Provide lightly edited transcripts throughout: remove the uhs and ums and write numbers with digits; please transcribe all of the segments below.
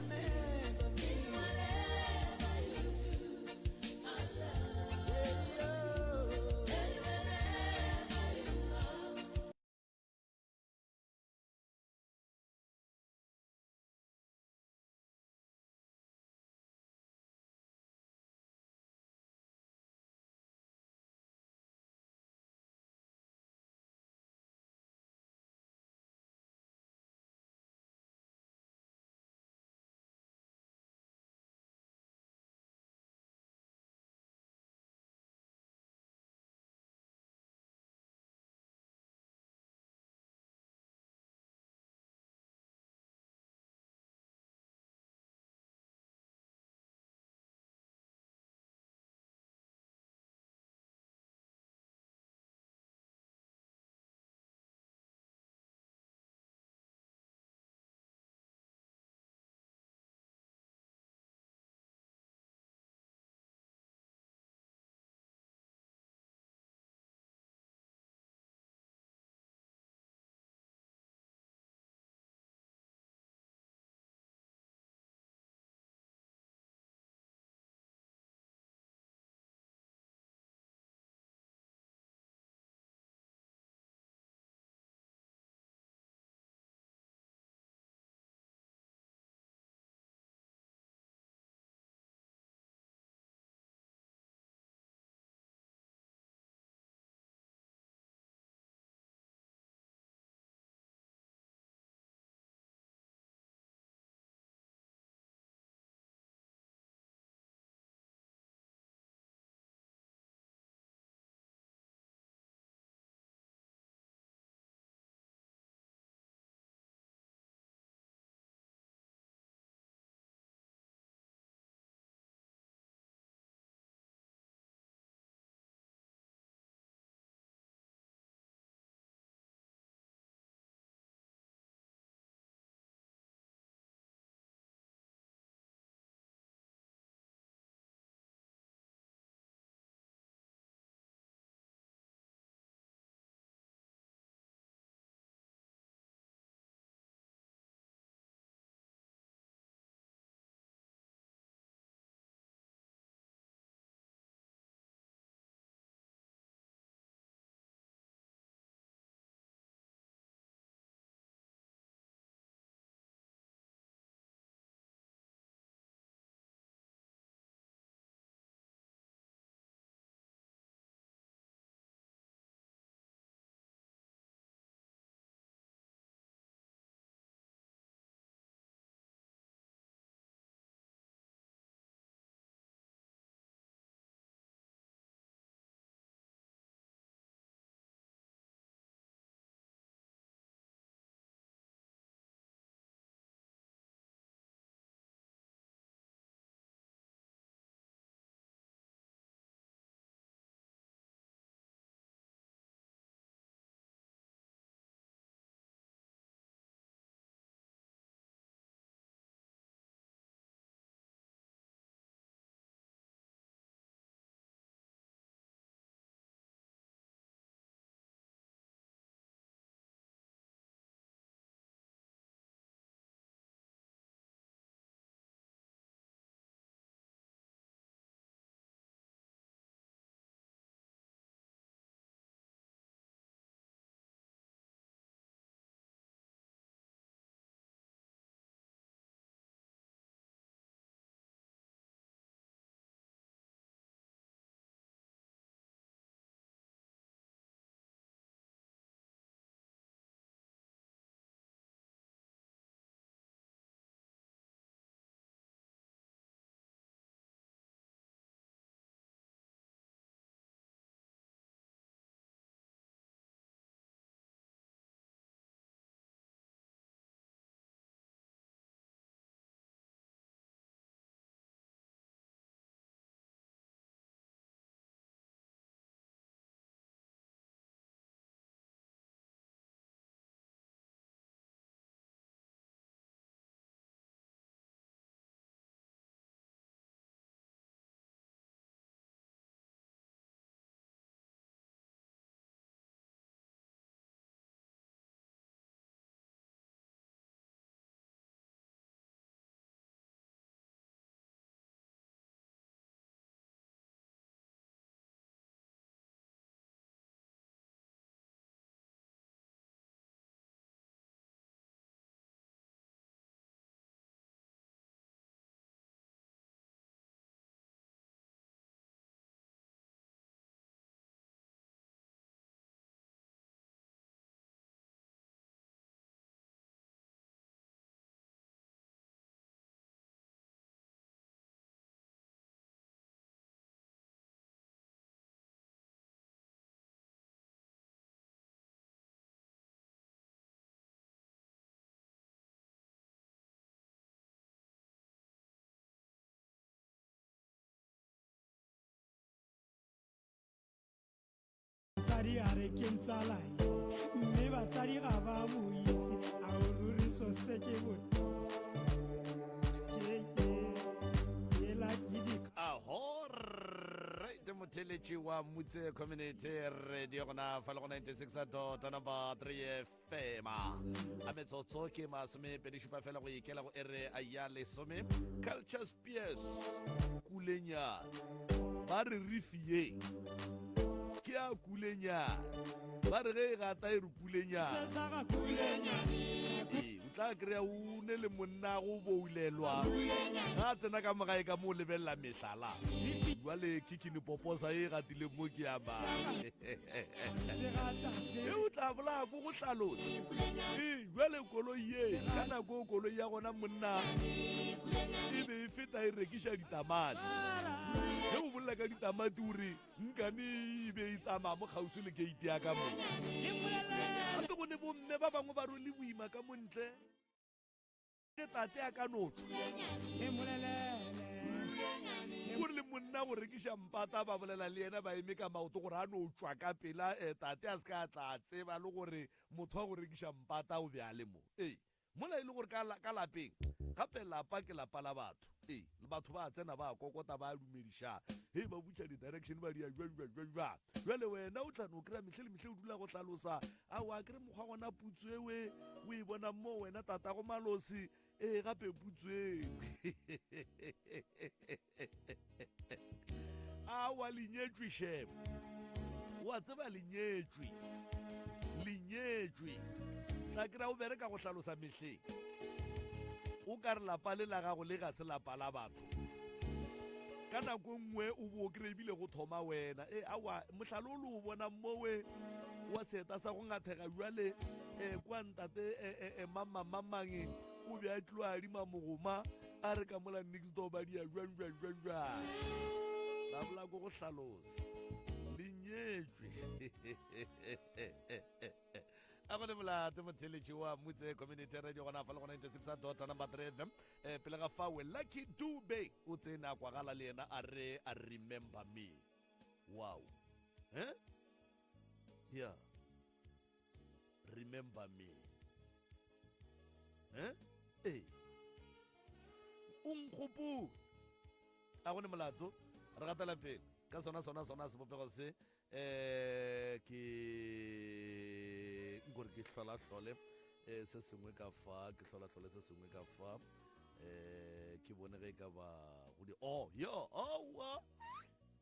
Never In leave. whatever you do, I love. Yeah, oh. Tell you wherever you are. a re ke ntsala ye mme batsadi ga ba mo itse a o ruri so se ke bot ela ke di Aho right motheletši wa Mutse Community Radio gona fa le go 96 dot number 3 FM a metsotso ke masomepedi šupa fela go ikela go ere a ya lesome. Culture Spears kulenyana ba re rifi ye ke a kulenyana ba re ge e gata e re kulenyana. Se sa ga kulenyane. Ee, o tla kry-a o ne le monna go boulelwa ga a tsena ka mogae ka mo o lebelela mehlala jwale kikini poposa e gatileng mo ke ya mang Se gata se e o tla bolaya ko go hlalosa. Ee, jwale koloi ye ka nako koloi ya gona monna e be e feta e rekiša ditamati. Ge o bolela ka ditamati o re nkane e be e tsamaya mo kgauswi le gate ya ka mo. Gape go ne bomme ba bangwe ba rwele boima ka mo ntle ge tate a ka no tšwa. O re le monna go rekiša mpata ba bolela le yena ba eme ka maoto gore a no tšwa ka pela eh, tate a se ka tla tseba le gore motho wa go rekiša mpata o be a le mo. Ee, mola e le gore ka, ka lapeng gape lapa ke lapa la batho. Ee, batho ba tsena ba kokota ba dumediša he ba butša di-direction ba dia jwa jwa jwa jwa. Jwale wena o tla no kry-a mehle le mehle o dula go hlalosa a wa kry mokgwa gona putso ewe o e bona mo wena tatago malosi ee gape putso ewe a wa lenyetšwe shebo wa tseba lenyetšwe lenyetšwe tla kry-a o bereka go hlalosa mehleng o ka re lapa le la gago le ga se lapa la batho ka nako nngwe o bo kry ebile go thoma wena e awa mohlalo o le o bona mowe wa seeta sa go ngathega jwale um kwa ntate e mamang o be a tlo adima mogoma a re ka mola next door ba dia jwang jwang jwang jwang la bola ko go hlalosa le nyetšwe a go le molato motheletši wa Mutse Community Radio gona fa le go 96 dot number 3 FM. Eh, pele ga fawe Lucky Dube o tsene a kwagala le yena a re a remember me. Wow. Eh? Yeah. Remember me. Eh? Eh. O nkgopole. A go ne molato re gatela pele ka sona sona sona sebopego se eh ke nkore ke hlola hlole eh se sengwe ka fa ke hlola hlole se sengwe ka fa eh ke bone ge e ka ba go di oh yo oh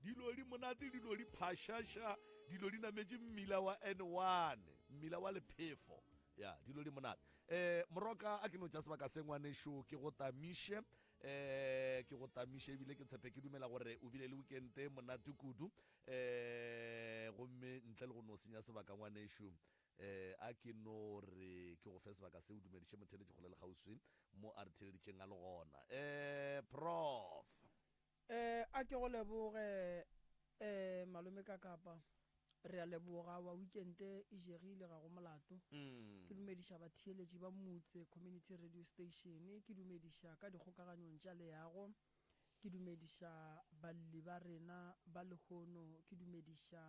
dilo di monate dilo di phashasha dilo di nametše mmila wa N1 mmila wa lephefo ya dilo di monate eh moroka a ke no tša sebaka se ngwanešo ke go tamiše eh ke go tamiše ebile ke tshepe ke dumela gore o bile le weekend e monate kudu eh gomme ntle le go no senya sebaka ngwanešo eh a ke no re ke go fe sebaka se o dumediše motheeletši kgole le kgauswi mo a re theeleditšeng a le gona eh prof. Eh, a ke go leboge eh malome ka kapa. Re a leboga wa weekend e jegile ga go molato. Ke dumediša batheeletši ba Mutse Community Radio Station, ke dumediša ka dikgokaganyong tša leago, ke dumediša balli ba rena ba lehono, ke dumediša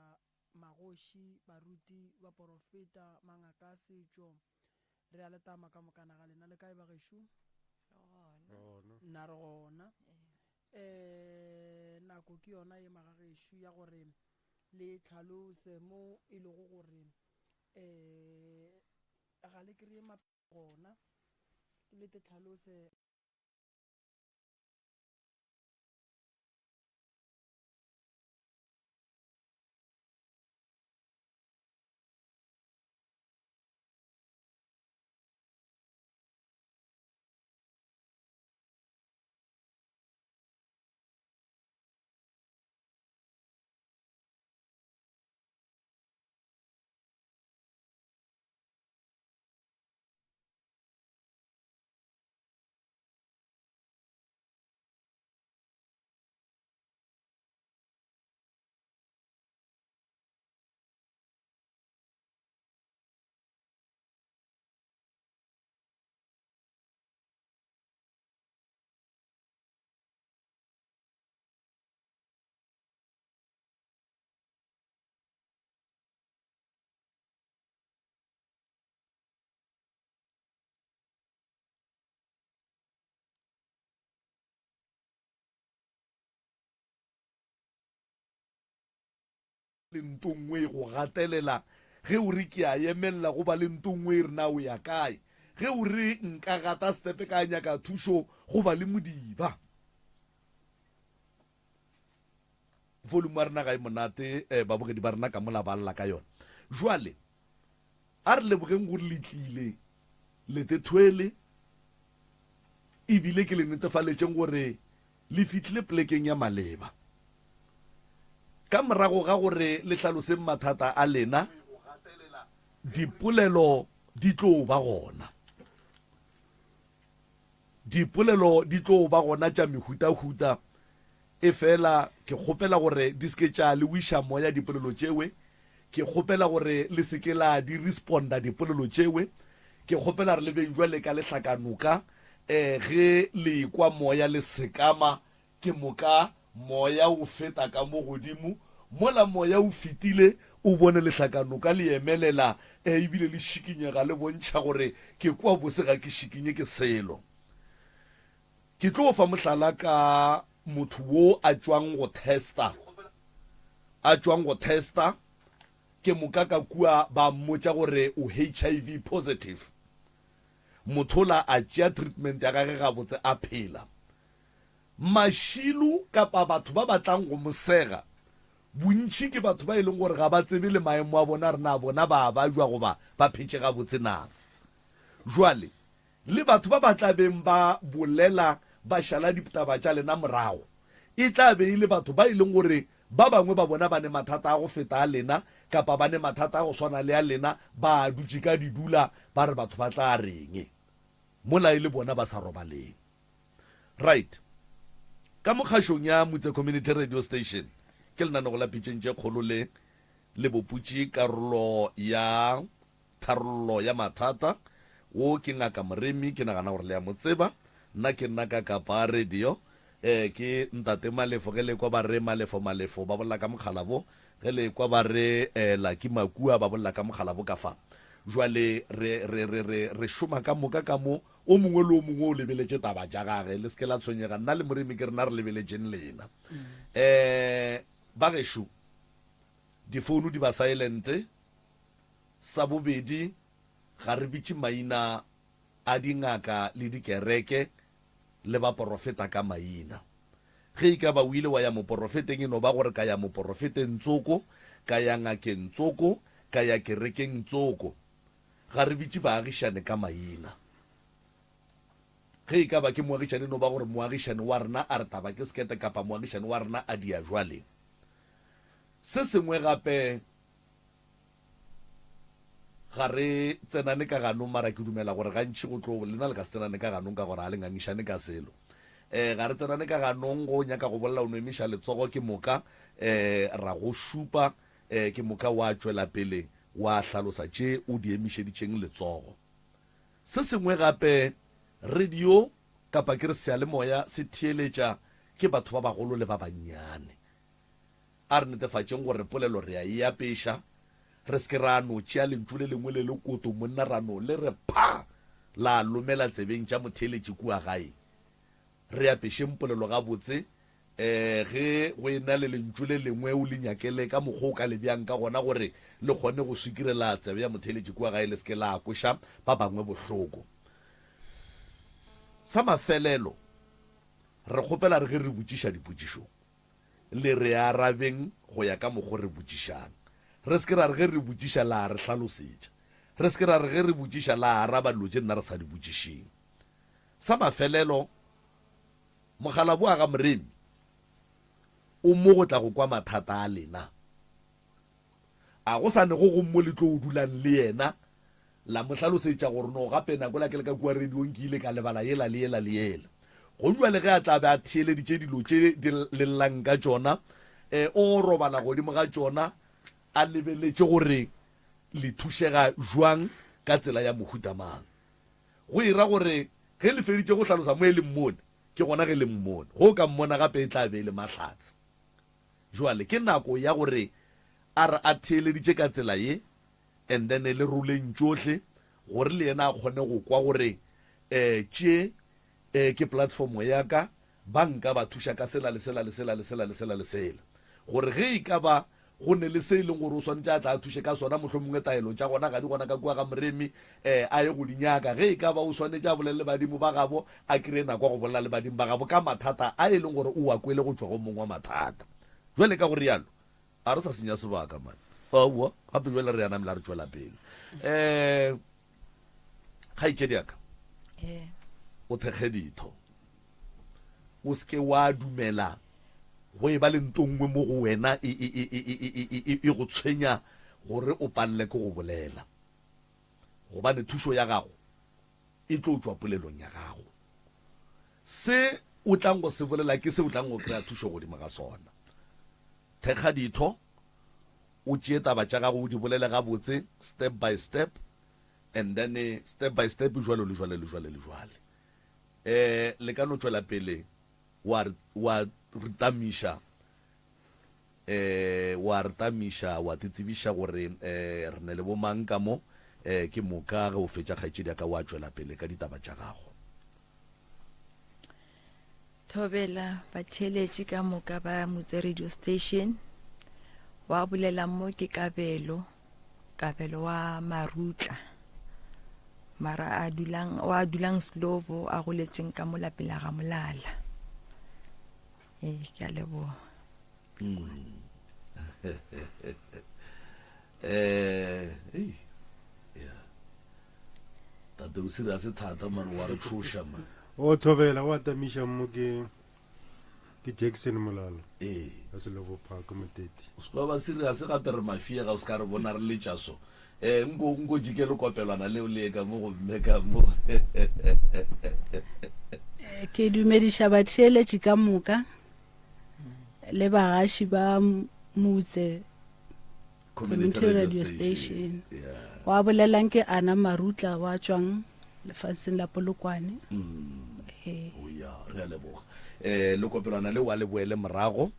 magoši, baruti, baporofeta, mangaka a setšo. Re a le tama ka mokana ga lena. Le kae bagešo? Re gona. Re gona. Nna re gona. Um nako ke yona ye magagešo ya gore le tlhalose mo e lego gore um ga le kry-e gona le te tlhalose. Le nto nngwe e go gatelela ge o re ke a emelela, go ba le nto nngwe e re na o ya kae. Ge o re nka gata setepe ka nyaka thušo, go ba le modiba. Volume ya rena ga e monate, eh, babogedi ba rena ka mola ba lla ka yona. Jwale, a re lebogeng gore le tlile le tethwele, ebile ke le netefaletšeng gore Le fihlile polekeng ya maleba. Ka morago ga gore le hlaloseng mathata a lena, dipolelo di tlo ba gona. Dipolelo di tlo ba gona tša mehutahuta, efela ke kgopela gore di se ke tša le wiša moya dipolelo tšewe. Ke kgopela gore le se ke la di responda dipolelo tšewe. Ke kgopela re le beng jwale ka lehlakanoka, e, ge le ekwa moya le sekama, ke moka moya o feta ka mo godimo. Mola moya o fetile, o bone lehlakanoka le emelela, e, ebile le šikinyega, le bontšha gore ke kwa bose ga ke šikinye ke selo. Ke tlo fa mohlala ka motho wo a tšwang go testa, a tšwang go testa, ke moka ka kua ba mmotša gore o HIV positive. Mothola a tšea treatment ya gage gabotse a phela. Mašilo kapa batho ba ba tlang go mo sega, bontši ke batho ba e leng gore ga ba tsebe le maemo a bona re na bona ba a bajwa goba ba phetše gabotse na. Jwale Le batho ba ba tla beng ba bolela ba šala ditaba tša lena morago, e tla be e le batho ba e leng gore ba bangwe ba bona ba ne mathata a go feta a lena, kapa ba ne mathata a go swana le a lena, ba a dutše ka didula ba re batho ba tla reng, mola e le bona ba sa robaleng. Right. Ka mo kgašong ya Mutse Community Radio Station, ke lenanego la Pitšeng tše Kgolo le le boputše karolo ya Tharollo ya mathata. Wo ke Ngaka Moremi, ke nagana gore le a mo tseba. Nna ke nna ka Kapa Radio. Eh, ke Ntate Malefo, ge le ekwa ba re Malefo, Malefo, ba bolela ka mokgalabo. Ge le ekwa ba re eh, Lucky Makua, ba bolela ka mokgalabo ka fa. Jwale re, re, re, re, re šoma ka moka ka mo, o mongwe le o mongwe o lebeletše taba tša gage. Le se ke la tshwenyega, nna le Moremi ke rena re lebeletšeng lena. Eh, ba gešo, difounu di ba silent. Sa bobedi, ga re bitše maina a dingaka le dikereke le baporofeta ka maina. Ge e ka ba o ile wa ya moporofeteng, e no ba gore ka ya moporofeteng tsoko, ka ya ngakeng tsoko, ka ya kerekeng tsoko. Ga re bitše baagišane ka maina. Ge e ka ba ke moagišane, e no ba gore moagišane wa rena a re taba ke sekete kapa moagišane wa rena a dia jwale. Se sengwe gape, Ga re tsenane ka ganong, mara ke dumela gore gantši go tlo, lena le ka se tsenane ka ganong ka gore ga le ngangišane ka selo. Um ga re tsenane ka ganong, go nyaka go bolela o no emiša letsogo ke moka um ra go šupa, um ke moka wa tšwela pele wa hlalosa tše o di emišeditšeng letsogo. Se sengwe gape, radio kapa ke re seyalemoya se theeletša ke batho ba bagolo le ba bannyane. A re netefatšeng gore polelo re a e apeša, re se ke ra no tšea lentšu le lengwe le lekoto monna ra no le re pha! La lomela tsebeng tša motheeletši kua gae. Re apešeng polelo gabotse, e, ge go e na le lentšu le lengwe o le nyakele ka mokgwa o ka le beang ka gona gore le kgone go swikirela tsebe ya motheeletši kua gae le se ke la kweša ba bangwe bohloko. Sa mafelelo, re kgopela re ge re botšiša dipotšišo, Le re arabeng go ya ka mokgo re botšišang. Re se ke ra re ge re botšiša la re hlalosetša. Re se ke ra re ge re botšiša la araba dilo tše nna re sa di botšišeng. Sa mafelelo, mokgalabje wa ga Moremi o mo go tla go kwa mathata a lena. A go sa ne go gong mo le tlo dulang le yena la mo hlalosetša gore no gape nako la ke le ka kua radiong ke ile ka lebala yela le yela le yela. Go bjale ge a tla be a theeleditše dilo tše di le llang ka tšona, e, o robala godimo ga tšona a lebeletše gore le thušega bjang ka tsela ya mohuta mang. Go e ra gore ge le feditše go hlalosa mo e le mmone, ke gona ge le mmone. Ge o ka mmona gape e tla be e le mahlatse. Bjale ke nako ya gore a re a theeleditše ka tsela ye and then le roleng tšohle gore le yena a kgone go kwa gore um tše um ke platform ya ka, ba nka ba thuša ka sela le sela le sela le sela le sela le sela. Gore ge e ka ba go ne le se e leng gore o swanetše a tla a thuše ka sona, mohlomongwe taelo tša gona ga di gona ka kua ga Moremi, um a ye go di nyaka. Ge e ka ba o swanetše a bolele le badimo ba gabo, a kreye nako ya go bolela le badimo ba gabo ka mathata a e leng gore o a kwele go tšwa go mong wa mathata. Bjale ka go rialo, a re sa senya sebaka man. Aowa, gape bjale re ya namela re tšwela pele. Um kgaetšedi ya ka, o thekge ditho. O se ke wa dumela go e ba le nto nngwe mo go wena e, e, e, e, e, e, e, e go tshwenya gore o palele ke go bolela. Gobane thušo ya gago e tlo tšwa polelong ya gago. Se o tlang go se bolela ke se o tlang go kry-a thušo godimo ga sona. Thekga ditho, o tšee taba tša gago o di bolele gabotse, step by step, and then step by step jwalo le jwale le jwale le jwale. Um le ka no tšwela pele wa re wa re tamiša eh wa re tamiša wa te tsebiša gore eh re ne le bomang ka mo eh ke moka ge o fetša kgaetšedi ya ka wa tšwela pele ka ditaba tša gago. Thobela batheeletši ka moka ba Motse Radio Station. Wa bolela mo ke Kabelo, Kabelo wa Marutla. Mara a dulang wa dulang Slovo a goletšeng ka mo lapeng la ga Molala. Ee, ke a leboga. Eh, ei. Yeah. Tate o serious thata man wa re tshoša man. O thobela o atamiša mo ke ke Jackson Molala. Ee. Ka Slovo Park Moteti. O se ba serious gape re mafie ga o se ka re bona re letša so. Eh nko nko jike le kopelwana leo le ka mo go mme ka mo. Ke dumediša batheeletši ka moka le bagaši ba Motse Community Radio Station. Wa bolelang ke Ana Marutla wa tšwang lefaseng la Polokwane. Ee. O ya re a leboga. Eh le kopelwana le wa le boele morago.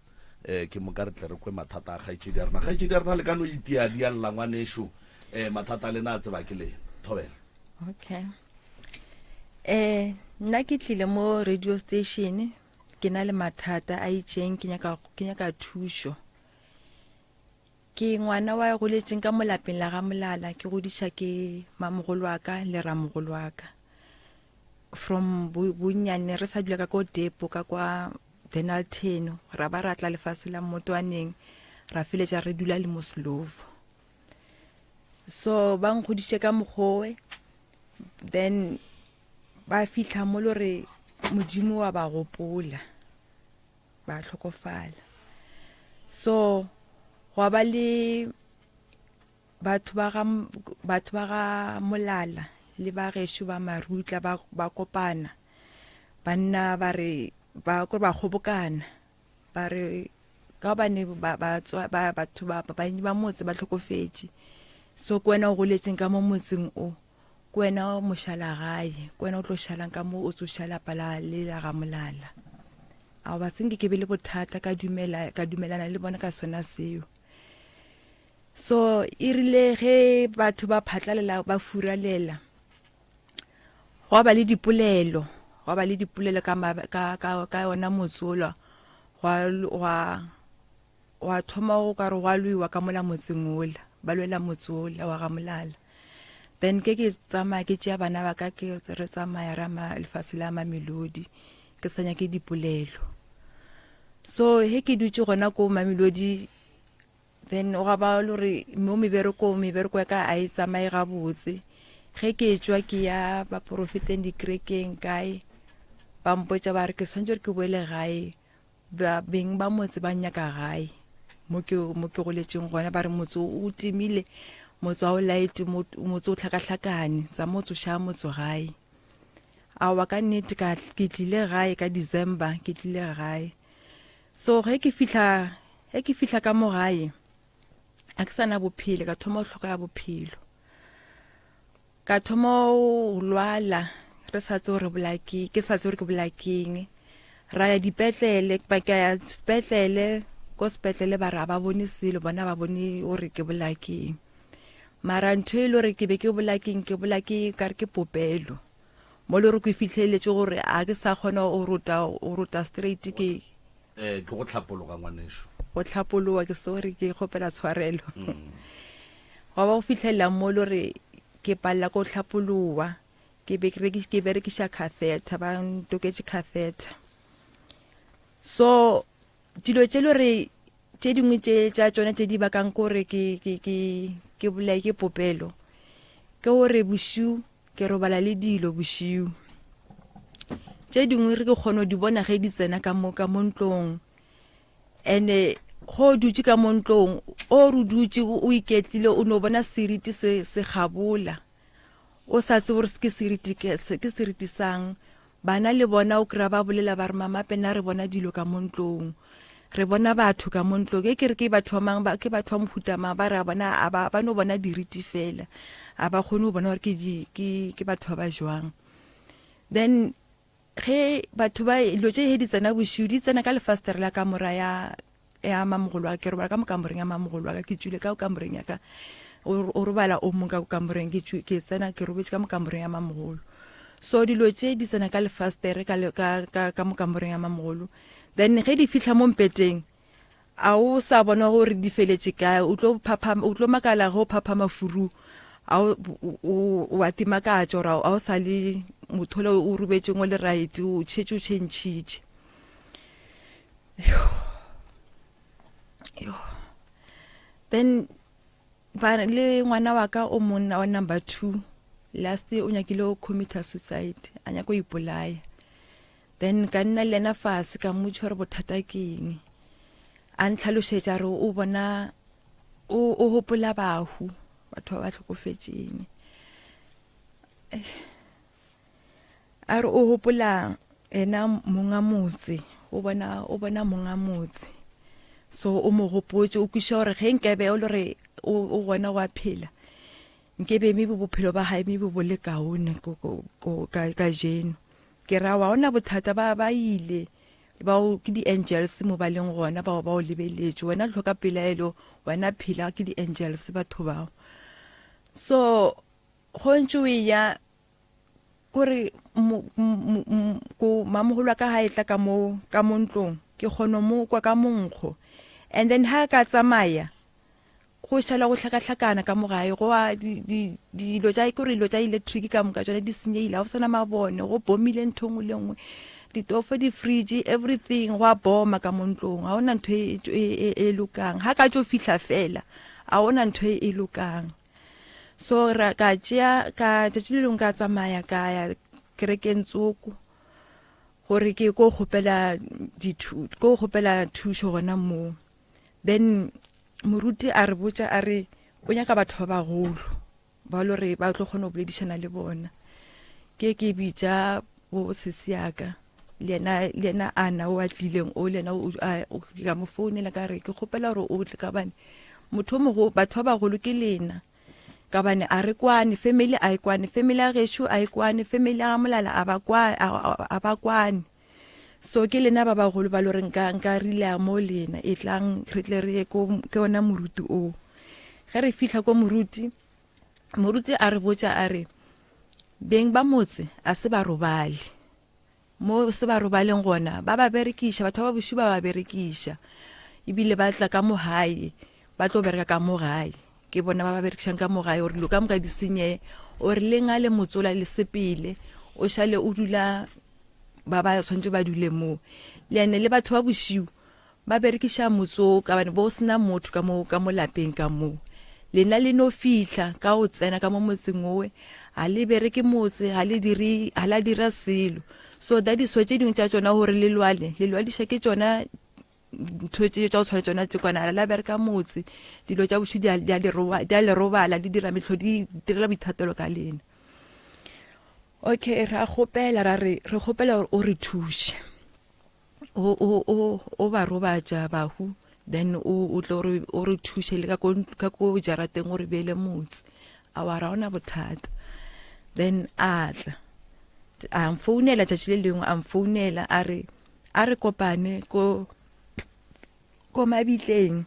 Eh ke moka re tle re kwe mathata a kgaetšedi ya rena. Kgaetšedi ya rena le ka no itia di a lla ngwanešu. Eh mathata a lena a tseba ke lena. Thobela. Okay. Eh nna ke tlile mo radio station ke na le mathata a itšeng ke nyaka ke nyaka thušo. Ke ngwana wa goletšeng ka mo lapeng la ga Molala ke godiša ke mamogolo wa ka le ramogolo wa ka. From bonnyane re sa dula ka ko depo ka kwa Dennilton ra ba ra tla lefase la Mmotwaneng ra feletša re dula le mo Slovo. So ba nkgodiše ka mokgowe then ba fihla mo le gore Modimo wa ba gopola ba hlokofala. So gwa ba le batho ba ga batho ba ga Molala le ba gešo ba Marutla ba ba kopana banna ba re ba ko ba kgobokana ba re ka gobane ba ba tswa ba batho ba ba ba motse ba hlokofetše so ke wena o goletseng ka mo motseng o ke wena mošala gae ke wena o tlo šalang ka mo o tsoša lapa la le la ga Molala a ba senke ke be le bothata ka dumela ka dumelana le bona ka sona seo So e rile ge batho ba phatlalela ba furalela gwa ba le dipolelo gwa ba le dipolelo ka, ka, ka, ka yona motsola gwa, gwa, gwa thoma go ka re gwa lwewa ka mola motseng ola ba lwela motse ola wa ga Molala then ke ke tsamaya ke tšea bana ba ka ke re tsamaya ra ma lefase la Mamelodi ke sa nyake dipolelo so he ke dutše gona ko Mamelodi Then gwa ba le gore mo meberekong mebereko ya ka a e tsamaye gabotse ge ke tšwa ke ya baporofeteng dikerekeng kae ba mpotša ba re ke swanetše gore ke boele gae ba beng ba motse ba nyaka gae mo ke mo ke goletšeng gona ba re motse o timile motse wa o light motse o hlakahlakane tsa motse o šaya motse gae aowa ka nnete ka ke tlile gae ka December ke tlile gae So ge ke fihla ge ke fihla ka mo gae a ke sana bophelo ka thoma go hloka ya bophelo ka thoma go lwala re sa tsebe gore bolaya ke ke sa tsebe gore ke bolaya keng ra ya dipetlele ba ka ya sepetlele ko sepetlele ba re a ba bone selo bona ba bone gore ke bolaya keng mara ntho e le gore ke be ke bolaya keng ke bolaya ke ka re ke popelo Mo le gore ke fihleletše gore a ke sa kgona go rota, go rota straight ke. Eh, ke go hlapologa ngwanešu. go hlapologa ke sorry ke kgopela tshwarelo gwa ba go fihlelela mo le gore ke palela ko hlapologa ke be ke berekiša catheter ba ntoketše catheter so dilo tše le gore tše dingwe tše tša tšona tše di bakang kore ke ke ke ke bolae ke popelo ke gore bošiu ke robala le dilo bošiu tše dingwe re ke kgone go di bona ge di tsena ka mo ka mo ntlong ene go dutše ka mo ntlong o re dutše o iketlile o no bona seriti se se gabola o sa tsebe gore ke seriti ke seriti sang bana le bona o kry-a ba bolela ba re mama pena re bona dilo ka mo ntlong re bona batho ka mo ntlong e ke re ke batho ba mang ke batho ba mohuta mang ba re a bona a ba ba no bona diriti fela a ba kgone go bona gore ke ke ke batho ba ba jwang then Ge batho ba dilo tše he di tsena bošiu di tsena ka lefastere la kamora ya ya mamogolo wa ke robala ka mo kamoreng ya mamogolo wa ka ke tšwile ka kamoreng ya ka o robala o mong ka kamoreng ke ke tsena ke robetše ka mo kamoreng ya mamogolo so dilo tše di tsena ka lefastere ka ka ka ka mo kamoreng ya mamogolo then ge di fihla mo mpeteng A o sa bona gore di feletše kae? O tlo phaphama, o tlo makala ge o phaphama furu, a o, o, o a timakatša gore a o sa le motho ola o robetšeng o le right, o šetše o tšhentšhitše. Yo. Then ba le ngwana wa ka o monna wa number 2 last o nyakile o commit suicide, a nyaka go ipolaya. Then ka nna le yena fase ka mmotša gore bothata ke eng. A ntlhalošetša re o bona o o gopola bahu batho ba ba hlokofetšeng. A re o gopola yena monga motse o bona o bona monga motse so o mo gopotše o kwešiša gore ge nkabe o le gore o gona wa phela Nkebe maybe bophelo ba gae maybe bo le kaone kajeno. Ke ra wa ona bothata ba ba ile ba ke di-angels mo ba leng gona bao ba o lebeletše wena hloka pelaelo wena phela ke di-angels batho bao so go ntše o eya kore ko mamogolo wa ka ga e tla ka mo ka mo ntlong ke kgona mo kwa ka monkgo and then ha ka tsamaya Go šala go hlakahlakana ka mo gae, go a di, di, dilo tša, ke gore dilo tša electric ka moka tšona di senyegile, ga go sana mabone, go bomile ntho e nngwe le nngwe, ditofo, di-fridge, everything, go a boma ka mo ntlong, ga gona ntho e, e, e, e lokang. Ga ka tšo fihla fela, ga gona ntho e, e lokang. So ra ka tšea ka tšatši le lengwe ka tsamaya ka ya kerekeng tsoko gore ke ko kgopela dithu ko kgopela thušo gona moo. Then moruti a re botša a re o nyaka batho ba bagolo ba lo re ba tlo kgona go boledišana le bona. Ke ke bitša bo sesi yaka le yena le yena ana o a tlileng o le yena o ka mo founela ka re ke kgopela gore o tle ka bane motho o mogo batho ba bagolo ke lena ka bane a re kwane family a e kwane family ya gešo a e kwane family ya ga molala a ba kwane a ba kwane So ke lena ba bagolo ba lo re nka nka rilea mo lena e tlang re tle re ye ko ke ona moruti o. Ge re fihla ko moruti, moruti a re botša a re beng ba motse a se ba robale. Mo se ba robaleng gona ba ba berekiša batho ba bošu ba ba berekiša ebile ba tla ka mo gae ba tlo bereka ka mo gae ke bona ba ba berekišang ka mo gae gore dilo ka moka di senyeye o re le ngale motsola le sepele o šale o dula ba ba tshwanetse ba dule moo le ene le batho ba bošiu ba berekiša motso ka bane bo sena motho ka mo ka mo lapeng ka mo lena le no fihla ka o tsena ka mo motseng owe ga le bereke motse ga le dire ga la dira selo so that is why tše dingwe tša tšona gore le lwale le lwadiša ke tšona ntho tše tša go tshwana tšona tše kwana la bereka motse dilo tša boši di a le robala di dira metlho di direla boithatelo ka lena okay ra kgopela ra re re kgopela gore o re thuše o o o o ba robatša bahu then o o tlo re o re thuše le ka ko ka ko jarateng o re beele motse a wa ra ona bothata then a tla a mfounela tšatši le lengwe a mfounela a re a re kopane ko ko mabitleng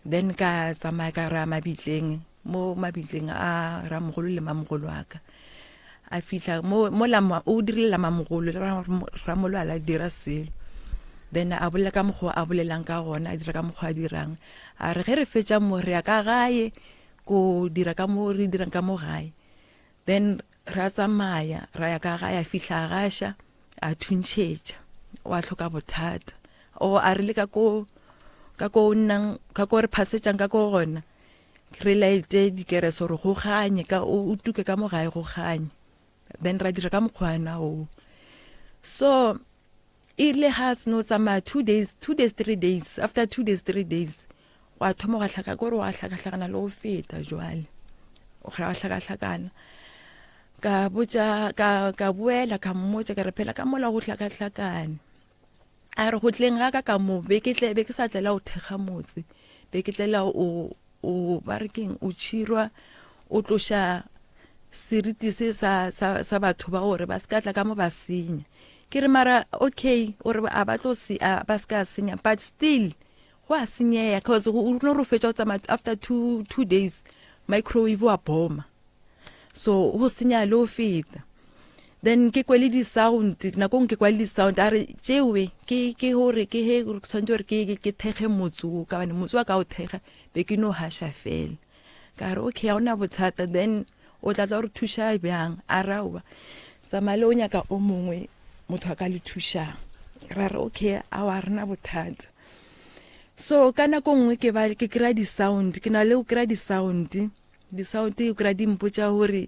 then ka tsamaya ka ra mabitleng mo mabitleng a ramogolo le mamogolo wa ka a fihla mo mo la o dirile la mamogolo ramolo a la dira selo. Then a bolela ka mokgwa a bolelang ka gona, a dira ka mokgwa a dirang. A re ge re fetša mo re ya ka gae ko dira ka mo re dirang ka mo gae. Then ra tsamaya ra ya ka gae, a fihla a gaša, a thuntšhetša, wa hloka bothata. O a re le ka ko ka ko nnang ka ko re phasetšang ka ko gona re laete dikerese gore go ganye ka o tuke ka mo gae go ganye. Then ra dira ka mokgwana oo. So e rile ga a seno tsamaya 2 days, 2 days, 3 days, after 2 days, 3 days, gwa thoma gwa hlaka, kore gwa hlakahlakana le go feta jwale. Gwa hlakahlakana. Ka botša, ka boela ka mmotša ka re phela ka mola go hlakahlakane. A re go tleng ga ka ka mo be ke tle be ke sa tlela go thekga motse, be ke tlela o o ba re keng o tšhirwa o tloša seriti se sa sa sa batho ba gore ba se ka tla ka mo ba senya. Ke re mara okay o re a ba tlo se a ba se ka senya but still go a senyega cause o no re fetša go tsamaya after 2 days microwave wa boma. So go senya le go feta. Then ke kwele di-sound, nako nngwe ke kwa le di-sound a re tšewe ke ke gore ke he ke tshwanetse gore ke ke thekge motse o ka bane motse wa ka o thekga be ke no haša fela. Ka re okay ga ona bothata then o tla tla o re thuša bjang a re aowa tsamaya le o nyaka o mongwe motho a ka le thušang. Ra re okay aowa ga rena bothata. So ka nako nngwe ke ba ke kry-a di-sound ke na le go kry-a di-sound, di-sound o kry-a di mpotša gore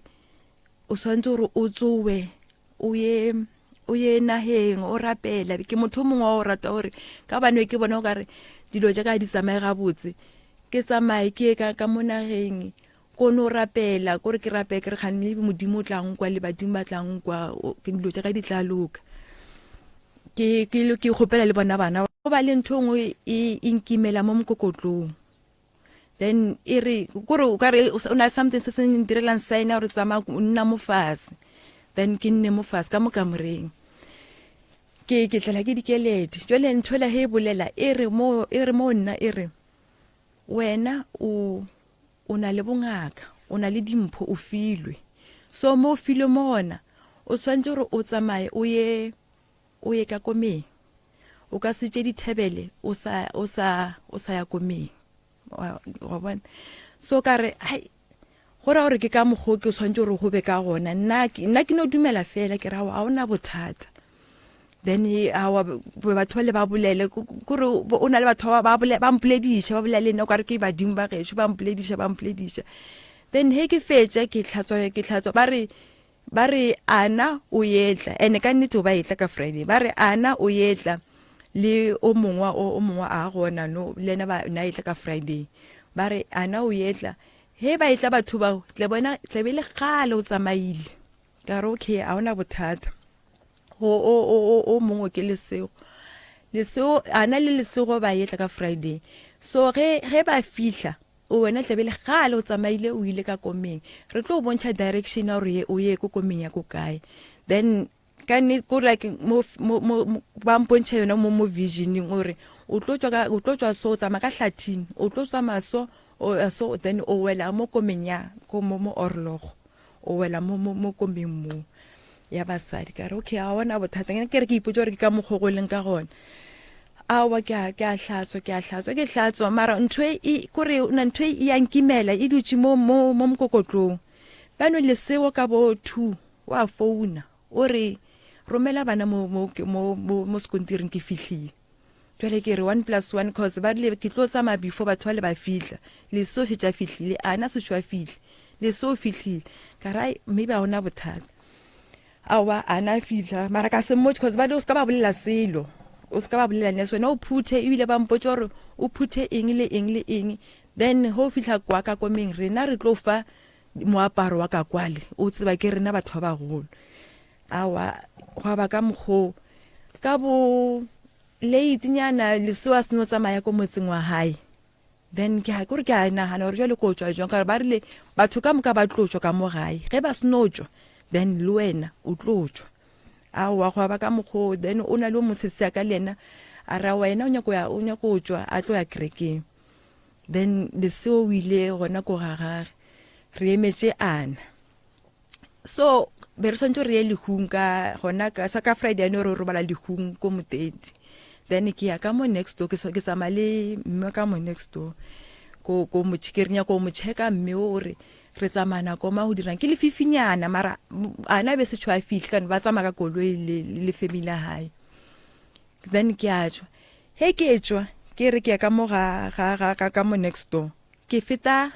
o swanetše gore o tsowe o ye o ye nageng o rapela. Ke motho o mongwe wa go rata gore ka gobane ke bona o kare dilo tša ka di tsamaye gabotse, ke tsamaye ke ye ka mo nageng ko no rapela, kore ke rapele ke re kgane maybe Modimo o tla nkwa le badimo ba tla nkwa, dilo tša ka di tla loka. Ke ke ke kgopela le bona bana. Go ba le ntho e nngwe e e nkimela mo mokokotlong. Then e re kore o ka re o na le something se se ntirelang sign ya gore tsamaya o nna mo fase. Then ke nne mo fase ka mo kamoreng. Ke ke tlela ke dikeledi. Jwale ntho ela he e bolela e re mo e re mo nna e re wena o o na le bongaka, o na le dimpho o filwe. So mo o filwe mo gona o tshwanetse gore o tsamaye o ye o ye ka komeng. O ka se tše dithebele o sa o sa o sa ya komeng. Wa wa bona. So ka re hai go ra gore ke ka mokgo ke tshwanetse gore go be ka gona. Nna ke nna ke no dumela fela ke ra ga ona bothata. Then awa batho ba le ba bolele kore o na le batho ba ba ba mpolediša ba bolela le nna o kare ke badimo ba gešo ba mpolediša ba mpolediša. Then he ke fetša ke hlatswa ke hlatswa ba re Ba re Ana o etla, ene ka nnete o ba etla ka Friday. Ba re Ana o etla le o mongwe o mongwe a gona no le ena ba na etla ka Friday. Ba re Ana o etla. He ba etla batho bao tle bona tle be le kgale o tsamaile. Ka re okay a ona bothata. O o o o mongwe ke Lesego. Lesego Ana le Lesego ba etla ka Friday. So ge ge ba fihla O wena tlabe le gale o tsamaile o ile ka komeng. Re tlo o bontšha direction ya gore o ye ko komeng ya ko kae. Then ka ne ko like mo mo mo ba mpontšha yona mo mo visioning gore o tlo tswa ka o tlo tswa so o tsamaya ka hlathini o tlo tsamaya so o ya so then o wela mo komeng ya ko mo mo orlogo o wela mo mo mo komeng mo ya basadi. Ka re okay a ona bothata ke re ke ipotsa gore ke ka mokgwa go leng ka gona. Aowa ke a ke a hlatswa ke a hlatswa ke hlatswa mara ntho e e kore na ntho e ya nkimela e dutše mo mo mo mokokotlong. Bano lesego ka bo 2 wa founa o re romela bana mo mo mo mo mo sekontiring ke fihlile. Jwale ke re 1 plus 1 cause ba rile ke tlo tsamaya before batho ba le ba fihla. Leseo šetše a fihlile ana sešo a fihle. Leseo o fihlile. Ka re ai maybe a ona bothata. Aowa a na fihla mara ka se mmotše cause ba o se ka ba bolela selo o se ka ba bolela nes wena o phuthe ebile ba mpotše gore o phuthe eng le eng le eng then ge o fihla kwa ka komeng rena re tlo fa moaparo wa ka kwale o tseba ke rena batho ba bagolo aowa gwa ba ka mokgoo ka bo late nyana lesewa se no tsamaya ko motseng wa hae Then ke kore ke a nagana gore jwale ko tšwa jwang ka gore ba rile batho ka moka ba tlo tšwa ka mo gae ge ba seno tšwa then le wena o tlo tšwa aowa gwa ba ka mokgoo then o na le o mosese ya ka le yena a ra wena o nyako ya o nyako tšwa a tlo ya kerekeng then leseo o ile gona ko ga gage re emetše ana so be re swantse re ye lehung ka gona ka sa ka Friday ane re robala lehung ko Moteti. Then ke ya ka mo next door, ke ke tsamaya le mme ka mo next door. Ko ko mo ke re nyaka go mo checka mme o re re tsamaya nako mang go dirang ke lefifinyana mara ana be se tšho a fihle kane ba tsamaya ka koloi le le family ya hae. Then ke a tšwa. He ke tšwa ke re ke ya ka mo ga ga ga ka mo next door. Ke feta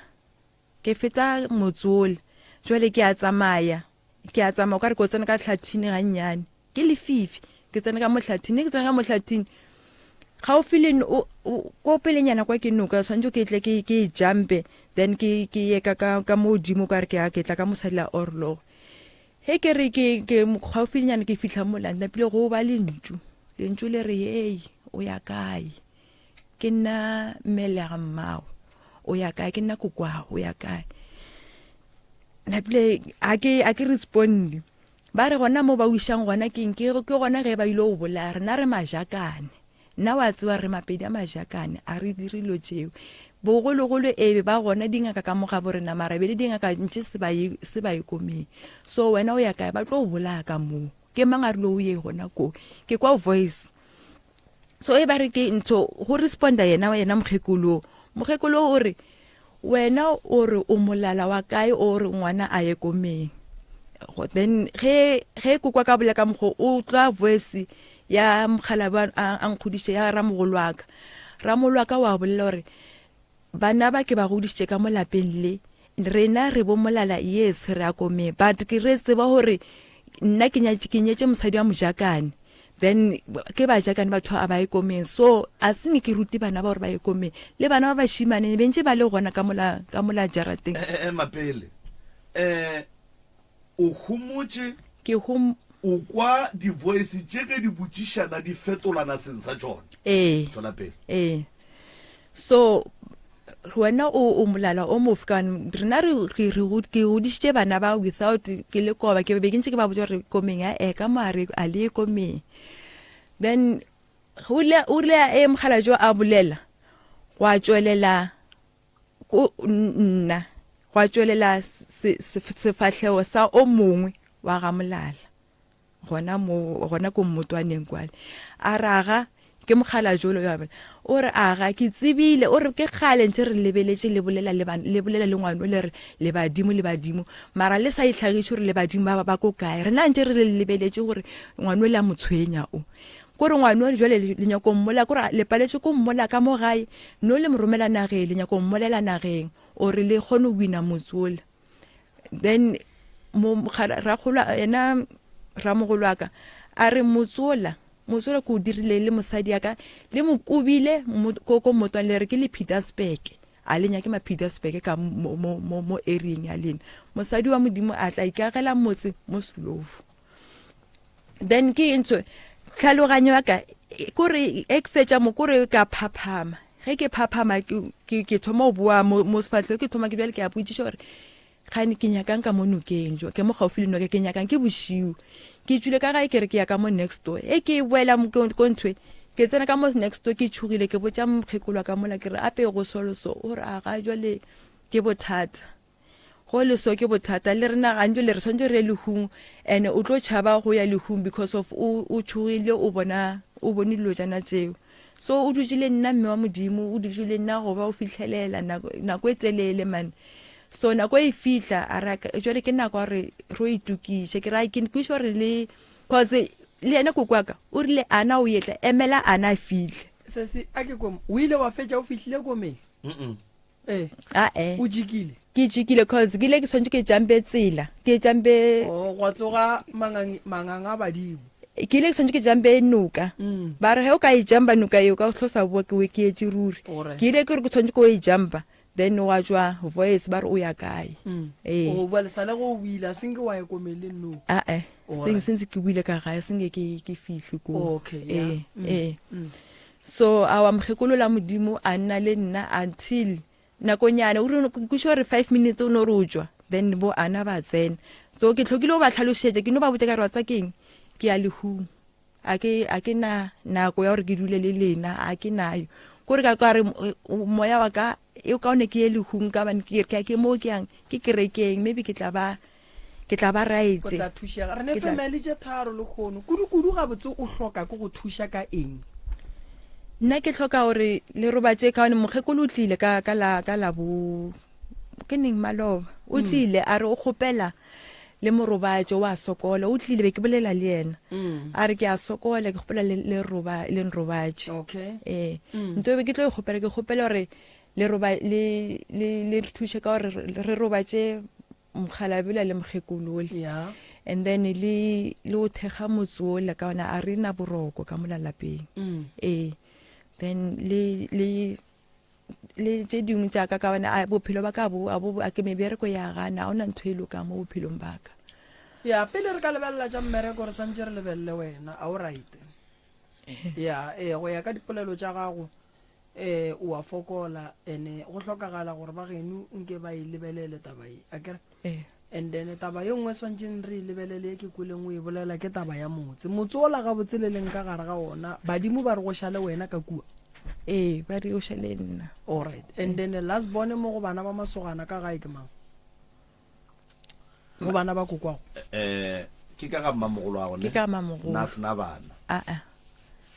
Ke feta motse ole. Jwale ke a tsamaya, ke a tsamaya, o ka re ke o tsena ka hlathini gannyane. Ke lefifi, ke tsena ka mo hlathini. Ge ke tsena ka mo hlathini, gaufi le o, o, ko pelenyana kwa ke noka, tshwanetse ke tle ke, ke e jumpe, then ke, ke ye ka, ka, ka mo godimo, o ka re ke a, ke tla ka mosadi la Orlog. Ge ke re ke, ke gaufinyana ke fihla mola, napile go ba lentšu. Lentšu le re, Hei, o ya kae? Ke nna mmelega mmago. O ya kae? Ke nna kokwago. O ya kae? Napile a ke a ke responde. Ba re gona mo ba o išang gona keng? Ke ke gona ge ba ile go bolaya. Rena re majakane. Nna wa tseba re mapedi a majakane a re dire dilo tšeo. Bogologolo e be ba gona dingaka ka mo gabo rena mara be le dingaka ntše se ba ye se ba ye komeng. So wena o ya kae? Ba tlo go bolaya ka moo. Ke mang a rile o ye gona koo? Ke kwa voice. So e ba re ke ntho go responda yena yena mokgekolo. Mokgekolo o re wena o re o molala wa kae o re ngwana a ye komeng. Then ge ge kokwa ka bolela ka mokgo o tla voice ya mokgalabje a nkgodiše ya ramogolo wa ka. Ramogolo wa ka wa bolela gore Bana ba ke ba godišitše ka mo lapeng le, rena re bo molala yes re a komeng but ke re tseba gore nna ke nyatše ke nyetše mosadi wa mojakane then ke bajakane batho a ba ye komeng so a seng ke rute bana ba gore ba ye komeng le bana ba bashimane be ntše ba le gona ka mola ka mola jarateng. Eh, eh, Mapele, eh, O homotše. Ke hom. O kwa di-voice tše ge di botšišana di fetolana seng sa tšona. Ee. Tšwela pele. Ee. So wena o o molala o mofe ka gobane rena re re re ke godišitše bana ba without ke le koba ke be ke ntše ke ba botša gore komeng a e ka mo a re a le ye komeng. Then o rile o rile a e mokgalabje a bolela gwa tšwelela Ko nna gwa tšwelela se, se, sefahlego sa o mongwe wa ga Molala, gona mo, gona ko mmotwaneng kwale. A re, Aga, ke mokgalabje yola yo a bolela. O re, Aga, ke tsebile, o re, ke kgale ntse re lebeletše le bolela le, le bolela le ngwano le re le badimo, le badimo, mara le sa itlhagiše gore le badimo ba, ba ko kae. Rena ntse re le lebeletše gore ngwano le a mo tshwenya o. Kore ngwano jwale le nyako mmola, kore le paletše ko mmola ka mo gae, no le mo romela nageng, le nyako mmolela nageng, ore le kgone go wina motse ola. Then mo rakgolo yena ramogolo wa ka a re motse ola, motse ola ke o dirile le mosadi ya ka, le mo kobile ko ko mmotong le re ke le Petersburg, a le nyake ma Petersburg ka mo mo mo mo area-eng ya lena. Mosadi wa Modimo a tla ikagela motse mo Slovo. Then ke eng tso tlhaloganyo ya ka kore e ke fetša mo kore ka phaphama ge ke phaphama ke ke thoma go boa mo mo sefahlego ke thoma ke bjale ke a potšiša gore gane ke nyakang ka mo nokeng jo ke mo gaufi le noka ke nyakang ke bošiu ke tšwile ka gae ke re ke ya ka mo next door e ke boela ko nthwe ke tsena ka mo next door ke tšhogile ke botša mokgekolo wa ka mola ke re ape go soloso o re aga jwale ke bothata Go le so ke bothata le rena gantši le re swantse re ye lehung and o tlo tšhaba go ya lehung because of o o tšhogile o bona o bone dilo tšana tseo so o dutše le nna mme wa modimo o dutše le nna go ba o fihlelela nako nako e telele man so nako e fihla a re jwale ke nako ya gore ro itokiše ke ra ke kwešiša gore le cause le yena koko wa ka o rile ana o etla emela ana a fihle Sesi a ke kwe o ile wa fetša o fihlile komeng? Ee. Ae. O jikile? Ke jikile cause ke ile ke tshwanetse ke jampe tsela. Ke jampe Oh, gwa tsoga mangang manganga a badimo. Ke ile ke tshwanetse ke jampe noka. Mm. Ba re ge o ka e jamba noka eo ka hlo sa boa ke we ke etše ruri. Alright. Ke ile ke re ke tshwanetse ko e jamba then wa tšwa voice ba re o ya kae. Mm. Ee. O bua lesale go o buile a senke wa ya komeng le nno. Ae. Seng Alright. sentse ke buile ka gae senke ke ke fihle ko. Okay, yeah. Ee, Mm. ee. Mm. So a wa mokgekolo la Modimo a nna le nna until nakonyana o rile ke sure gore 5 minutes o no re o tšwa then bo ana ba tsena. So ke tlhokile go ba tlhalošetša ke no ba botša ka re wa tsa keng ke ya lehung a ke a ke na nako ya gore ke dule le lena a ke nayo kore ka ka re moya wa ka e kaone ke ye lehung ka bane ke ke mo ke yang ke kerekeng maybe ke tla ba Ke tla ba O raetse. tla thušega. Re ne Ke tla. family tše tharo lehono. Kudu-kudu gabotse o hloka ke go thuša ka eng? Nna ke hloka gore le robatše ka gobane mokgekolo o tlile ka ka la ka la bo ke neng maloba o tlile a re o kgopela le mo robatše o a sokola o tlile be ke bolela le yena a re ke a sokola ke kgopela le le roba le nrobatše Okay. ee ntho e be ke tlo e kgopela ke kgopela gore le roba le le le re thuše ka gore re re robatše mokgalabje le mokgekolo ole Yeah. and then le le o thekga motse ola ka ona a re na boroko ka mola lapeng Mm. ee then le le le tše dingwe tša ka ka bana a bophelo ba ka bo a bo a ke mebereko ya gana a ona ntho e lokang mo bophelong ba ka Ya, pele re ka lebelela tša mmereko re santše re lebelele wena, a o right? Ya, ee, go ya ka dipolelo tša gago eh o a fokola ene go hlokagala gore ba geno nke ba e lebelele taba ye akere ee and then taba ye nngwe swantšeng re e lebelele ke kweleng o e bolela ke taba ya motse motse ola gabotse le leng ka gare ga ona badimo ba re go šale wena ka kua ee ba re o šale nna alright and then last bone mo go bana ba masogana ka gae ke mang go bana ba kokwago Eh, ke ka ga mmamogolo wa gone Ke ka mmamogolo. na sena bana aa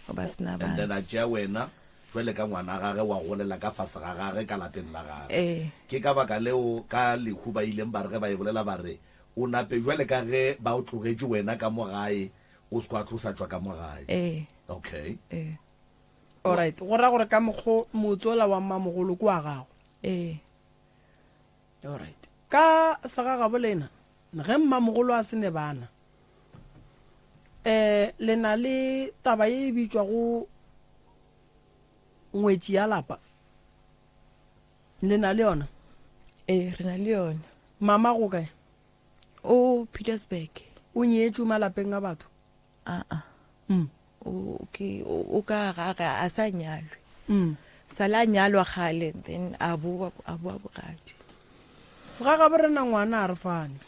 o ba sena and bana then a tšea wena jwale ka ngwana gage wa golela ka fase ga gage ka lapeng la gage ee ke ka baka leo ka lehu ba ileng ba re ge ba e bolela ba re o nape jwale ka ge ba o tlogetše wena ka mo gae o se kwa tlosa tšwa ka mo gae ee okay ee alright go ra gore ka mokgo motse ola wa mmamogolo ke wa gago ee Alright. Ka segagabo lena, ge mmamogolo a se ne bana, eh, le na le taba ye e bitšwago ngwetši ya lapa. Le na le yona? Ee, re na le yona. Mama go kae? O Petersburg. O nyetšwe malapeng a batho? Aa. Mm. O ke o ka gage a sa nyalwe. Mm. Sala a nyalwa kgale then a boa a boa bogadi. Segagabo rena ngwana a re fane.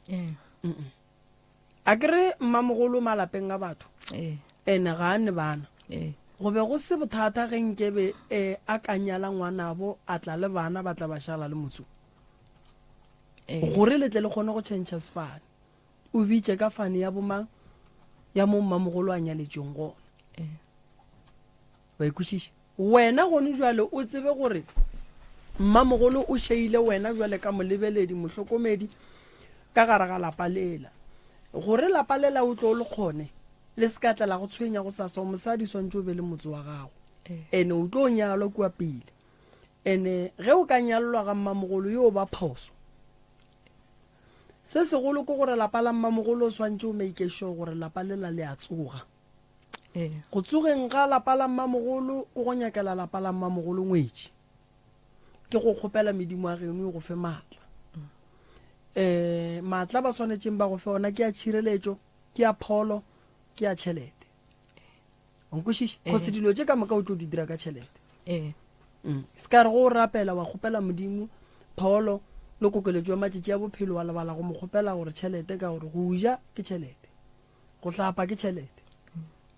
Ee. Mm. A ke re mmamogolo malapeng a batho. Ee. Ene ga a ne bana. Ee. Go be go se bothata ge nkebe eh, a ka nyala ngwanabo a tla le bana ba tla ba šala le motsu. Ee. Gore le tle le kgone go tšhentšha sefane. O bitše ka fane ya bomang ya mo mmamogolo a nyaletšweng gona. Wa ikwešiša? Wena gone jwale o tsebe gore mmamogolo o šeile wena jwale ka molebeledi, mohlokomedi ka gare ga lapa lela. Gore lapa lela o tlo le kgone le se ka tla la go tshwenya go sasa, o mosadi swantše o be le motse wa gago. Ene o tlo nyalwa kua pele. Ene ge o ka nyalelwa ga mmamogolo yo ba phoso. Se segolo ke gore lapa la mmamogolo o swantše o make sure gore lapa lela le a tsoga. Go tsogeng ga lapa la mmamogolo ke go nyakela lapa la mmamogolo ngwetši. Ke go kgopela medimo ya geno e go fe maatla. Um maatla ba swanetšeng ba go fe ona ke a tšhireletšo, ke a pholo, ke a tšhelete. O nkwešiša? Cause dilo tše ka moka o tlo di dira ka tšhelete. Ee. Mm. Se ka re go rapela wa kgopela Modimo pholo le kokeletšo ya matšatši a bophelo wa lebala go mo kgopela gore tšhelete ka gore go ja ke tšhelete, go hlapa ke tšhelete.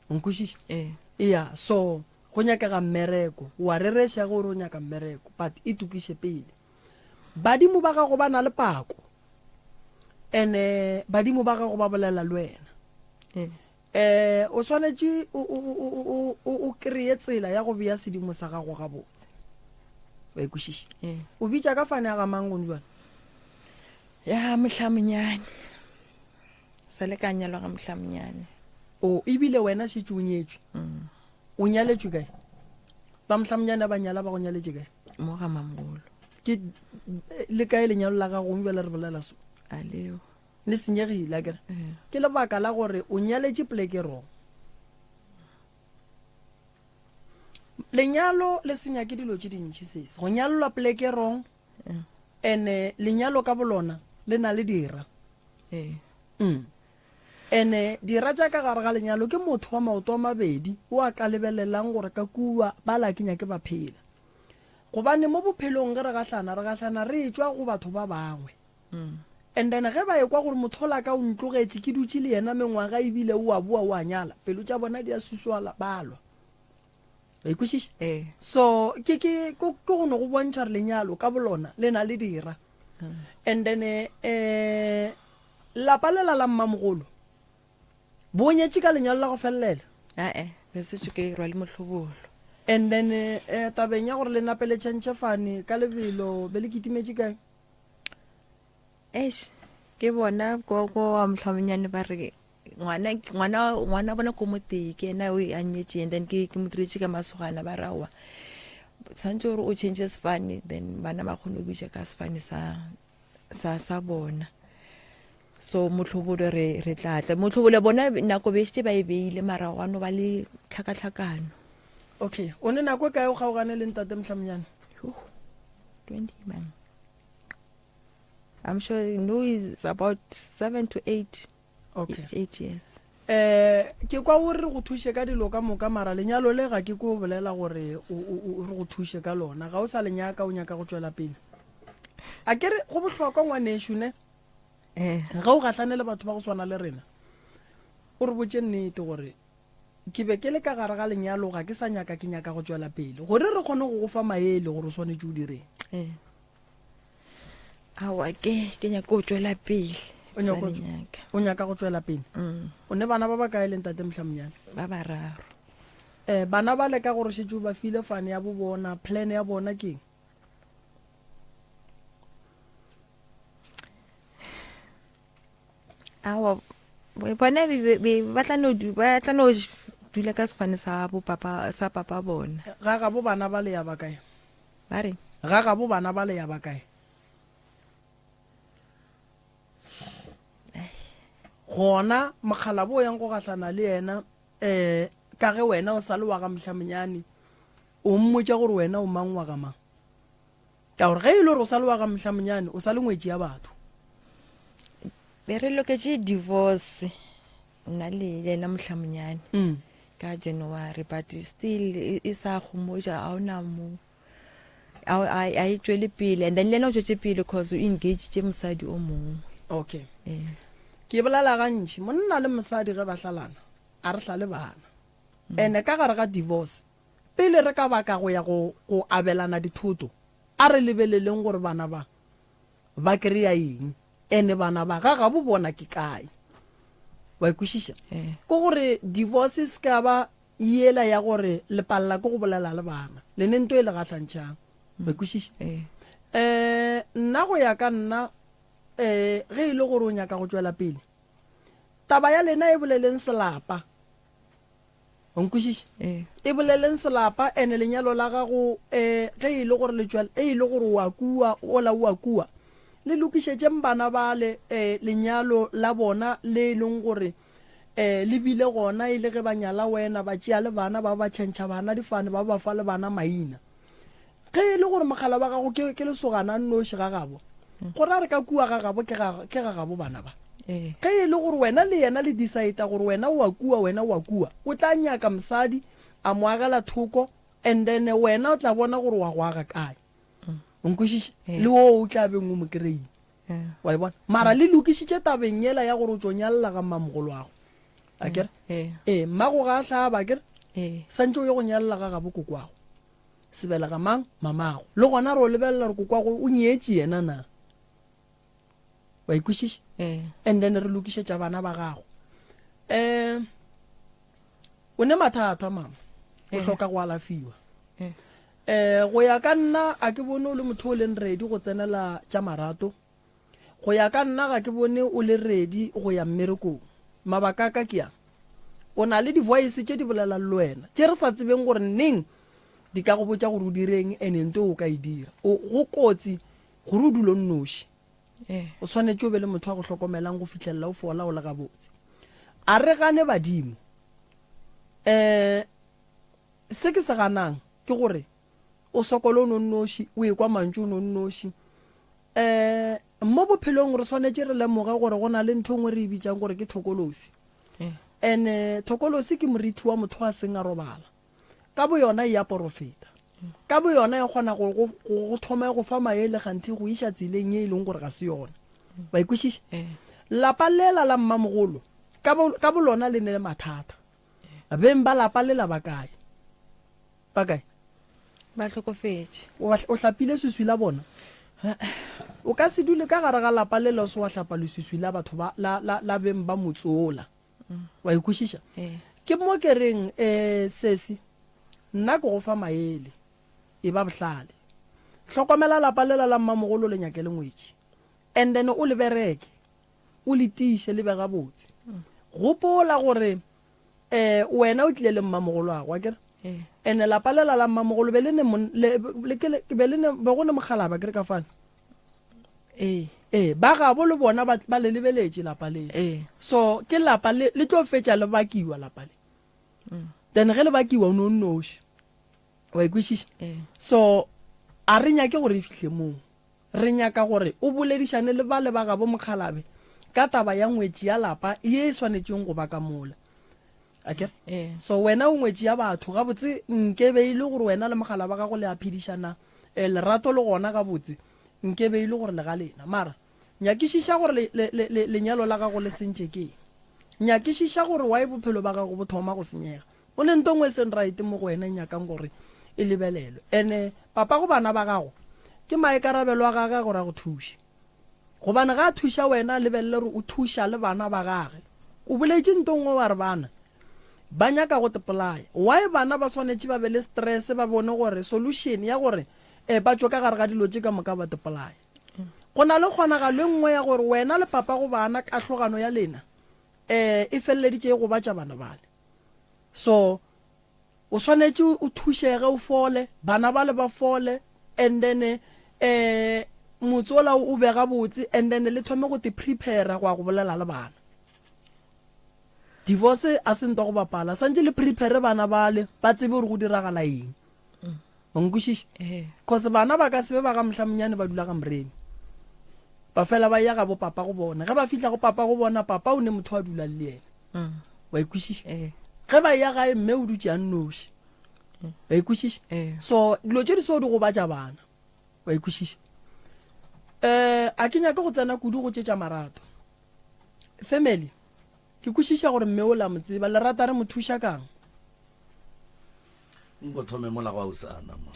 O nkwešiša? Ee. Eya, so go nyakega mmereko. Wa rereša ge o re o nyaka mmereko, but e tokiše pele. Badimo ba gago ba na le pako. Ene badimo ba gago ba bolela le wena. Ee. Eh, o swanetše o, o, o, o, o, o kreye tsela ya go bea sedimo sa gago gabotse. Wa e kwešiša? Ee. O bitša ka fane ya ga mang gone jwale? Ya mohlamonyane. Sa le ka nyalwa ga mohlamonyane. O, ebile wena šetše o nyetšwe. Mm. O nyaletšwe kae? Ba mohlamonyane ba nyala ba go nyaletše kae? Mo ga mamogolo. Ke le kae lenyalo la gago gone bjale re bolela so? A leo. Le senyegile akere? Ke lebaka la gore o nyaletše poleke wrong. Lenyalo le senya ke dilo tše dintši sesi. Go nyalelwa poleke wrong ene lenyalo ka bolona le na le dira. Mm. Ene dira tša ka gare ga lenyalo ke motho wa maoto a mabedi o a ka lebelelang gore ka kua bala ke nyake ba phela. Gobane mo bophelong ge re gahlana re gahlana re etšwa go batho ba bangwe. And then ge ba ekwa gore motho ola ka o ntlogetše ke dutše le yena mengwaga ebile o a boa o a nyala, pelo tša bona di a suswala, ba lwa. Wa ikwešiša? Ee. So ke ke ke go no go bontšha gore lenyalo ka bolona le na le dira. And then eh lapa lela la mmamogolo bo nyetše ka lenyalo la go felelela? Ae. Be setse ke rwale mohlobolo. And then eh, tabeng ya gore le nape le tšhentšhe fane ka lebelo be le kitimetše kae? Eish, ke bona ko ko wa mohlomonyane ba re ngwana ngwana ngwana bona ko motee ke yena o a nyetše and then ke ke mo diretše ka masogana ba re aowa tshwanetse gore o change sefane then bana ba kgone go bitša ka sefane sa sa sa bona so mohlobolo re re tla tla mohlobolo bona nako be šetše ba e beile mara gwa no ba le tlhakatlhakano. Okay, o ne nako e kae o kgaogane le ntate Mohlamonyane? Yoh, 20 man. I'm sure no is about 7 to 8. Okay. 8 years. Eh, ke kwa o re go thuše ka dilo ka moka mara lenyalo le ga ke ko bolela gore o o re go thuše ka lona ga o sa le nyaka o nyaka go tšwela pele. A ke re go bohlokwa ngwanešu ne? Eh. Ge o gahlane le batho ba go swana le rena o re botše nnete gore ke be ke le ka gare ga lenyalo ga ke sa nyaka ke nyaka go tšwela pele gore re kgone go go fa maele gore o swanetše o direng. Eh. Aowa ke ke nyaka go tšwela pele. O nyaka o nyaka go tšwela pele. Mm. O ne bana ba ba kae le ntate Mohlamonyane? Ba bararo. Eh bana ba le ka gore šetše o ba file fane ya bo bona plan ya bona ke eng? Aowa bona ba tla no ba tla no dula ka sefane sa bo papa sa papa bona. Ga gabo bana ba le ya ba kae? Ba re. Ga gabo bana ba le ya ba kae? Gona mokgalabo o yang go gahlana le yena um ka ge wena o sa le wa ga Mohlamonyane o mmotša gore wena o mang wa ga mang? Ka gore ge e le gore o sa le wa ga Mohlamonyane o sa le ngwetši ya batho. Be re loketše divorce nna le yena Mohlamonyane mm. ka January but still e, e sa gomotša ga ona mo a e tšwele pele and then le yena o tšwetše pele cause o engagitše mosadi o mongwe. Okay. Eh. Ke bolela gantši monna le mosadi ge ba hlalana a re hlale bana. Mm. Ene ka gare ga divorce pele re ka baka go ya go go abelana dithoto a re lebeleleng gore bana ba ba kry-a eng ene bana ba ga gabo bona ke kae wa ikwešiša Eh. ke gore divorce e se ka ba yela ya gore le palela ke go bolela le bana le ne nto e le gahlantšhang wa ikwešiša Eh. um nna go ya ka nna um ge e le gore o nyaka go tšwela pele taba ya lena e boleleng selapa O nkwešiša? Ee. E boleleng selapa, ene lenyalo la gago, e, ge e le gore le tšwel, e e le gore o a kua, ola o a kua, le lokišetšeng bana bale, e, lenyalo la bona le e leng gore, e, le bile gona e le ge ba nyala wena, ba tšea le bana, ba ba tšhentšha bana difane, ba ba fa le bana maina. Ge e le gore mogala wa gago ke, ke lesogana a nnoši ga gabo, go ra re ka kua ga gabo ke ga, ke ga gabo bana ba. Ee. Ge e le gore wena le yena le decide gore wena o a kua, wena o a kua, o tla nyaka mosadi a mo agela thoko and then wena o tla bona gore wa go aga kae. O nkwešiša? Ee. Le wo o tla beng o mo kry-ile. Ee. Wa e bona? Mara le lokišitše tabeng yela ya gore o tšo nyalela ga mmamogoloago. Akere? Ee. Ee, mmago ga a hlaba, akere? Ee. Santše o ye go nyalela ga gabo kokwago. Sebelega mang? Mamago. Le gona re o lebelela re kokwago o nyetše yena na? Wa ikwešiša? Ee. And then re lokišetša bana ba gago. Um o ne mathata mama. O Ee. hloka go alafiwa. Ee. Um go ya ka nna a ke bone o le motho o leng ready go tsenela tša marato. Go ya ka nna ga ke bone o le ready go ya mmerekong. Mabaka a ka ke a, O na le di-voice tše di bolelang le wena, tše re sa tsebeng gore neng di ka go botša gore o direng and nto o ka e dira. O, go kotsi gore o dule o nnoši. O swanetše o be le motho a go hlokomelang go fihlelela o fola o le gabotse. A re gane badimo. Um se ke se ganang ke gore o sokole o no nnoši, o ekwa mantšu o no nnoši. Um mo bophelong re swanetše re lemoge gore go na le ntho e nngwe re e bitšang gore ke thokolosi. And thokolosi ke morithi wa motho a seng a robala. Ka boyona e a porofeta. Ka boyona e kgona go go go thoma e go fa maele kganthe go iša tseleng ye e leng gore ga se yona. Wa e kwešiša? Lapa lela la mmamogolo ka bo ka bolona le ne le mathata. Beng ba lapa lela ba kae? Ba kae? Ba hlokofetše. O, o hlapile swiswi la bona? O ka se dule ka gare ga lapa lela o se wa hlapa leswiswi la batho ba, la, la, la beng ba motse wola. Wa e kwešiša? Ee. Ke mo ke reng, eh, sesi, nna ke go fa maele. E ba bohlale. Hlokomela lapa lela la mmamogolo le nyake le ngwetši. And then o le bereke. O le tiiše le be gabotse. Gopola gore eh wena o tlile le mmamogoloago, akere? Ene lapa lela la mmamogolo be le ne le, le, ke, be le ne, be go ne mokgalaba akere ka fale? Ee. Ee, ba gabo le bona ba, ba le lebeletše lapa le. Ee. So ke lapa le, le tlo fetša le bakiwa lapa le. Then ge le bakiwa o ne o nnoši. Wa e kwešiša? Ee. So a re nyake gore e fihle moo. Re nyaka gore o boledišane le bale ba gabo mokgalabe ka taba ya ngwetši ya lapa ye e swanetšeng go ba ka mola. Akere? Ee. So wena o ngwetši ya batho, gabotse nke be e le gore wena le mogala wa gago le a phedišana, eh, lerato le gona gabotse, nke be e le gore le ga lena. Mara nyakišiša gore le, le, le, le, lenyalo la gago le sentše ke eng. Nyakišiša gore why bophelo ba gago bo thoma go senyega. Go ne nto nngwe e seng right mo go wena e nyakang gore e lebelelwe. Ene papa go bana ba gago ke maikarabelo a gage gore a go thuše. Gobane ga a thuša wena a lebelele gore o thuša le bana ba gage. O boletše nto nngwe wa re bana ba nyaka go tepolaya. Why bana ba swanetše ba be le stress ba bone gore solution ya gore eh ba tšwe ka gare ga dilo tše ka moka ba tepolaya. Go na le kgonagalo e nngwe ya gore wena le papa go bana kahlogano ya lena eh e feleleditše e gobatša bana bale. So o swanetše o thušege o fole, bana bale ba fole and then eh motse ola o be gabotse and then le thome go te prepare go ya go bolela le bana. Divorce a se ntwa go bapala, santše le prepare bana bale ba tsebe gore go diragala eng. Wa nkwešiša? Cause bana ba ka se be ba ga mohlamonyane ba dula ga moremi. Ba fela ba ya ga bo papa go bona. Ge ba fihla go papa go bona, papa o ne motho a dulang le yena. Wa ikwešiša? Ge ba ya gae mme o dutše a nnoši. Wa ikwešiša? So dilo tše di so di gobatša bana. Wa ikwešiša? Eh, a ke nyake go tsena kudu go tše tša marato. Family, ke kwešiša gore mme o la mo tseba, le rata re mo thuša kang? Nko thome mola go ausi Ana mo.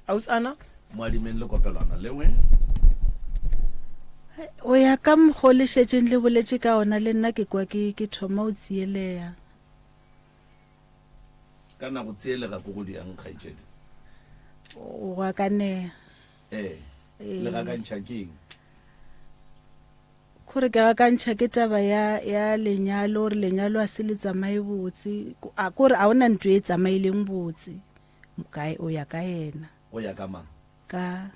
Ausi Ana? Mo adimeng le kopelwana lengwe. O ya ka mokgo le šetšeng le boletše ka ona le nna ke kwa ke ke thoma o tsieleya. Ka na go tsielega ko go diang kgaetšedi? O gakanea. Ee. Le gakantšha ke eng? Gore ke gakantšha ke taba ya ya lenyalo gore lenyalo a se le tsamaye botse a kore a ona ntho e tsamaileng botse kae o ya ka yena. O ya ka mang? Ka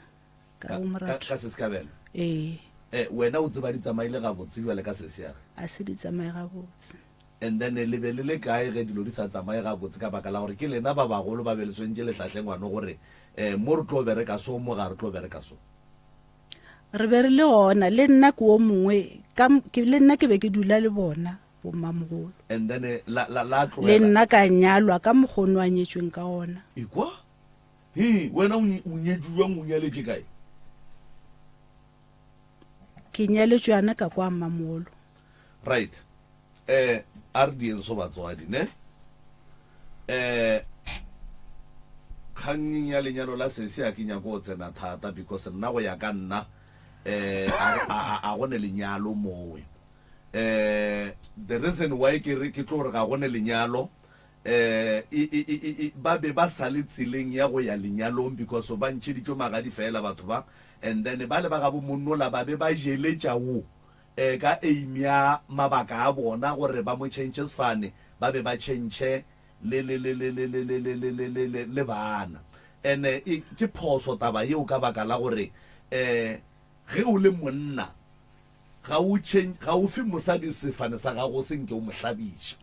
ka ka ka se sekabelo. Ee. Eh wena o tseba di tsamaile gabotse jwale ka sesi ya ge? A se di tsamaye gabotse. And then le be le le kae ge dilo di sa tsamaye gabotse ka baka la gore ke lena ba bagolo ba be le swentše le hlahle ngwano gore eh mo re tlo bereka so mo ga re tlo bereka so. Re be re le gona, le nna ke wo mongwe, ka, ke, le nna ke be ke dula le bona, bommamogolo. And then eh, la, la, la Le tlogela. nna ka nyalwa ka mokgwa o no a nyetšweng ka gona. Ekwa? He, wena o, o nyetšwe bjang, o nyaletše kae? Ke nyaletšwe yana ka kwa mmamogolo. Right. Eh, a re dieng so batswadi, ne? Eh, kgannyeng ya lenyalo la sesi a ke nyako go tsena thata because nna go ya ka nna eh a a go ne lenyalo mowe. Eh, the reason why ke re ke tlo re ga go ne lenyalo eh e, e, e, e, ba be ba sa le tseleng ya go ya lenyalong because ba ntšheditšwe magadi fela batho ba and then ba le ba gabo monnola ba be ba jeletša wo E ka aim ya mabaka a bona gore ba mo tšhentšhe sefane, ba be ba tšhentšhe le, le, le, le, le, le, le, le, le, le, le, le, le bana. Ene e, ke phoso taba yeo ka baka la gore um ge o le monna ga o tšhen, ga o fe mosadi sefane sa gago se nke o mo hlabiša.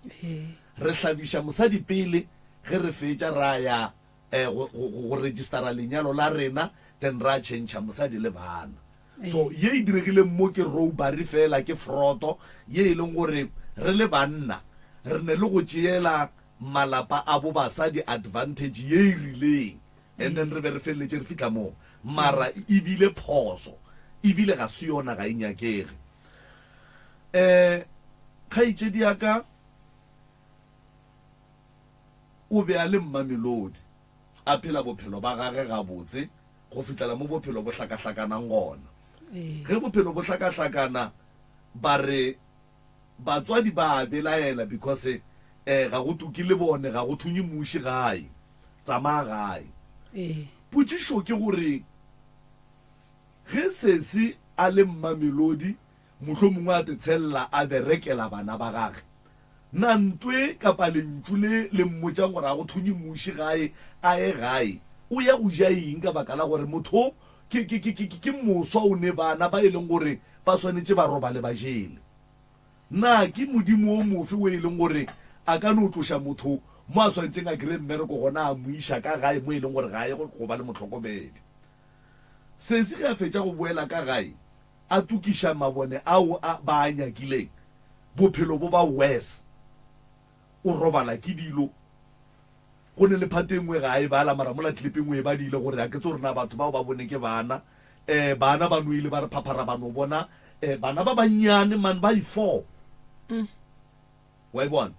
Re hlabiša mosadi pele, ge re fetša ra ya um go, go, go, go registera lenyalo la rena, then ra tšhentšha mosadi le bana. So ye e diregileng mo ke robbery fela, ke froto ye e leng gore re le banna re ne le go tšeela malapa a bo basadi advantage ye e rileng and then re be re feleletše re fihla moo. Mara e bile phoso ebile ga se yona, ga e nyakege. Um kgaetšedi ya ka o be a le Mmamelodi, a phela bophelo ba gage gabotse go fihlela mo bophelo bo hlakahlakanang gona. Ge bophelo bo hlakahlakana, ba re batswadi ba a belaela because um ga go tuke lebone, ga go thunye muši gae. Tsamaya gae. Ee. Potšišo ke gore ge sesi a le Mmamelodi, mohlomongwe a tetshelela a berekela bana ba gage, na ntwe kapa lentšu le le mmotšang gore a go thunye muši gae, a ye gae, o ya go ja eng ka baka la gore motho ke, ke, ke, ke, ke moswa o ne bana ba e leng gore ba swanetše ba robale ba jele? Na ke Modimo o mofe wo e leng gore a ka no tloša motho mo a swanetšeng a kry-e mmereko gona a mo iša ka gae mo e leng gore ga a ye go ba le mohlokomedi? Sesi ge a fetša go boela ka gae a tokiša mabone ao a ba a nyakileng, bophelo bo ba worse. O robala ke dilo. Go ne le part e nngwe ga a e bala mara mola clip e nngwe e badile gore a ke tse gore na batho bao ba bone ke bana. Eh bana ba no ile ba re phaphara ba no bona eh bana ba bannyane man ba i-four. Wa e bona?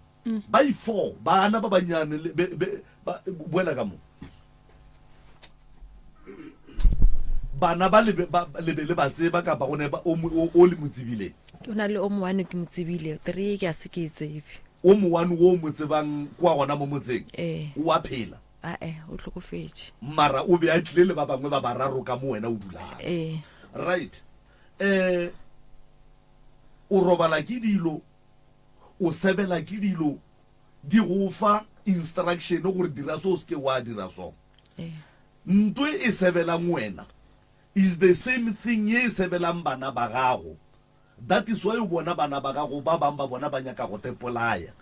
Ba i-four bana ba bannyane le be be ba boela ka mo. Bana ba le be ba le be le ba tseba kapa go ne ba o o o le mo tsebileng? Go na le o mowane ke mo tsebile, three ke a se ke e tsebe. O mowane wo o mo tsebang kua gona mo motseng? Ee. O a phela? Ae, o hlokofetše. Mara o be a tlile le ba bangwe ba bararo ka mo wena o dulang? Ee. Right. Eh, o robala ke dilo, o sebela ke dilo, di go fa instruction gore dira so o se ke wa dira so. Ee. Nto e sebelang wena is the same thing ye e sebelang bana ba gago. That is why o bona bana ba gago ba bang ba bona ba nyaka go te polaya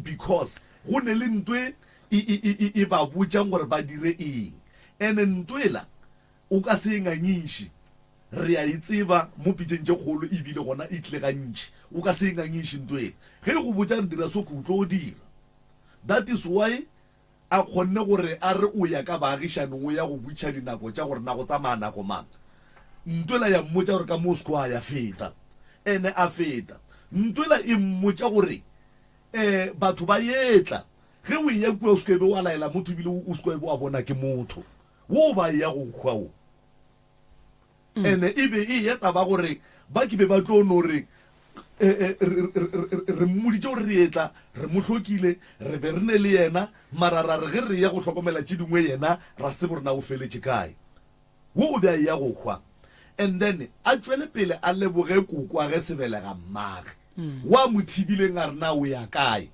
because go ne le nto e e e e ba botšang gore ba dire eng. And nto ela o ka se e ngangiše. Re a e tseba mo pitšeng tše kgolo ebile gona e tlile gantši. O ka se e ngangiše nto ela. Ge e go botša re dira so ke o tlo dira. That is why A kgonne gore a re o ya ka baagišaneng o ya go butšha dinako tša gore na go tsamaya nako mang. Ntwela ya mmotša gore ka Moscow a ya feta. Ene a feta. Ntwela e mmotša gore eh batho ba etla. Ge o eya kua o se ke be wa laela motho ebile o se ke wa bona ke motho wo ba eya go hwa wo. Ene e be e eya taba gore ba ke be ba tlo no re, Re, re, re mmoditše gore re etla, re mo hlokile, re be re ne le yena, mara ra re ge re eya go hlokomela tše dingwe yena ra se tsebe gore na o feletše kae. Wo o be a eya go hwa. And then a tšwele pele a leboge kokoage sebelega mmage, wo a mo thibileng a re na o ya kae.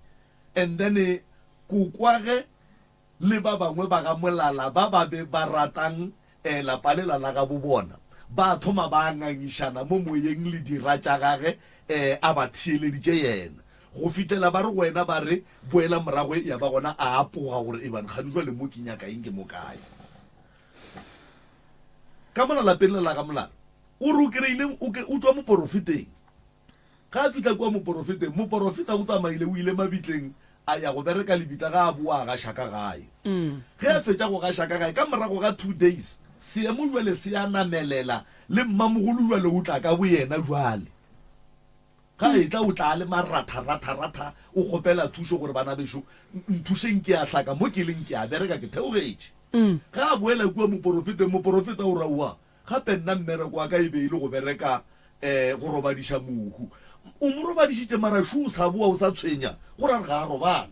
And then kokoage le ba bangwe ba ga Molala ba ba be ba ratang lapa lela la gabo bona, ba thoma ba ngangišana mo moyeng le dira tša gage a ba theeleditše yena, go fihlela ba re go yena ba re, Boela morago, ya ba gona a apoga gore, Ebang kgane jwale mo ke nyaka eng ke mo kae? Ka mola lapeng lela la ga Molala, o re o kreile o tšwa moporofeteng. Ge a fihla kua moporofeteng, moporofeta o tsamaile o ile mabitleng a ya go bereka lebitla ge a boa a gaša ka gae. Ge a fetša go gaša ka gae, ka morago ga two days, seemo jwale se a namelela le mmamogolo jwale o tla ka boyena jwale. Ge a etla o tla a le maratha-ratha-ratha o kgopela thušo gore bana bešo nthušeng ke a hlaka mo ke leng ke a bereka ke theogetše. Ge a boela kua moporofeteng, moporofeta o re aowa Gape nna mmereko wa ka e be e le go bereka um go robadiša mohu. O mo robadišitše mara šo o sa boa o sa tshwenya, go ra re ga a robala.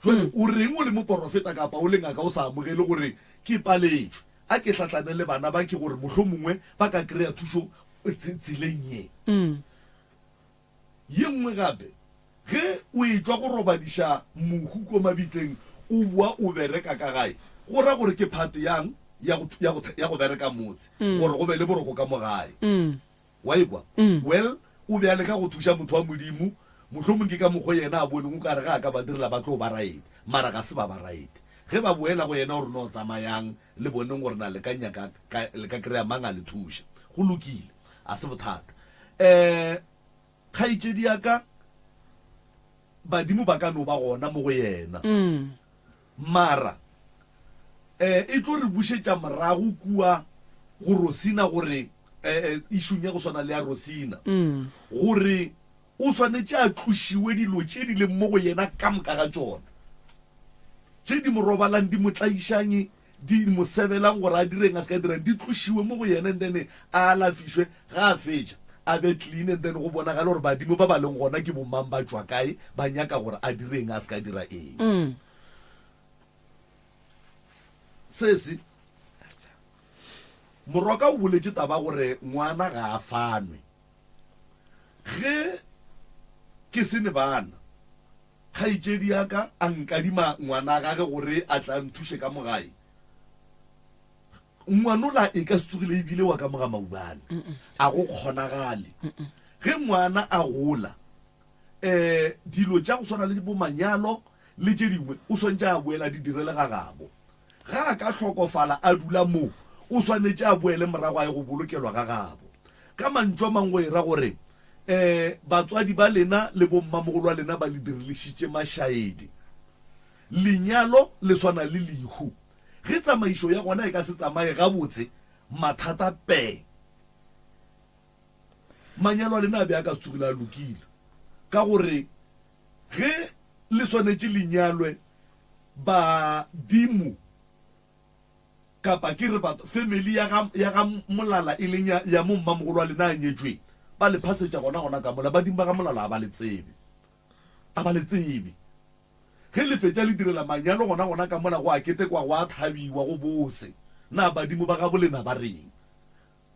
Jwale o reng o le moporofeta kapa o le ngaka o sa amogele gore ke paletšwe? A ke hlahlane le bana ba ke gore mohlomongwe ba ka kry-a thušo tseleng ye. Ye nngwe gape, ge o etšwa go robadiša mohu ko mabitleng o boa o bereka ka gae, go ra gore ke part yang ya go, ya go, ya go bereka motse, gore go be le boroko ka mo gae. Wa e kwa? Well, o be a leka go thuša motho wa Modimo, mohlomong ke ka mokgo yena a boneng o ka re ge a ka ba direla ba tlo ba right, mara ga se ba ba right. Ge ba boela go yena o re no tsamayang le boneng gore na le ka nyaka, ka, le ka kry-a mang a le thuša. Go lokile, a se bothata. Um kgaetšedi ya ka, badimo ba ka no ba gona mo go yena. Mara um e tlo re bušetša morago kua go Rosina gore um išung ya go swana le ya Rosina gore o swanetše a tlošiwe dilo tše di leng mo go yena ka moka ga tšona, tše di mo robalang di mo tlaišang di mo sebelang gore a direng a se ka dirang, di tlošiwe mo go yena and then a alafišwe. Ga a fetša. a be clean and then go bonagale gore badimo ba ba leng gona ke bomang ba tšwa kae ba nyaka gore a dire eng a se ka dira eng. Mm. Sesi Moroka o boletše taba gore ngwana ga a fanwe. Ge ke se ne bana, kgaetšedi ya ka a nkadima ngwana gage gore a tla nthuše ka mo gae. Ngwanola e ka se tsogile ebile wa ka mo ga maubane. A go kgonagale. Ge ngwana a gola, um dilo tša go swana le bo manyalo le tše dingwe o swanetše a boela a di direle ga gabo. Ga a ka hlokofala a dula moo, o swanetše a boele morago a ye go bolokelwa ga gabo. Ka mantšu a mangwe go e ra gore um batswadi ba lena le bommamogolo wa lena ba le direlešitše mašaedi. Lenyalo le swana le lehu. Ge tsamaišo ya gona e ka se tsamaye gabotse, mathata pee. Manyalo a lena a be a ka se tsogile a lokile, ka gore ge le swanetše le nyalwe, badimo kapa ke re batho, family ya ga, ya ga Molala e leng ya, ya mo mmamogolo wa lena a nyetšweng, ba le phasetša gona gona ka mola. Badimo ba ga Molala ga ba le tsebe. A ba le tsebe. Ge le fetša le direla manyalo gona gona ka mola go a ketekwa go a thabiwa go bose. Na badimo ba gabolena ba reng?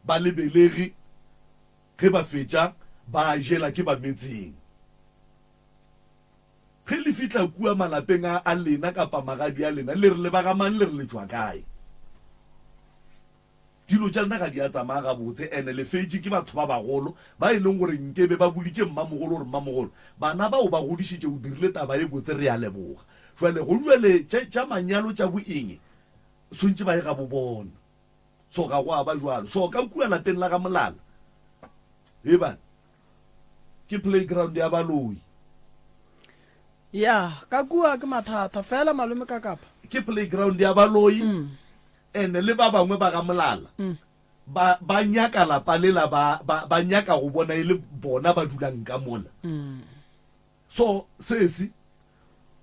Ba le belege ge ba fetša ba jela ke ba metseng. Ge le fihla kua malapeng a a lena kapa magadi a lena le re le ba ga mang le re le tšwa kae? Dilo tša lena ga di a tsamaya gabotse ene le fetše ke batho ba bagolo ba e leng gore nkebe ba boditše mmamogolo gore mmamogolo bana bao ba godišitše o dirile taba e botse re a leboga. Jwale gong jwale tše tša manyalo tša bo eng swantše ba ye ga bo bona. So ga go a ba jwalo. So ka kua lapeng la ga Molala ebane ke playground ya baloi. Ya ka kua ke mathata fela malome ka kapa. Ke playground ya baloi. Ene le ba bangwe ba ga Molala ba, ba nyaka lapa lela, ba, ba, ba nyaka go bona e le bona ba dulang ka mola. So, sesi,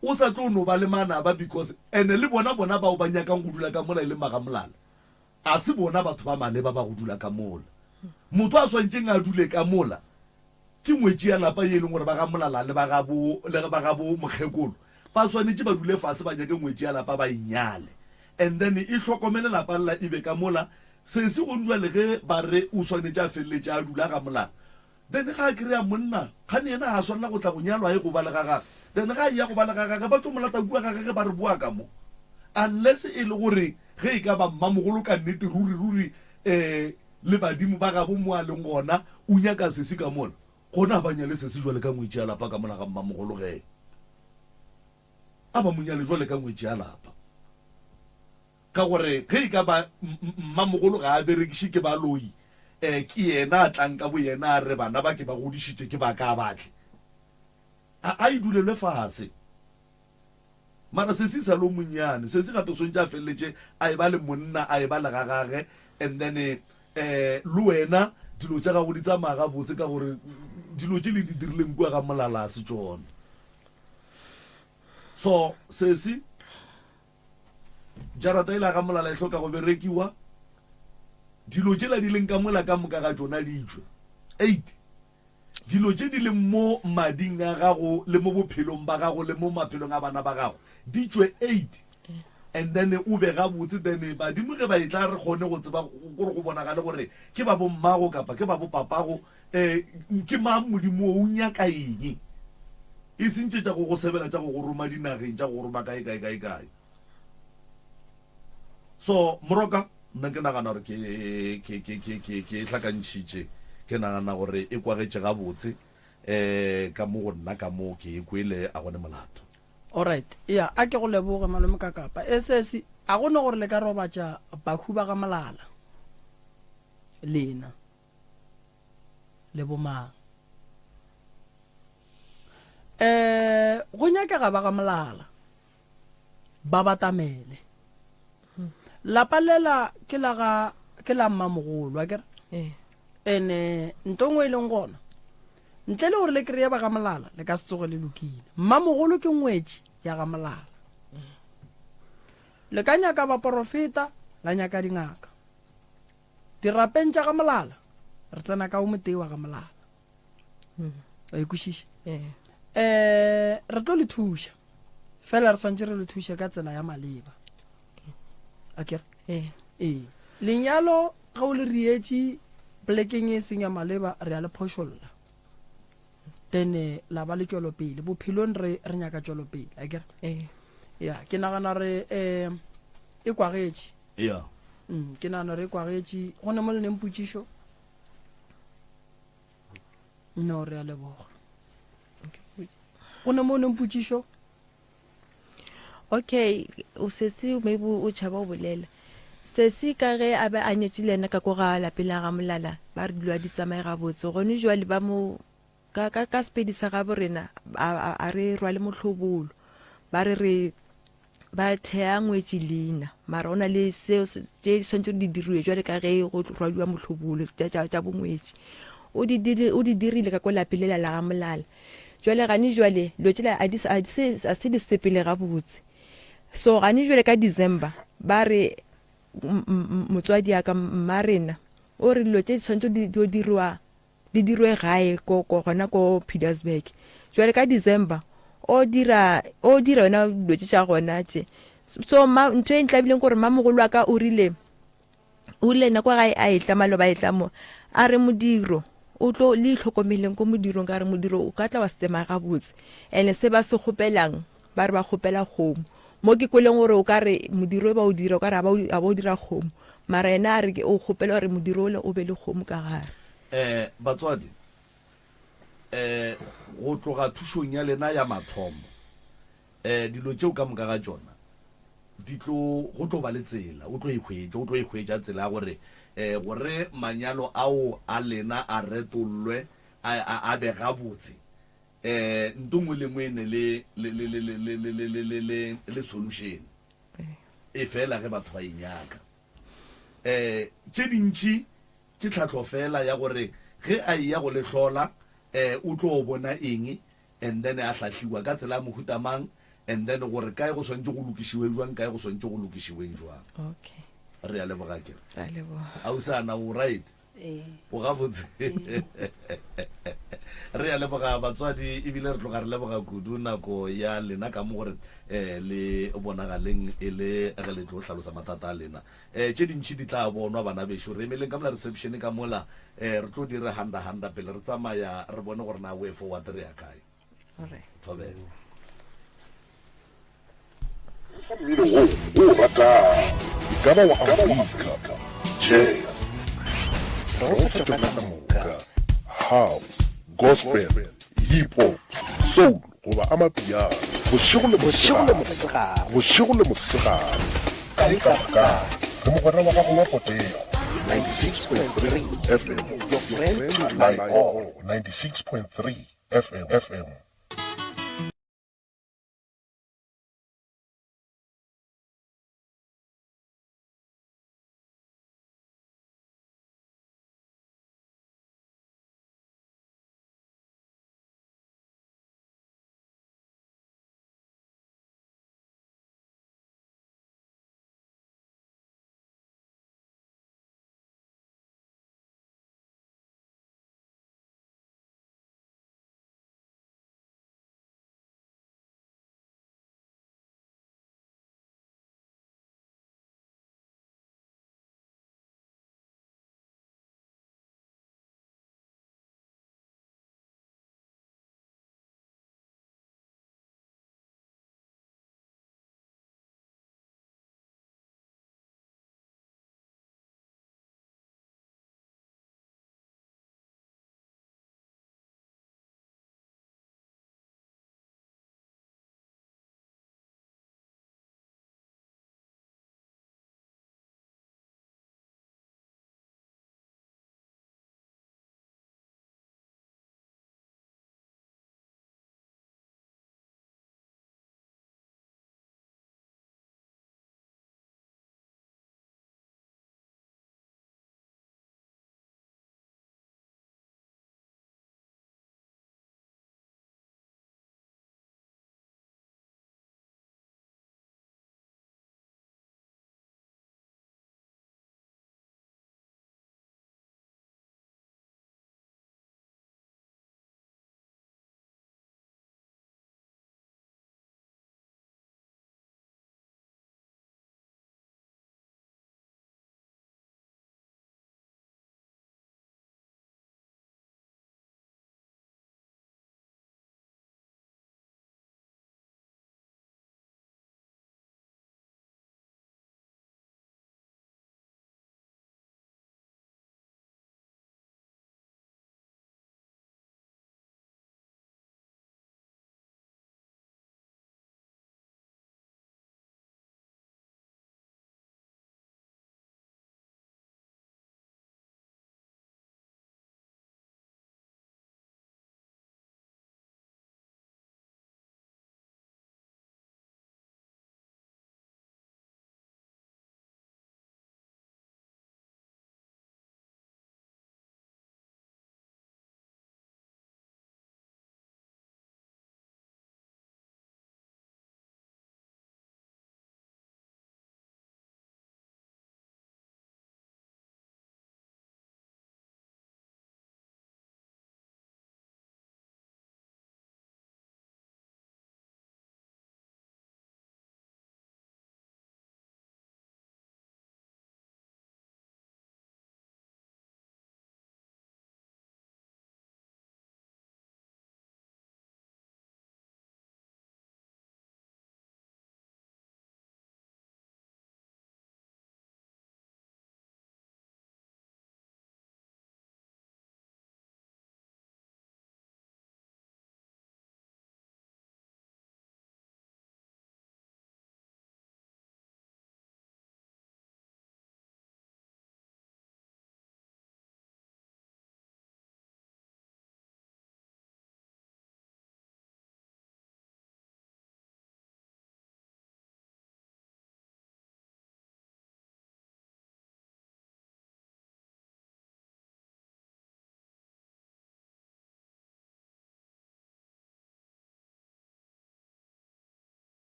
o sa tlo no ba le manaba because, ene le bona, bona bao ba nyakang go dula ka mola e leng ba ga Molala, a se bona batho ba maleba ba go dula ka mola. Motho a swantšeng a dule ka mola Ke ngwetši ya lapa ye e leng gore ba ga Molala le ba ga bo, le ba ga bo mokgekolo ba swanetše ba dule fase ba nyake ngwetši ya lapa ba e nyale and then e hlokomele lapa lela e be ka mola. Sesi gong jwale ge ba re o swanetše a feleletše a dula ga Molala then ga a kry-a monna kgane yena ga a swanela go tla go nyalwa a ye go ba le ga gage then ga a eya go ba le ga gage ba tlo mo lata kua ga gage ba re boa ka mo unless e le gore ge e ka ba mmamogolo ka nnete ruri ruri um Le badimo ba gabo mo a leng gona, o nyaka sesi ka mola, gona a ba nyale sesi jwale ka ngwetši ya lapa ka mola ga mmamogolo ge. A ba mo nyale jwale ka ngwetši ya lapa. Ka gore ge e ka ba mmamogolo ga a berekiše ke baloi, um ke yena a tlang ka boyena a re bana ba ke ba godišitše ke ba ka a batle. A a e dulelwe fase. Mara sesi e sa le o monnyane. Sesi gape o swantše a feleletše a eba le monna, a eba le ga gage and then eh le wena dilo tša gago di tsamaya gabotse ka gore dilo tše le di dirileng kua ga Molala a se tšona. So sesi jarata ela ga Molala e hloka go berekiwa, dilo tšela di leng ka mola ka moka ga tšona di tšwe. 8. Dilo tše di leng mo mading a gago le mo bophelong ba gago le mo maphelong a bana ba gago di tšwe 8 and then o be gabotse then badimo ge ba etla re kgone go tseba gore go bonagale gore ke ba bommago kapa ke ba bopapago um ke mang modimo o nyaka eng e seng tše tša go go sebela tša go go roma dinageng tša go go roma kae kae kae kae. So Moroka, nna ke nagana gore ke ke ke ke ke ke e hlakantšhitše. Ke nagana gore e kwagetše gabotse eh ka mo go nna ka mo ke e kwele a gone molato. Alright, ya a ke go leboge malome ka kapa. Esesi, a go ne gore le ka robatša bahu ba ga Molala lena le bomang? Eh, go nyakega ba ga Molala. ba batamele. Lapa lela ke la ga ke la mmamogolo, akere? Ee. Ene nto nngwe e leng gona, ntle le gore le kry-e ba ga Molala, le ka se tsoge le lokile. Mmamogolo ke ngwetši ya ga Molala. Le ka nyaka baporofeta, la nyaka dingaka. Dirapeng tša ga Molala. Re tsena ka o motee wa ga Molala. Wa e kwešiša? Um re tlo le thuša, fela re swantše re le thuše ka tsela ya maleba. A kere? Ee. Lenyalo ge o le rietše polekeng e seng ya maleba, re a le phošolla. Then eh, la ba le tšwelopele. Bophelong re re nyaka tšwelopele, a kere? Ya, ke nagana re um e kwagetše. Ya. Ke nagana re e kwagetše. Go ne mo le neng potšišo? No, re a leboga. Go ne mo neng potšišo? Okay, o sesi maybe o tšhaba go bolela. Sesi ka ge a be a nyetše le yena ka ko ga lapeng la ga Molala, ba re dilo a di tsamaye gabotse. Gone jwale ba mo ka ka ka sepedi sa gabo rena a, a, a re rwale mohlobolo. Ba re re ba thea ngwetši leina, mara go na le seo tše di swanetše di diriwe jwale ka ge go rwadiwa mohlobolo tša tša tša bongwetši. O di diri o di dirile ka ko lapeng lela la ga Molala. Jwale gane jwale dilo tšela a di a di se a se di sepele gabotse. So gane jwale ka December ba re motswadi ya ka mma rena o re dilo tše di swanetše di dio dirwa di dirwe gae ko ko gona ko Pietersburg. Jwale ka December o dira o dira yona dilo tše tša gona tše. So ma ntho e ntlabileng ke gore mmamogolo wa ka o rile o rile nako ga a etla maloba a etla mo a re modiro o tlo le itlhokomeleng ko modirong ka re modiro o ka tla wa se tsemaya gabotse ene se ba se kgopelang ba re ba kgopela kgomo mo ke kweleng gore o ka re modiro e ba o dira o ka re a ba o dira kgomo mara yena a re o kgopela gore modiro ole o be le kgomo ka gare. Um batswadi, um go tloga thušong ya lena ya mathomo, um dilo tšeo ka moka ga tšona di tlo, go tlo ba le tsela, o tlo e hwetša, o tlo e hwetša tsela ya gore um gore manyalo ao a lena a retollwe, a, a, a be gabotse. Um nto nngwe le nngwe e ne le, le, le, le, le, le, le, le, le, le, le, le solution. E fela ge batho ba e nyaka. Um tše dintši ke tlhahlo fela ya gore ge a eya go le hlola, um o tlo bona eng, and then a hlahliwa ka tsela ya mohuta mang, and then gore kae go swanetše go lokišiwe jwang, kae go swanetše go lokišiweng jwang. Okay. Re a leboga ke re. Re a leboga. Ausana o right? Ee. O gabotse? Re a leboga batswadi ebile re tloga re leboga kudu nako ya lena ka mo gore um le bonagaleng e le ge le tlo hlalosa mathata a lena. Um tše dintši di tla bonwa bana bešo. Re emeleng ka mola reception ka mola um re tlo dire handa handa pele re tsamaya re bone gore na way forward re ya kae. Thobela. Fa mmino wo o o ratago, e ka ba wa Afrika, jazz, re go fa tšona ka moka, house, gospel, hip hop, soul goba amapiano, bošego le mosegare, bošego le mosegare, kae kapa kae, re mogwera wa gago wa potego. 96.3 FM, your friend to rely on. 96.3 FM, FM.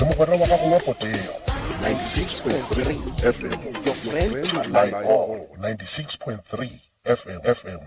mogwera wa gago wa potego. 96.3 FM Your friend to rely on. 96.3 FM FM.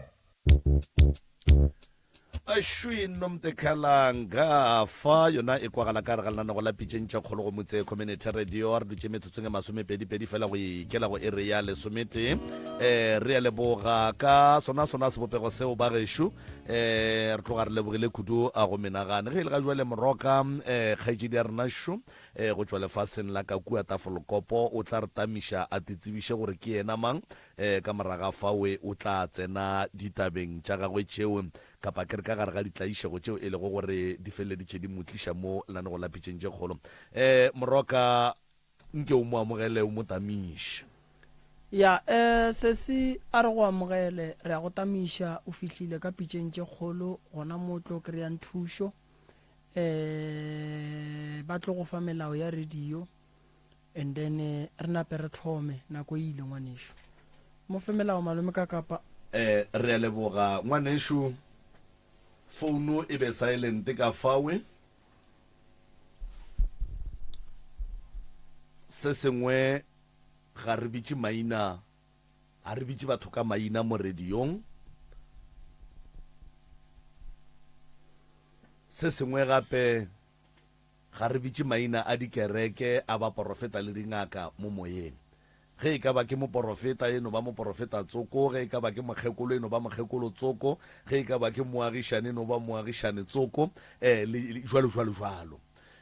Ašwi Nomtekhalanga fa yona e kwagala ka gare ga lenanego la Pitšeng tša Kgolo go Motse Community Radio. Re dutše metsotsong e masomepedipedi fela go ikela go ere ya lesometee. Eh, re a leboga ka sona sona sebopego seo ba gešo. Eh, re tloga re lebogile kudu a go menagane. Ge e le ga jwale Moroka, eh, kgaetšedi ya rena šo, eh, go tšwa lefaseng la ka kua Tafolkopo o tla re tamiša a titsebiše gore ke yena mang. E, ka moraga fawe o tla tsena ditabeng tša gagwe tšeo, kapa ke re ka gare ga ditlaišego tšeo e lego gore di feleleditše di mo tliša mo lenanegong la pitšeng tše kgolo. E, Moroka, nke o mo amogele o mo tamiše. Ya, e, sesi a re go amogele, re a go tamiša, o fihlile ka pitšeng tše kgolo, gona mo o tlo kry-ang thušo. E, ba tlo go fa melao ya radio. And then re nape re thome, nako e ile ngwanešu. Mo fe melao malome ka kapa. Eh re a leboga ngwanešu. Founu e be silent ka fawe. Se sengwe ga re bitše maina, ga re bitše batho ka maina mo radiong. Se sengwe gape Ga re bitše maina a dikereke, a baporofeta le dingaka mo moyeng. Ge e ka ba ke moporofeta, e no ba moporofeta tsoko, ge e ka ba ke mokgekolo, e no ba mokgekolo tsoko, ge e ka ba ke moagišane, e no ba moagišane tsoko, eh, le, le, jwalo, jwalo, jwalo.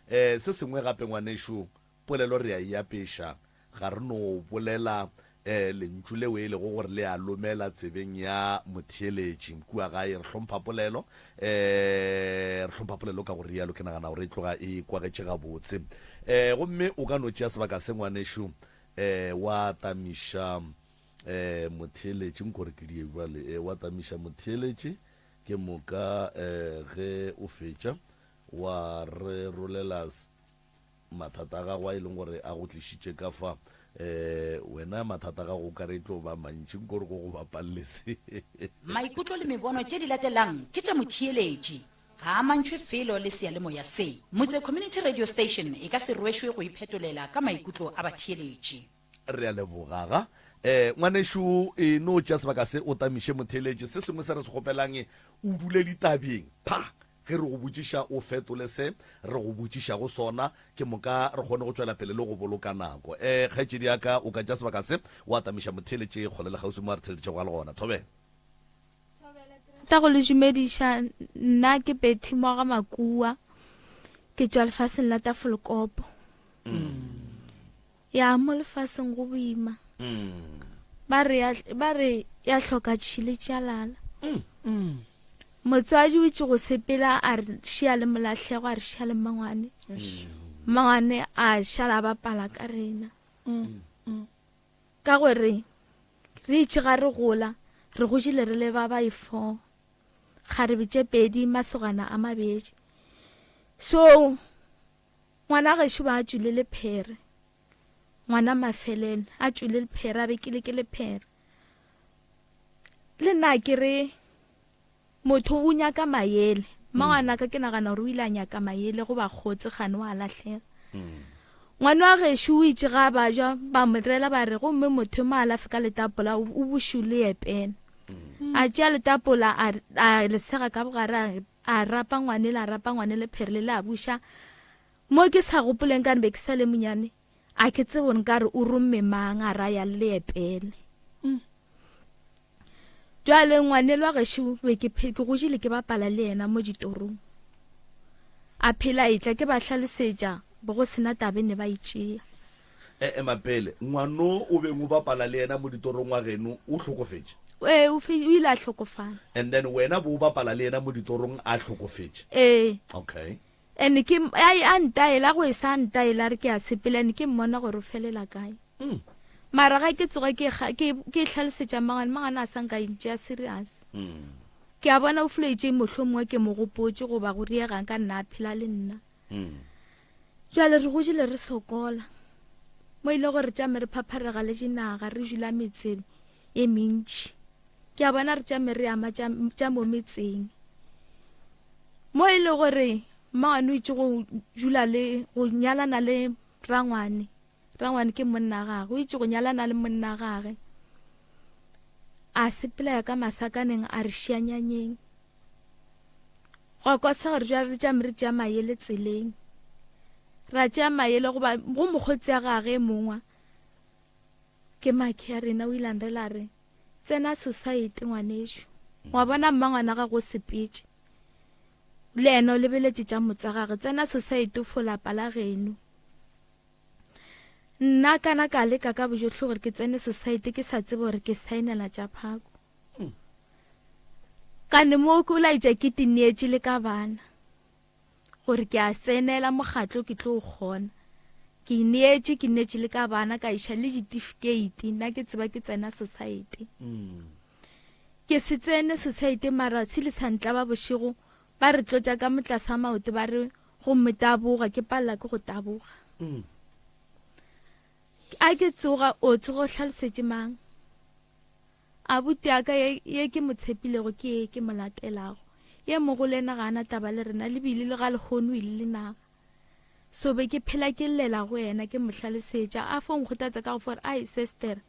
Eh, se sengwe gape, ngwanešu, Polelo re a e apeša, ga re no bolela lentšu leo e lego gore le a lomela tsebeng ya motheeletši kua gae. Re hlompha polelo, re hlompha polelo ka go rialo ke nagana gore e tloga e kwagetše gabotse. Gomme o ka no tšea sebaka se ngwanešu wa tamiša motheeletši, nko re ke die bjale, wa tamiša motheeletši ke moka ge o fetša wa re rolela Mathata a gago a e leng gore a go tlišitše ka fa, eh, wena mathata a gago o ka re e tlo ba mantši, nko re go go bapalle se. Maikutlo le mebono tše di latelang ke tša motheeletši, ga a amantšhwe felo le seyalemoya se. Motse Community Radio Station e ka se rwešwe go iphetolela ka maikutlo a batheeletši. Re a leboga ga. Eh, ngwanešu, e no tšea sebaka se o tamiše motheeletši. Se sengwe se re se kgopelang, o dule ditabeng. Pha! Ge re go botšiša, o fetole se re go botšišago sona, ke moka re kgone go tšwela pele le go boloka nako. Ee, kgaetšedi ya ka, o ka tšea sebaka se, wa tamiša motheeletši kgole le kgauswi mo a re theeleditšego a le gona. Thobela. Ke rata go le dumediša, nna ke Betty Moga Makua, ke tšwa lefaseng la Tafelkopo. Ya mo lefaseng go boima. Ba re ya, ba re ya hloka tšhile tšalala. Motswadi o itše go sepela a re šia le molahlego a re šia le mmangwane. Mmangwane a šala a bapala ka rena. Ka gore re itše ga re gola re gojile re le ba ba e-four. Kgarebe tše pedi masogana a mabedi. So Ngwana gešo ba a tšwile lephere. Ngwana mafelelo a tšwile lephere a bekile ke lephere. Le nna ke re motho o nyaka mayele. Mmangwanaka ke nagana gore o ile a nyaka mayele go bakgotsi kgane wa lahlega. Ngwana wa gešo o itše ga a bajwa ba mo rela ba re gomme motho mo alafe ka letapola o bušo le epela. A tšea letapola a le sega ka bogare A rapa ngwanele, a rapa ngwanele phere le le a buša. Mo ke sa gopoleng ka be ke sa le monyane, a ke tsebe gore nkare o romme mang a ra ya le epele. Jwale ngwanele wa gešo be ke ke gojile ke bapala le yena mo ditorong. A phela e tla ke ba hlalosetša bo go sena taba e ne ba e tšea. E ema pele, ngwano o beng o bapala le yena mo ditorong wa geno o hlokofetše? Ee, o fe, o ile a hlokofala. And then wena bo o bapala le yena mo ditorong a hlokofetše? Ee. Okay. And ke, a, a ntaela, go e sa ntaela a re ke a sepela, and ke mmona gore o felela kae. Mm. Mara ga ke tsoga ke, ke, ke hlalosetša mmangwane, mmangwane a sa nka ntšea serious. Mm. Ke a bona o foloetše mohlomongwe ke mo gopotše goba go riegang ka nna a phela le nna. Mm. Jwale re godile re sokola mo ile gore tšame re phapharega le dinaga re dula metseng e mentši. Ke a bona re tšame re ama tša mo metseng mo e le gore. Mmangwane o itše go dula le go nyalana le rangwane. Rangwane ke monna gage. O itše go nyalana le monna gage. A sepela ya ka masakaneng a re šia nyanyeng. Gwa kwatsa gore jwale re tšame re tšea mayele tseleng. Ra tšea mayele goba go mokgotsi ya gage mongwa. Ke makhe ya rena o ile a nrela a re tsena society ngwanešu. Wa bona mmangwana gago o sepetše. Le yena o lebeletše tša motsa gage tsena society o fo lapa la geno. Nna kana ka leka ka bojohle gore ke tsene society ke sa tsebe gore ke saenela tša phako. Kane mo ke laetša ke tineetše le ka bana gore ke a tsenela mokgatlo ke tlo kgona. Ke ineetše ke neetše le ka bana ka iša le ditifikeiti nna ke tseba ke tsena society. Ke se tsene society mara se le sa ntlaba bošego ba re tlotša ka motlasa maoto ba re gomme taboga ke palela ke go taboga. A ke tsoga o tsoga o hlalosetše mang? Abuti ya ka ye, ye ke mo tshepilego ke ye ke mo latelago. Ye mogolo yena ga a na taba le rena, le bile le ga lehono o ile le naga. So be ke phela ke llela go yena ke mo hlalosetša, a fo nkgothatsa ka go fo re, ai sestere,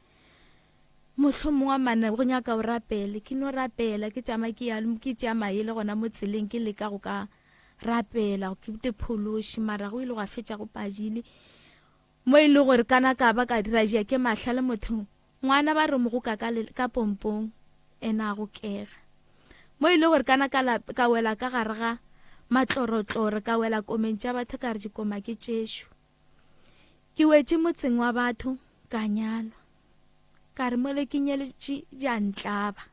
mohlomongwe mane go nyaka o rapele. Ke no rapela, ke tšama ke ya ke tšea maele gona mo tseleng ke leka go ka rapela ke te phološe, mara go ile gwa fetša go padile. Mo e le gore kana ka ba ka dira jea ke mahlale motho ngwana ba re mo go ka ka, ka pompong ena a go kega. Mo e le gore kana ka, la, ka wela ka gare ga matlorotloro ka wela komeng tša batho ka re dikoma ke tšešo. Ke wetše motseng wa batho ka nyalwa. Ka re mole ke nyeletše ja ntlaba.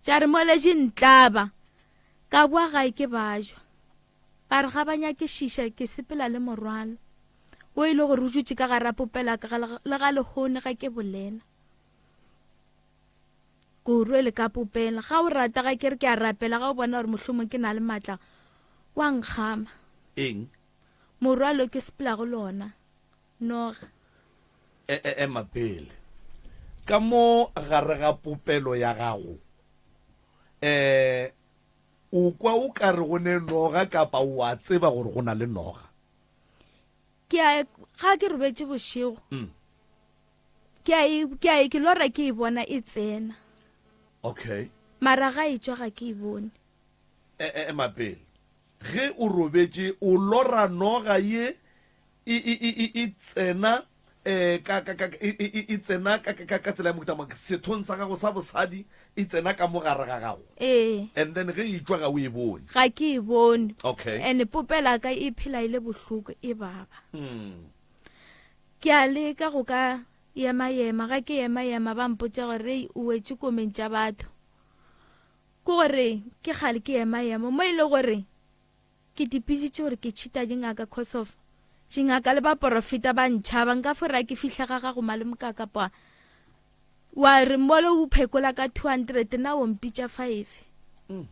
Tša re mole di ntlaba ka boa gae ke bajwa. Ba re ga ba nyakišiša ke sepela le morwalo wo e le gore o dutše ka gara popelo ya ka le ga lehono ge ke bolela. Ke o rwele ka popelo. Ga o rata ga ke re ke a rapela ga o bona gore mohlomong ke na le maatla wa nkgama. Eng? Morwalo ke sepelago le ona. Noga. E, e, ema pele. Ka mo gare ga popelo ya gago, eh, O kwa o ka re go ne noga kapa o a tseba gore go na le noga? Ke a ga ke robetše bošego. Mm. Ke a e ke a e ke lora ke e bona e tsena. Okay. Mara ga e tšwa ga ke e bone. E, e, ema pele. Ge o robetše o lora noga ye e, e, e, e, e tsena eh, ka, ka, ka, e, e, e, e tsena ka, ka, ka tsela ya mohuta mang sethong sa gago sa bosadi e tsena ka mo gare ga gago Ee. and then ge e tšwa ga o e bone Ga ke e bone. Okay. And popela ka e phela e le bohloko e baba. mm. Ke a leka go ka ema ema ga ke ema ema ba mpotša gore ei o wetše komeng tša batho. Ke gore ke kgale ke ema ema mo e le gore Ke tipiditše gore ke cheater dingaka cause of dingaka le baporofeta ba ntšhaba nka fo ra ke fihla ga gago malomkaka pa wa re mole o phekola ka 200 na o mpitša 5 mm.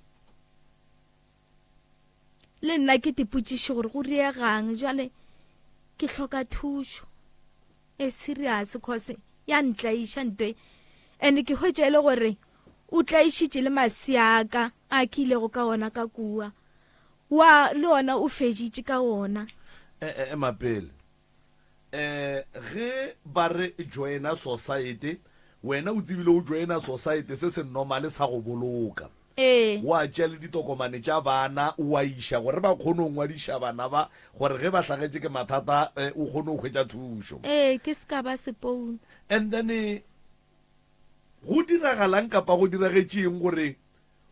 le nna ke tipotšiše gore go riegang jwale ke hloka thušo e serious cause ya ntlaiša ntwe and ke hwetša e le gore o tlaišitše le masea a ka a ke ilego ka ona ka kua wa le ona o feditše ka ona e, e, ema pele um ge ba re joina society wena o tsebile o joina society se se normale sa go boloka Ee. Wa tšea le ditokomane tša bana wa iša gore ba kgone go ngwadiša bana ba gore ge ba hlagetše ke mathata o kgone go hwetša thušo. Ee, ke se ka ba sepounu. And then go diragalang kapa go diragetše eng gore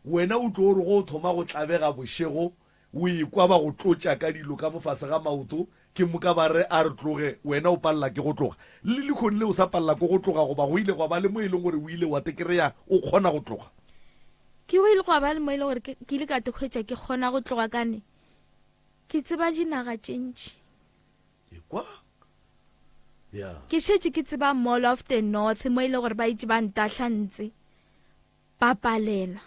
wena o tlo re go thoma go tlabega bošego o ekwa ba go tlotša ka dilo ka mo fase ga maoto ke moka ba re a re tloge wena o palela ke go tloga? Le lehono le o sa palela ke go tloga goba go ile gwa ba le mo e leng gore o ile wa te kry-a o kgona go tloga? Ke go ile gwa ba le mo e leng gore ke ile ka te hwetša ke kgona go tloga kane ke tseba dinaga tše ntši. Ekwa? Ya. Ke šetše ke tseba Mall of the North mo e leng gore ba itše ba ntahla ntse ba palelwa.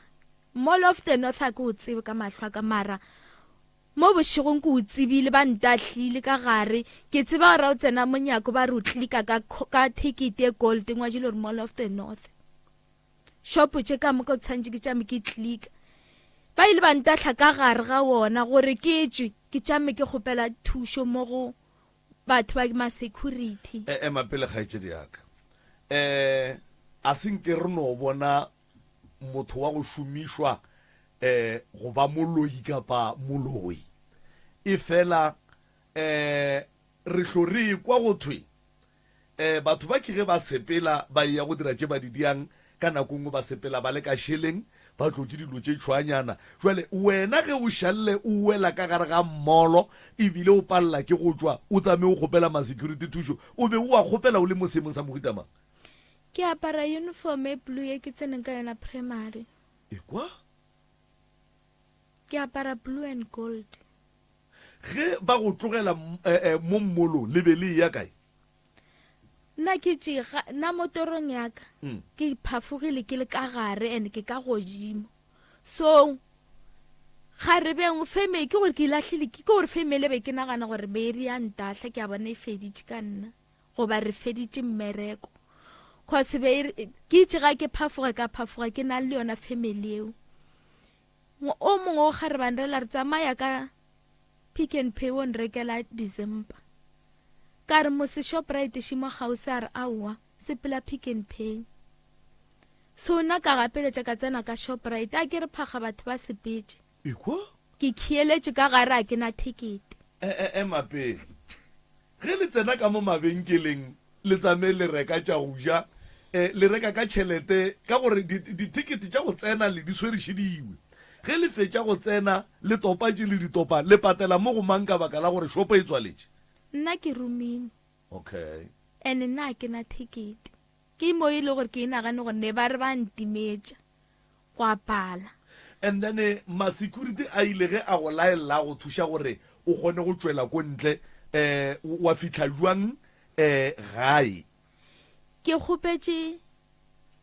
Mall of the North a ke o tsebe ka mahlo a ka mara mo bošegong ke o tsebile ba ntahlile ka gare ke tseba gore o tsena monyako ba re o klika ka, ka ticket e gold ngwadile gore Mall of the North. Shopo tše ka moka o tshwanetse ke tšame ke klika. Ba ile ba ntahla ka gare ga wona gore ke tšwe ke tšame ke kgopela thušo mo go batho ba ma-security. E, ema pele kgaetšedi ya ka. Um a se nke re no bona motho wa go šomišwa um go ba moloi kapa moloi. Efela um re hlo re ekwa go thwe um batho ba ke ge ba sepela ba eya go dira tše ba di diang, ka nako nngwe ba sepela ba le ka šeleng, ba tlotše dilo tše tšhwaanyana. Jwale wena ge o šalle o wela ka gare ga mmolo ebile o palela ke go tšwa, o tsamaye o kgopela ma-security thušo, o be o a kgopela o le mo seemong sa mohuta mang? Ke apara uniform e blue ye ke tseneng ka yona primary. Ekwa? Ke apara blue and gold. Ge ba go tlogela mo mmolong, le be le eya kae? Nna ke tše, ga, nna mo torong ya ka, ke phafogile ke le ka gare and ke ka godimo. So, kgarebeng, feme, ke gore ke lahlile, ke gore femele be ke nagana gore Mary ya ntahla, ke a bona e feditše ka nna, goba re feditše mmereko. Cause be e re, ke itše ga ke phafoga, ka phafoga ke na le yona family eo. O mongwe o kgarebane re la re tsamaya ka Pick n Pay o nrekela December. Ka re mose Shoprite še mo kgauswi a re aowa sepela Pick n Pay. So nna ka gapeletša ka tsena ka Shoprite a ke re phakga batho ba sepetše. Ekwa? Ke khieletše ka gare a ke na thekete. E-e ema pele. Ge le tsena ka mo mabenkeleng le tsamaye le reka tša go ja, e, le reka ka tšhelete ka gore di, dithekete tša go tsena le di swerišediwe. Ge le fetša go tsena le topa tše le di topang, le patela mo go mang ka baka la gore šopo e tswaletše? Nna ke romile. Okay. And nna ga ke na thekete. Ke mo e le gore ke e nagane gore ne ba re ba ntimetša. Gwa pala. And then ma security a ile ge a go laella a go thuša gore o kgone go tšwela ko ntle eh wa fihla jwang eh gae? Ke kgopetše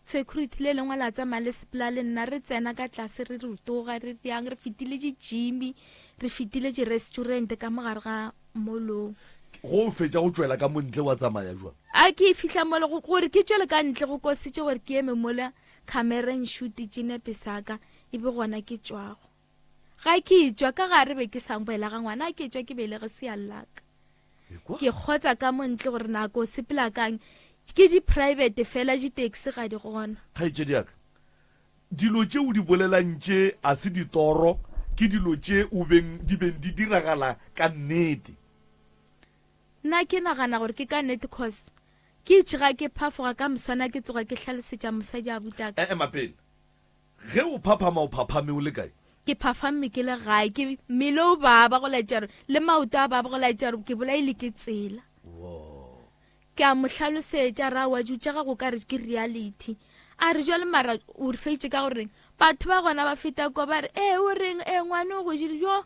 security le lengwe la tsamaya le sepela le nna re tsena ka tlase re rotoga re yang re fetile di-gym re fetile di-restaurant ka mo gare ga molong. Go o fetša go tšwela ka mo ntle wa tsamaya jwang? A ke fihla mola gore ke tšwele ka ntle go kositše gore ke eme mola Khamera e nšutitše nepe sa ka, e be gona ke tšwago. Ga ke etšwa, ka gare be ke sa boela ga ngwana, a ke etšwa ke belege seallaka. Ke kgotsa ka mo ntle gore nako sepela kang, ke di private fela di taxi ga di gona. Kgaetšedi ya ka, dilo tše o di bolelang tše a se ditoro, ke dilo tše o beng di beng di diragala ka nnete. Nna ke nagana gore ke ka nnete cause ke itše ga ke phafoga ka moswana ke tsoga ke hlalosetša mosadi a butaka. E ema pele. Ge o phaphama o phaphame o le kae? Ke phafamme ke le gae ke mmele o baba go laetša gore le maoto a baba go laetša gore ke bolaile ke tsela. Ke a mo hlalosetša ra wa dutša ga go ka re ke reality. A re jwale mara o re feitše ka gore batho ba gona ba feta kwa ba re ee o reng ee ngwane o go jele jo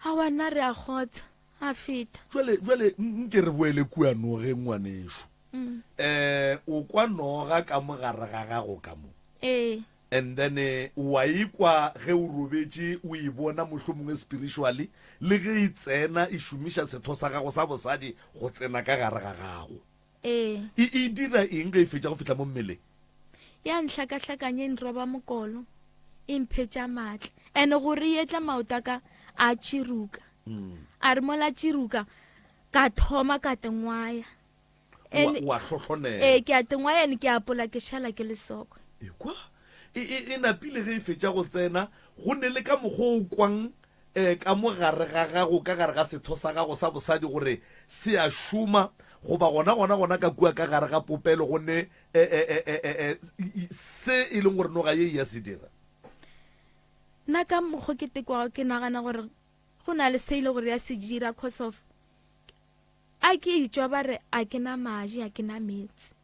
aowa nna re a kgotsa. A feta. Jwale, jwale nke re boele kua nogeng, ngwanešu. Mm. Eh, o kwa noga ka mo gare ga gago ka mo. Ee. And then eh, wa ikwa ge o robetše o e bona mohlomongwe spiritually le ge e tsena e šomiša setho sa gago sa bosadi go tsena ka gare ga gago. Ee. E, e dira eng ge e fetša go fihla mo mmeleng? Ya nhlakahlakanya e nroba mokolo, e mphetša maatla. And gore e etla maoto a ka a tširuka. A re mola tširuka ka thoma ka tengwaya. And Wa hlohlonela. Ee, ke a tengwaya and ke apola ke šala ke lesokwe. Ekwa, e, e, e napile ge e fetša go tsena, go ne le ka mokgwa o kwang um ka mo gare ga gago, ka gare ga setho sa gago sa bosadi gore se a šoma, goba gona, gona, gona ka kua ka gare ga popelo go ne e, e, e, e, e, e, se e leng gore noga ye e ya se dira. Nna ka mokgo ke tekwago ke nagana gore go na le se e le gore ya se dira cause of a ke etšwa ba re a ke na maji a ke na meetse.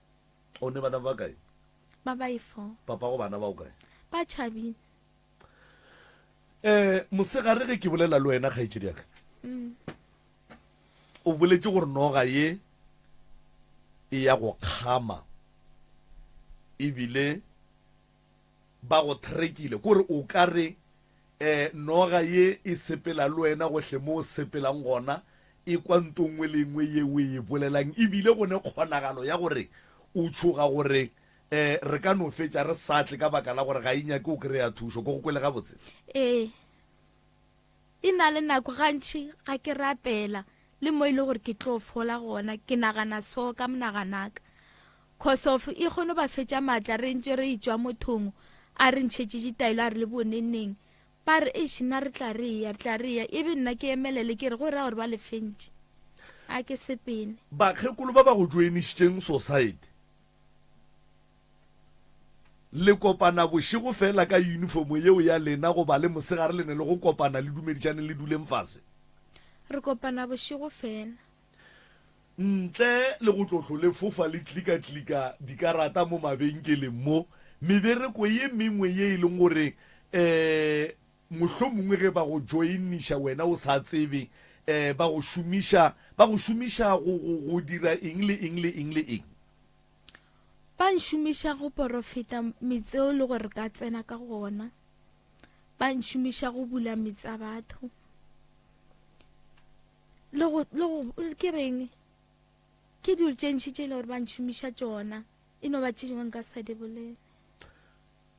O ne bana ba kae? Ba ba e four. Papa go bana ba o kae? Ba tšhabile. Eh, mosegare ge ke bolela le wena kgaetšedi ya ka. Mm. O boletše gore noga ye e ya go kgama ebile ba go threkile kore o ka re eh noga ye e sepela le wena gohle mo o sepelang gona e kwa nto nngwe le nngwe ye o e bolelang ebile go ne kgonagalo ya gore o tšhoga gore. um re ka no fetša re sa tle ka baka la gore ga e nyake o kry-a thušo. Ke go kwele gabotse? Ee. E na le nako gantši ga ke rapela le mo e le gore ke tlo fola gona, ke nagana so ka monaganaka. Cause of e kgone ba fetša maatla re ntše re etšwa mothong a re ntšhetše ditaelo a re le boneneng ba re eish nna re tla re eya re tla re eya ebe nna ke emelele ke re go ra gore ba le fentše a ke sepele. Bakgekolo ba ba go joinišitšeng society le kopana bošego fela ka uniform yeo ya lena goba le mosegare le ne le go kopana le dumedišane le duleng fase? Re kopana bošego fela. Ntle le go tlo hlole fofa le klika-klika dikarata mo mabenkeleng mo, mebereko ye mengwe ye e leng gore um mohlomongwe ge ba go joiniša wena o sa tsebe um ba go šomiša, ba go šomiša go, go, go dira eng le eng le eng le eng. Ba nšomiša go porofeta metseo le gore ka tsena ka gona. Ba nšomiša go bula metse a batho. Le go, le go, ke reng? Ke dilo tše ntši tše e le gore ba nšomiša tšona. E no ba tše dingwe nka sa di bolele.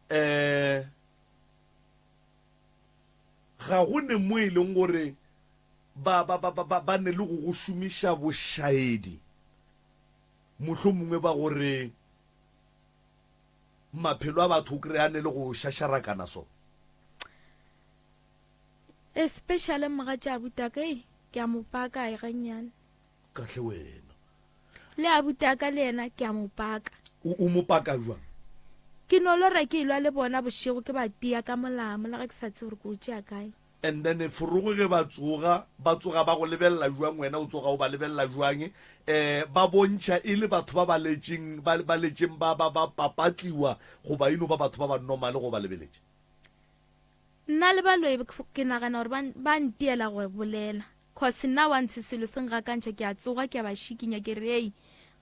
Um ga go ne mo e leng gore ba, ba, ba, ba, ba ne le go go šomiša bošaedi. Mohlomongwe ba go re maphelo a batho o kry-a ne le go šašarakana so. Especially mogatša abutaka ei ke a mo paka ai gannyane. Kahle wena. Le abutaka le yena ke a mo paka. O, o mo paka jwang? Ke no lora ke elwa le bona bošego ke ba tia ka molamo le ge ke sa tsebe gore ke o tšea kae. And then forogo ge ba tsoga, ba tsoga ba go lebelela jwang, wena o tsoga o ba lebelela jwang? Eh, ba bontšha e le batho ba ba letšeng, ba, ba letšeng ba, ba, ba papatliwa goba e no ba batho ba ba normal go ba lebeletše? Nna le baloi ke nagana gore ba, ba ntiela go bolela. Cause nna once selo se ngakantšha ke a tsoga ke a ba šikinya ke re ei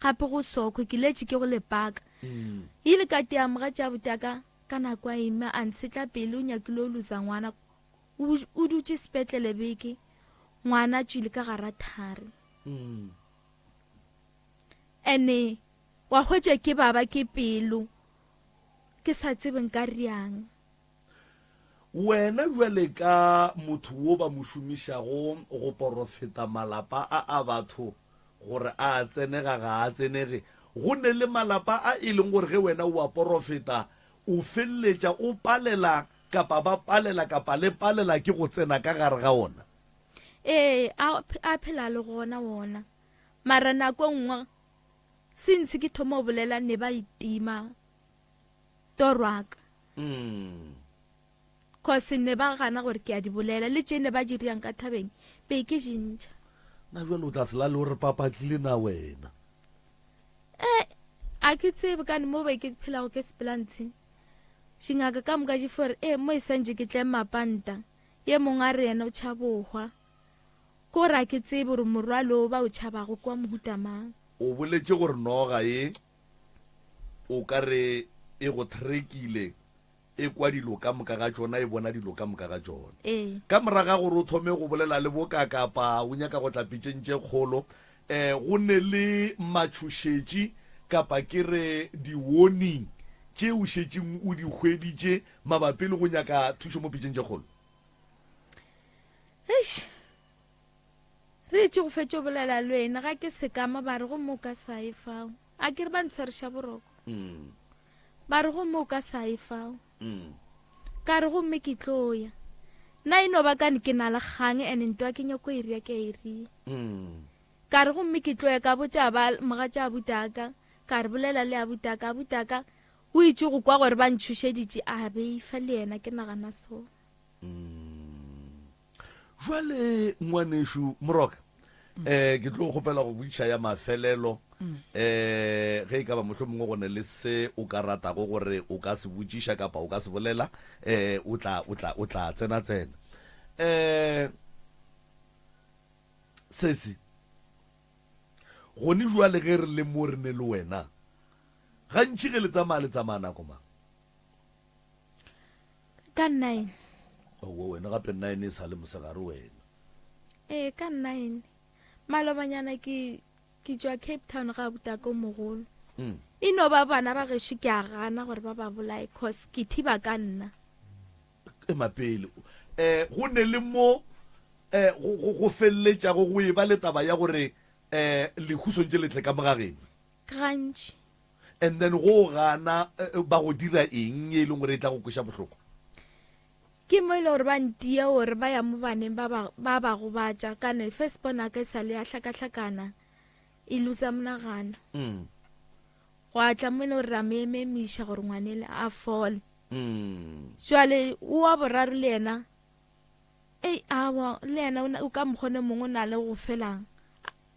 gape go sokwe ke letše ke go le paka. Ile ka tia mogatša abuti a ka Ka nako a ima a ntshetla pele o nyakile o losa ngwana o, o dutše sepetlele beke ngwana a tšwile ka gara thari. Ene wa hwetša ke baba ke pelo ke sa tsebe nka riang. Wena bjale ka motho wo ba mo šomišago go porofeta malapa a a batho gore a a tsenega ga a tsenege, go ne le malapa a e leng gore ge wena o a porofeta o feleletša o palela kapa ba palela kapa le palela ke go tsena ka gare ga ona. Ee, a, a phela le gona wona. Mara nako e nngwe since ke thoma go bolela ne ba itima torwaka. Mm. Cause ne ba gana gore ke a di bolela le tše ne ba di riang ka thabeng be ke di ntšha. Na jwale o tla se lale o re papatlile na wena? Eh, a ke tsebe kane mo be ke phelago ke sepelantsheng. Dingaka ka moka di fo re eh mo e santše ke tle mapanta. Ye mongwe a re yena o tšhaba go hwa. Ke gore a ke tsebe gore morwalo o ba o tšhabago ke wa mohuta mang. O boletše gore noga ye o ka re e go threkile E kwa dilo ka moka ga tšona, e bona dilo ka moka ga tšona. Ee. Ka morago ga gore o thome go bolela le bokakapa o nyaka go tla pitšeng tše kgolo, um go ne le matšhošetši kapa ke re di-warning tše o šetšeng o di hweditše mabapi le go nyaka thušo mo pitšeng tše kgolo? Eish. Re itše go fetša go bolela le wena ga ke sekama ba re gomme o ka sa ye fao. A ke re ba ntshwariša boroko. Mm. Ba re gomme o ka sa ye fao. Mm. Ka re gomme ke tlo ya. Nna e no ba kane ke na le kgang ene ntwa ke nyako e ria ke a e ria. Mm. Ka re gomme ke tlo ya ka botša ba mogatša abutaka ka re bolela le abutaka abutaka o itše go kwa gore ba ntšhošeditše a beifa le yena ke nagana so. Mm. Jwale ngwanešu Moroka, eh ke tlo kgopela go botšiša ya mafelelo eh ge e ka ba mohlomongwe go ne le se o ka ratago gore o ka se botšiša kapa o ka se bolela eh o tla o tla o tla tsena tsena. Eh sesi gone jwale ge re le mo re ne le wena gantši ge le tsamaya le tsamaya nako mang? Ka nine. Aowa wena gape nine e sa le mosegare wena. Ee ka nine. Malobanyana ke ke tšwa Cape Town ga butaka o mogolo. Mm. E no ba bana ba gešo ke a gana gore ba ba bolaye cause ke thiba ka nna. Ema pele. Um go ne le mo um go, go, go feleletšago go eba le taba ya gore um lehu swantše le tle ka mo ga geno. Gantši. And then go gana ba go dira eng ye e leng gore e tla go kweša bohloko? Ke mo e le gore ba ntia gore ba ya mo baneng ba ba, ba ba gobatša. Kane first born ya ka e sa le ya hlakahlakana e losa monagano. Mm. Gwa tla mo e le gore ra mo ememiša gore ngwanele a fole. Mm. Jwale o wa boraro le yena ei awa le yena o na- o ka mokgone mongwe o na le go felang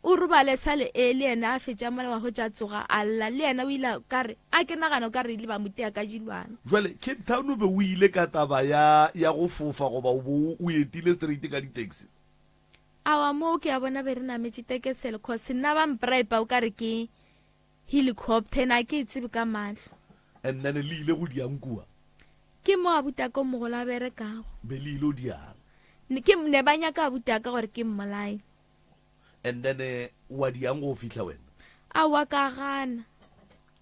O robale sa le e le yena a fetša mola wa hwetša a tsoga a lla le yena o ile a ka re a ke nagana o ka re ile ba mo tea ka dilwana. Jwale Cape Town o be o ile ka taba ya ya go fofa goba o be o etile straight ka di taxi? Awa moo ke a bona be re nametše tekesele cause nna ba mpripa o ka re ke helicopter and a ke e tsebe ka mahlo. And then le ile go diang kua? Ke mo abutaka o mogolo a berekago. Be le ile go diang? Ne ke ne ba nyaka abutaka gore ke mmolaye. And then eh, wa diang go fihla wena? Aowa ka gana.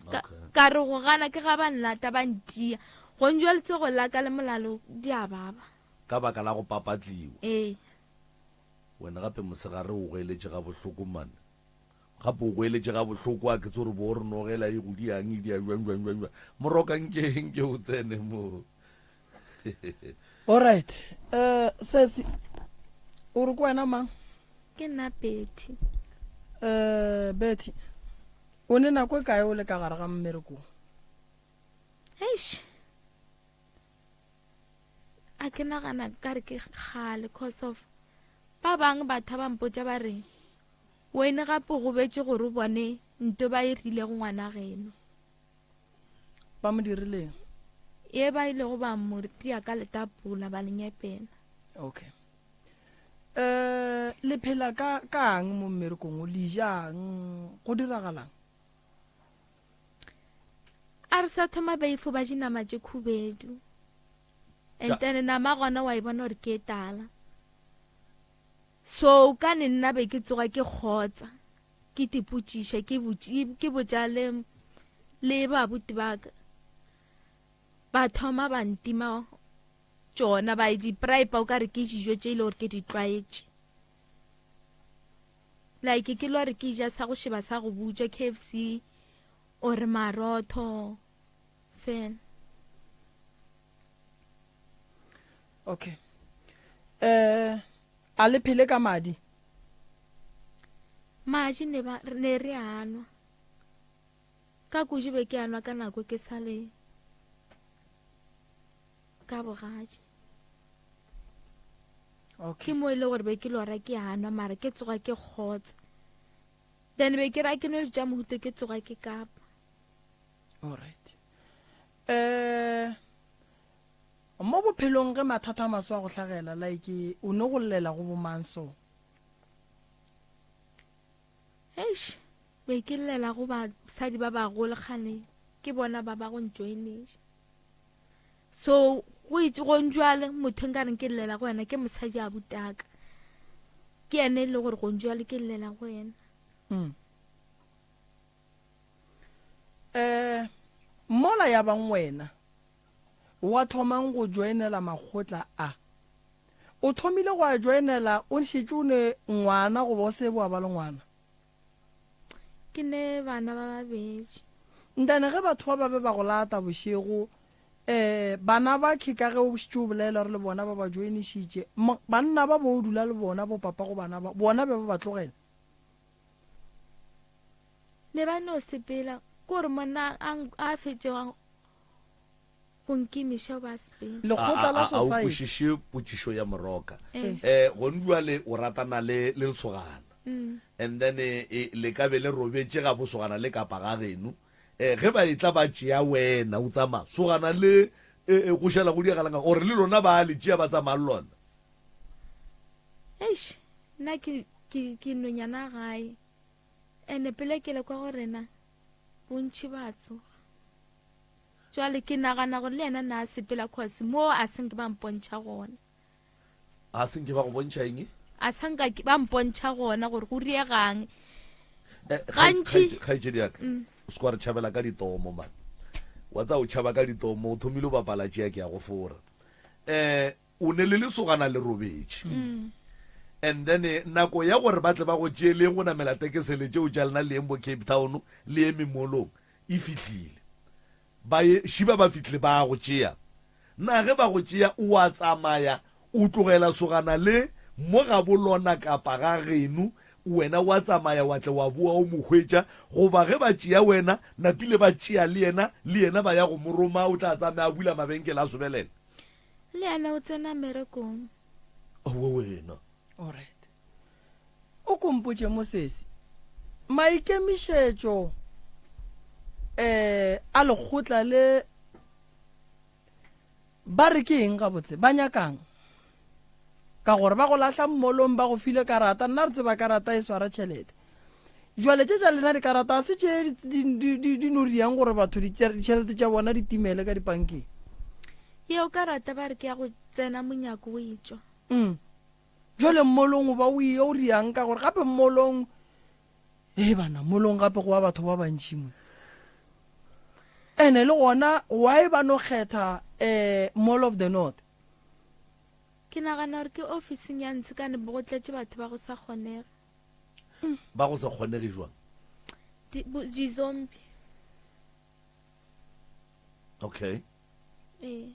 Ka, Okay. ka re go gana ke ga ba nlata ba ntia. Go njwa letsogo la ka le molalo di a baba. Ka baka la go papatliwa. Ee. Wena gape mosegare o goeletše gabohloko man. Gape o goeletše gabohloko a ke tse gore bo re nogela e go diang e dia jwang jwang jwang jwang. Moroka nke nke o tsene mo. Alright. Eh sesi o re ke wena mang? Ke nna Betty. Eh Betty o ne nako e kae o le ka gare ga mmereko? Eish. A ke nagana ka re ke kgale cause of ba bang batho ba mpotša ba re wene gape o gobetše gore o bone nto ba e rilego ngwana geno. Ba mo dirileng? Ye ba ilego ba mo tia ka letapola ba le nyepela. Okay. Eh le phela ka kang mo mmerekong o le jang go diragalang? A re sa thoma baifo ba dinama tše khubedu. And then nama gona wa e bona gore ke e tala. So ka ne nna be ke tsoga ke kgotsa. Ke tipotšiša ke botši ke botša le le babuti ba ka. Ba thoma ba ntima tšona ba di bribe o ka re ke dijo tše e le gore ke di tlwaetše. Like ke lwa re ke ja sa go šeba sa go butšwa KFC or marotho fela. Okay. Eh a le phele ka madi? Madi ne ba ne re a nwa. Ka kudu be ke a nwa ka nako ke sa le ka bogatši. Okay. Ke mo e le gore be ke lora ke a nwa mara ke tsoga ke kgotsa. Then be ke ra ke nwe tša mohuto ke tsoga ke kapa. All right. Eh mo bophelong ge mathata a maswa a go hlagela like o ne go llela go bomang so? Eish, be ke llela go basadi ba bagolo kgane ke bona ba ba go njoineša. So go itse go njwale motho nka reng ke llela go yena ke mosadi a butaka. Ke yena e le gore go njwale ke llela go yena. Mm. Eh mola ya bang wena wa thomang go joinela makgotla a? O thomile go a joinela o šetše o ne ngwana goba o se wa ba le ngwana? Ke ne bana ba babedi. Ntane ge batho ba ba be ba go lata bošego, eh, bana ba khe ka ge o šetše o bolela gore le bona ba ba joinišitše, banna ba bo o dula le bona, bo papa go bana ba, bona be ba ba tlogela? Ne ba no sepela, ke gore monna a, a fetše go nkimiša ba sepela. Lekgotla la A, a, a o society. kwešiše potšišo ya Moroka. Eh. Eh, gone bjale o ratana le le lesogana. Mm. And then eh, eh, le ka be le robetše ga bosogana le kapa ga geno. Eh, ge ba etla ba tšea wena o tsamaya sogana le eh, eh, go šala go diagalang gore le lona ba le tšea ba tsamaya le lona. Eish, nna ke ke ke nonyana gae. Ene pele ke le kwa go rena bontši ba tsoga. Jwale ke nagana gore le yena na a sepela cause mo a se nke ba mpontšha gona. A se nke ba go bontšha eng? A sa nka ba mpontšha gona gore go riegang. Eh, Gantši kgaetšedi ya ka. Mm. O se ke wa re tšhabela ka ditomo man. Wa tseba o tšhaba ka ditomo, o thomile o bapala tšea ke ya go fora. Eh, o ne le lesogana le robetše. And then eh, nako ya gore ba tle ba go tšee le go namela tekesele tšeo tša lena le yeng bo Cape Town le ye memolong e fihlile. Ba ye, šiba ba fihlile ba go tšea. Na ge ba go tšea o a tsamaya o tlogela sogana le mo ga bo lona kapa ga geno, wena wa tsamaya wa tle wa boa o mo hwetša, goba ge ba tšea wena, napile ba tšea le yena, le yena ba ya go mo roma o tla tsamaya a bula mabenkele a sobelela? Le yena o tsena merekong. Aowa wena. Alright. O ko mpotše mo sesi, maikemišetšo eh a lekgotla le Ba re ke eng gabotse? Ba nyakang? Ka gore ba go lahla mmolong ba go file karata, nna re tseba karata e swara tšhelete. Jwale tše tša lena dikarata a se tše di no riang gore batho ditšhelete tša bona di timele ka dipankeng. Yeo karata ba re ke ya go tsena monyako o etšwa. Mm. Jwale mmolong o ba o ye o riang ka gore gape mmolong Ee bana, molong gape go wa batho ba bantši mo. Ene le gona why ba no kgetha eh, Mall of the North? Ke nagana gore ke ofising ya Ntshikane bo go tletše batho ba go sa kgonege. Ba go sa kgonege jwang? Di, bo, di-zombie. Okay. Ee.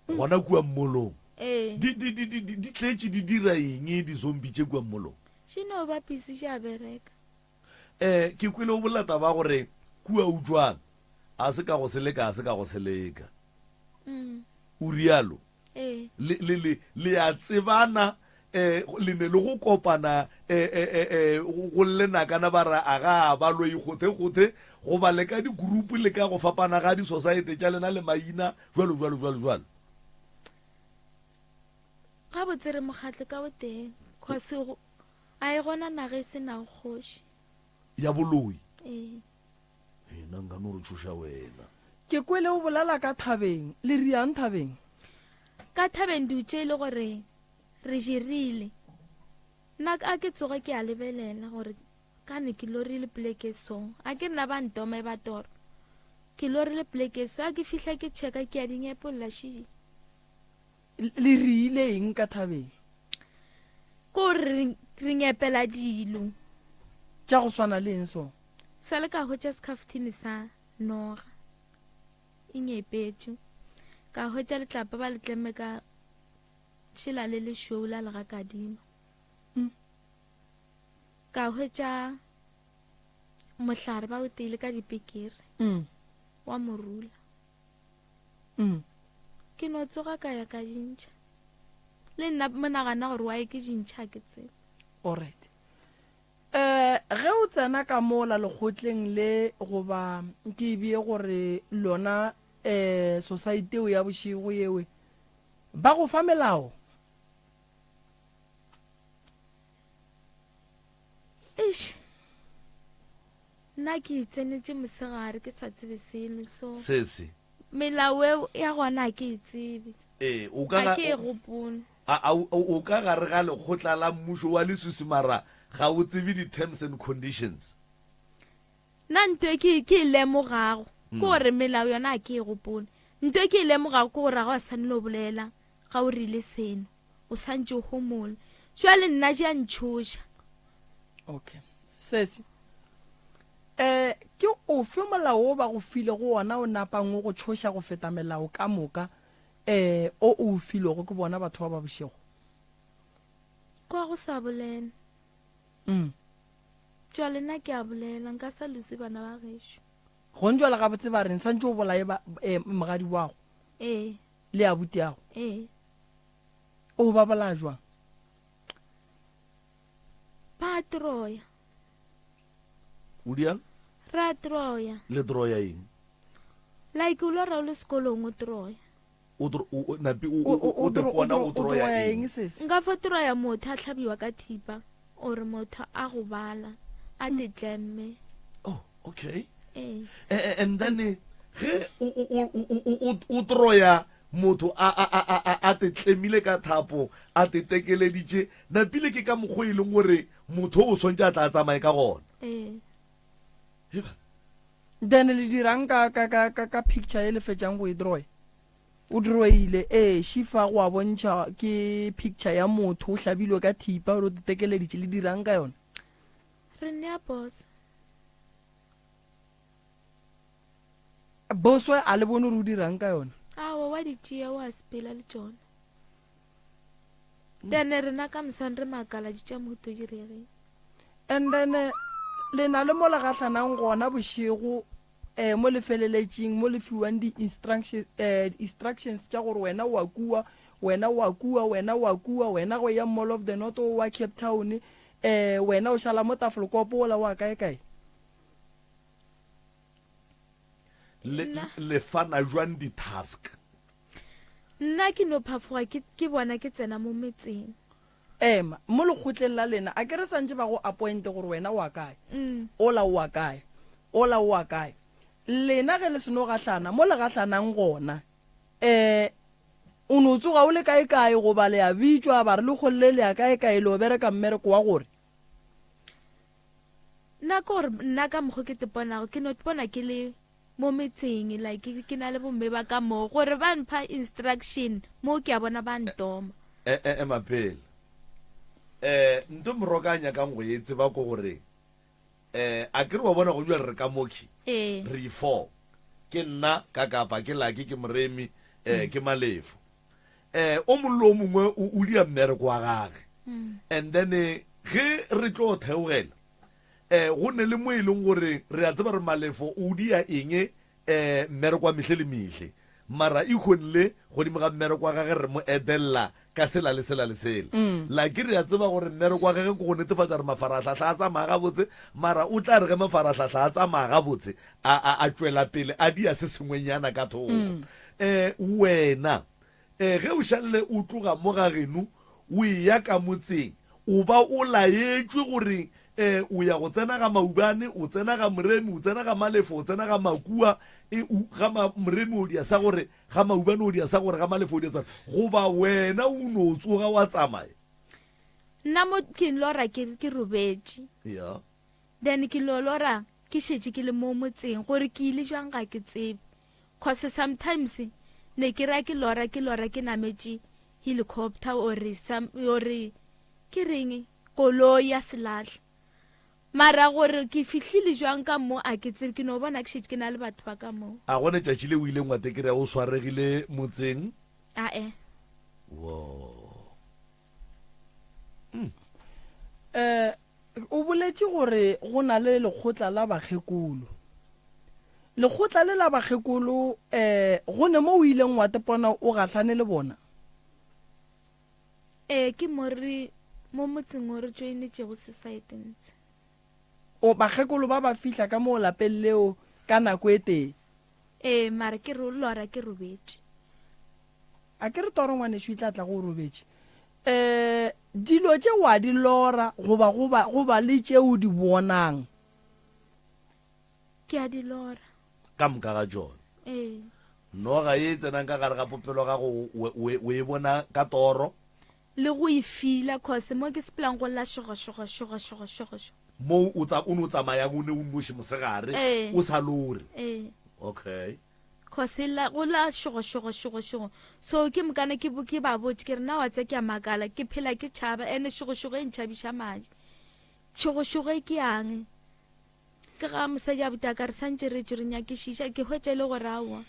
Gona kua mmolong. Ee. Di, di, di, di, di tletše di dira eng di-zombie tše kua mmolong? Še no ba busy še a bereka. Eh, ke kwele o bolela taba ya gore kua o jwang, a se ka go seleka, a se ka go seleka. Mm. O rialo? Ee. Le, le, le, le a tsebana, eh, le ne le go kopana, eh, eh, eh, eh, go lle nakana ba ra a ga ba loi gothe gothe, goba le ka di-group le ka go fapana ga di-society tša lena le maina, jwalo, jwalo, jwalo, jwalo. Gabotse re mokgatlo ka o tee, cause go, a e gona naga e se nago kgoši. Ya boloi? Ee. He, nna nka no re tšhoša wena. Ke kwele o bolela ka thabeng. Le riang thabeng? Ka thabeng dutše e le gore re jirile. Nna a ke tsoge ke a lebelela gore kane ke lorile poleke so. A ke nna ba ntoma e ba toro. Ke lorile poleke so, a ke fihla ke checka ke a di nyepolla šidi. Le riile eng ka thabeng? Ko re re nyepela dilo. Tša go swana le eng so? Sa le ka hwetša sekhafuthini sa noga e nyepetše. Ka hwetša letlapa ba le tlemme ka tšhela le lešweu la legakadima. Mm. Ka hwetša mohlare ba o teile ka dipikiri. Mm. Wa morula. Mm. Ke no tsoga ka ya ka dintšha. Le nna monagana gore why ke dintšha ke tsebe. Alright. Eh ge o tsena ka mola lekgotleng le goba ke e bee gore lona eh society eo ya bošego yewe ba go fa melao? Eish. Nna ke itsenetše mosegare ke sa tsebe selo so. Sesi. Melao eo ya gona a ke e tsebe. Ee, o ka ga ke e gopole. A, a, o ka gare ga lekgotla la mmušo wa leswiswi mara ga o tsebe di-terms and conditions. Nna nto e ke, ke e lemogago ke gore melao yona a ke e gopole. Nto e ke e lemogago ke gore ga wa swanelo go bolela ga o rile seno. O santše o homola. Jwale nna ja ntšhoša. Okay. Sesi. Eh, ke ofe molao wo ba go filego wona o napang o go tšhoša go feta melao ka moka eh o o filwego ke bona batho ba ba bošego? Kwa go sa bolela. Mm. Jwale nna ke a bolela, nka sa lose bana ba gešo. Gong jwale gabotse ba reng santše o bolaye ba eh, mogadi wago? Ee. Le abuti ago? Ee. O ba bolaya jwang? Ba troya. O diang? Ra troya. Le troya eng? Like o lora o le sekolong o troya. O tro o napi o o o te pona o troya eng? Nka fo troya motho a hlabiwa ka thipa or motho a gobala a te tlemme. Oh, okay. Ee. Eh, eh, and then eh, ge o o o o o troya motho a a a a a te tlemile ka thapo a te tekeleditše napile ke ka mokgwa e leng gore motho o swantse a tla a tsamaye ka gona. Ee. Heba. Then le dirang ka, ka, ka, ka, ka picture ye le fetšang go e drawer? O drawile, ee, šifa go a bontšha ke picture ya motho o hlabilwe ka thipa gore o tetekeleditše, le dirang ka yona? Re nea boss. Boswe a le bone gore o dirang ka yona? Aowa, wa di tšea wa sepela le tšona. Then rena ka moswane re makala di tša mohuto di regeng. And then eh, le na le mo le gahlanang gona bošego eh, mo le feleletšeng mo le fiwang di-instruction, eh, instructions tša gore wena wa kua wena wa kua wena wa kua wena go ya mall of the north o wa cape town eh, wena o šala mo tafelkopo ola wa kae kae Le, le fana jwang di-task? Nna ke no phafoga ke, ke bona ke tsena mo metseng. Ema, mo lekgotleng la lena, a ke re santše ba go appointe gore wena o wa kae, ola o wa kae, ola o wa kae. Lena ge le seno gahlana, mo le gahlanang gona, um o no tsoga o le kae-kae goba le a bitšwa ba re le kgolle le ya kae-kae le o bereka mmereko wa gore. Nna ke gore nna ka mokgo ke teponago, ke no tpona ke le mo metseng like ke na le bomme ba ka moo gore ba mpha instruction mo ke a bona ba ntoma. E, e, ema pele. Eh, nto moroka a nyakang go e tseba ko gore eh a ke re wa bona go jwale re ka mokhi Ee. re ifo ke nna ka kapa ke laki ke moremi eh ke malefo eh o mongwe le o mongwe o o dia mmereko wa gage and then eh, ge re tlo theogela Eh, go ne le mo e leng gore re a tseba re Malefo o dia eng eh, mmereko wa mehle le mehle. Mara e kgonle godimo ga mmereko wa gage re mo edella ka sela le sela le sela. Laki re a tseba gore mmereko wa gage ke go netefatša gore mafarahlahla a tsamaya gabotse, mara o tla re ge mafarahlahla a tsamaya gabotse a, a, a tšwela pele a dia se sengwenyana ka thoko. Eh, wena Ee, ge o šalele o tloga mo ga geno o eya ka motseng, o ba o laetšwe gore e, o ya go tsena ga Maubane, o tsena ga Moremi, o tsena ga Malefo, o tsena ga Makua, e, o, ga ma, Moremi o dia sa gore, ga Maubane o dia sa gore, ga Malefo o dia sa gore, goba wena o no tsoga wa tsamaya. Nna mo ke lora ke, ke robetše. Ya. Then ke lo lora ke šetše ke le mo motseng, gore ke ile jwang ga ke tsebe. Cause sometimes ne ke ra ke lora ke lora ke nametše helicopter or some or ke reng koloi ya selahla mara gore ke fihlile jwang ka mo a ke tsebe ke no bona ke šetše ke na le batho ba ka mo. A gone tšatši le o ileng wa tekrea o swaregile motseng? Ae. Woo. Eh, O boletše gore go na le lekgotla la bakgekolo. Lekgotla le la bakgekolo um go ne mo o ileng wa tepona o gahlane le bona? Ee, ke mo re mo motseng o re joinetšego society ntse. O, bakgekolo ba ba fihla ka moo lapeng leo ka nako e tee? Ee, mara ke re o lora ke robetše. A ke re toro ngwanešu e tla tla go o robetše? Um dilo tše wa di lora goba go ba, go ba le tše o di bonang? Ke a di lora. Ka moka ga tšona. Ee. Noga ye e tsenang ka gare ga popelo ya gago o, o, o e bona ka toro? Le go e fila, cause mo ke sepelang go lla šogo, šogo, šogo, šogo, šogo, šogo. Mo o tsa, o no tsamayang o ne o nnoši mosegare, Ee. o sa lore? Ee. Okay. Cause e lla, go lla šogo, šogo, šogo, šogo. So ke mokana ke, ke ba botše ke re na wa tseba ke a makala, ke phela ke tšhaba, ene šogo, šogo e ntšhabiša madi. Šogo, šogo e ke yang? Ke ga mosadi a botaka re santše re tšwe re nyakišiša, ke hwetša e le gore aowa.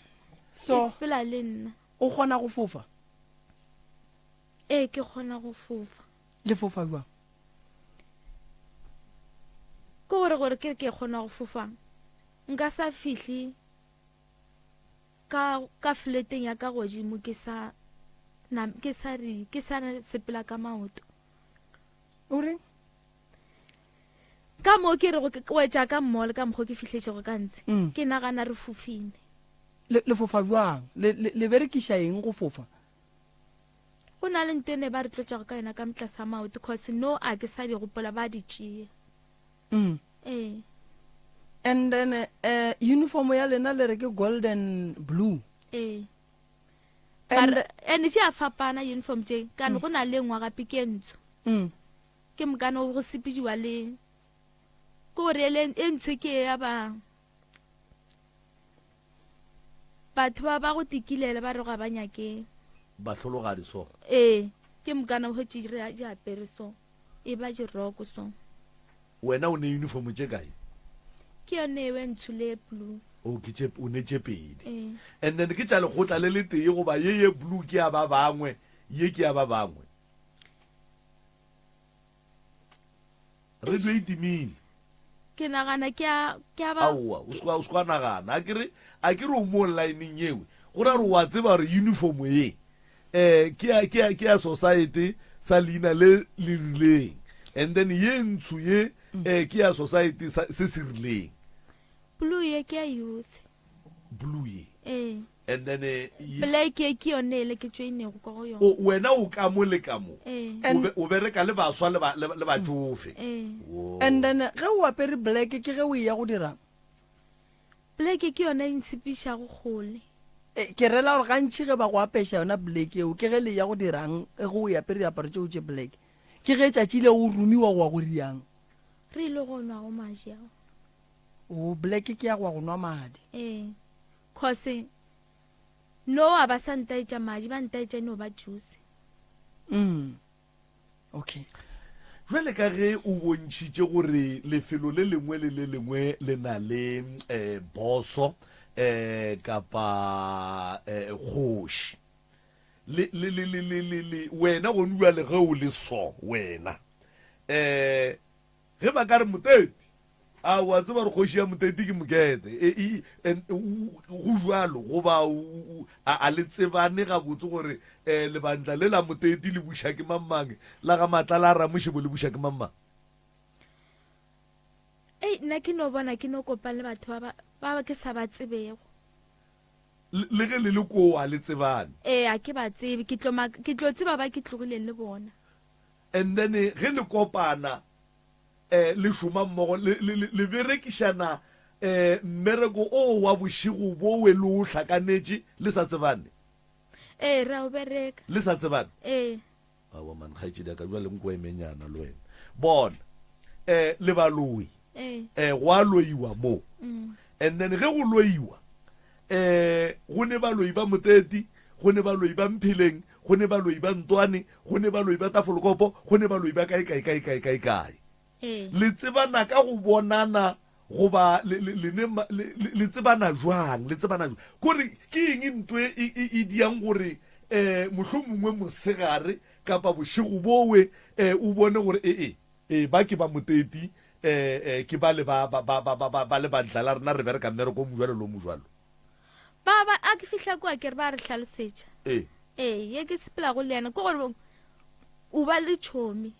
So, E sepela le nna. O kgona go fofa? Ee, ke kgona go fofa. Le fofa bjang? Ke gore gore ke re ke kgona go fofa, nka sa fihle ka ka fleteng ya ka godimo ke sa na ke sa re ke sa sepela ka maoto. O reng? Ka mo ke rego ke wetša ka mall ka mokgo ke fihletšego ka ntshe. Mm. Ke nagana re fofile. Le, le fofa bjang? Le, le, le berekiša eng go fofa? Go na le nto e ne ba re tlotšago ka yona ka motlasa maoto cause no a ke sa di gopola ba di tšea. Mm. Ee. And then eh, uniform ya lena le re ke golden blue. Ee. And Mara and tše a fapana uniform tše kane go na le engwe gape ke e ntsho. Mm. Ke mokane go sepediwa le ke gore ele e ntsho ke ya ba. Batho ba ba go tikilela ba re ga ba nyake. Bahlologadi so. Ee, ke mokana o hwetše re di apere so. E ba diroko so. Wena o ne uniform tše kae? Ke yone ewe ntsho le blue. O ke tše o ne tše pedi. Ee. And then ke tša lekgotla le le tee goba ye ye blue ke ya ba bangwe, ye ke ya ba bangwe. Radio e timile. Ke nagana ke a ke a ba Aowa, o se o se wa nagana. A ke re a ke re o mo line yewe. Go ra gore wa tseba gore uniform ye eh ke ya ke ya ke ya society sa leina le le rileng. And then ye ntsho ye eh ke ya society sa se se rileng. Blue ye ke ya youth. Blue ye. Ee. And then eh, ye, Black ye ke yone ele ke tšoinego kwa go yona. o wena o ka mo le ka mo. Ee. O be o bereka le baswa le ba le, le batšofe. Ee. Wo. And then ge o apere black ke ge o eya go dirang? Black ke yona e ntshepišago kgole. E, ke rela gore gantši ge ba go apeša yona black eo ke ge le ya go dirang ge o apere diaparo tšeo tše black? Ke ge tšatši leo o romiwa go ya go riang? Re ile go nwa go maji ao. O black ke ya go ya go nwa madi. Ee. Cause no a ba sa ntaetša madi ba ntaetša no ba juice. Mm. Okay. Jwale ka ge o bontšhitše gore lefelo le lengwe le le lengwe le na le eh, boso eh, kapa eh, kgoši le, le, le, le, le, le, le, wena gone jwale ge o le so wena eh, Ge ba ka re Moteti, a o a tseba gore kgoši ya Moteti ke Mokete? E, e, en, go bjalo, goba a, a le tsebane gabotse gore um lebantla le la Moteti le buša ke mang mang, la ga Matlala a Ramošebo le buša ke mang mang? Ei, nna ke no bona ke no kopane le batho ba, ba, ba ke sa ba tsebego. Le, le ge le le koo a le tsebane? Ee, a ke ba tsebe. Ke tlo, ke tlo tseba ba ke tlogileng le bona. And then ge le kopana eh le šoma mmogo le le le berekišana eh mmereko o wa bošego bowe le o hlakanetše le sa tsebane? Ee, re a o bereka. Le sa tsebane? Ee. Aowa man, kgaetšedi ya ka, bjale nko emenyana le wena. Bona, eh le baloi. Ee. Eh go a loiwa mo. Mm. And then ge go loiwa eh go ne baloi ba Moteti, go ne baloi ba Mpheleng, go ne baloi ba Ntwane, go ne baloi ba Tafolokopo, go ne baloi ba kae kae kae kae kae kae. Ee. Le tsebana ka go bonana goba le, le, le, ne, le, le, le tsebana jwang? Le tsebana jwang? Kore ke eng nto e, e, e, e diang gore eh mohlomongwe mosegare kapa bošego bowe eh o bone gore e e e ba ke ba Moteti eh eh ke bale ba ba ba ba ba ba lebantla la rena re bereka mmereko o mojwalo le o mojwalo. Ba ba a ke fihla kua ke re ba re hlalosetša. Ee. Ee, ye ke sepelago le yena ke gore o ba le tšhomi.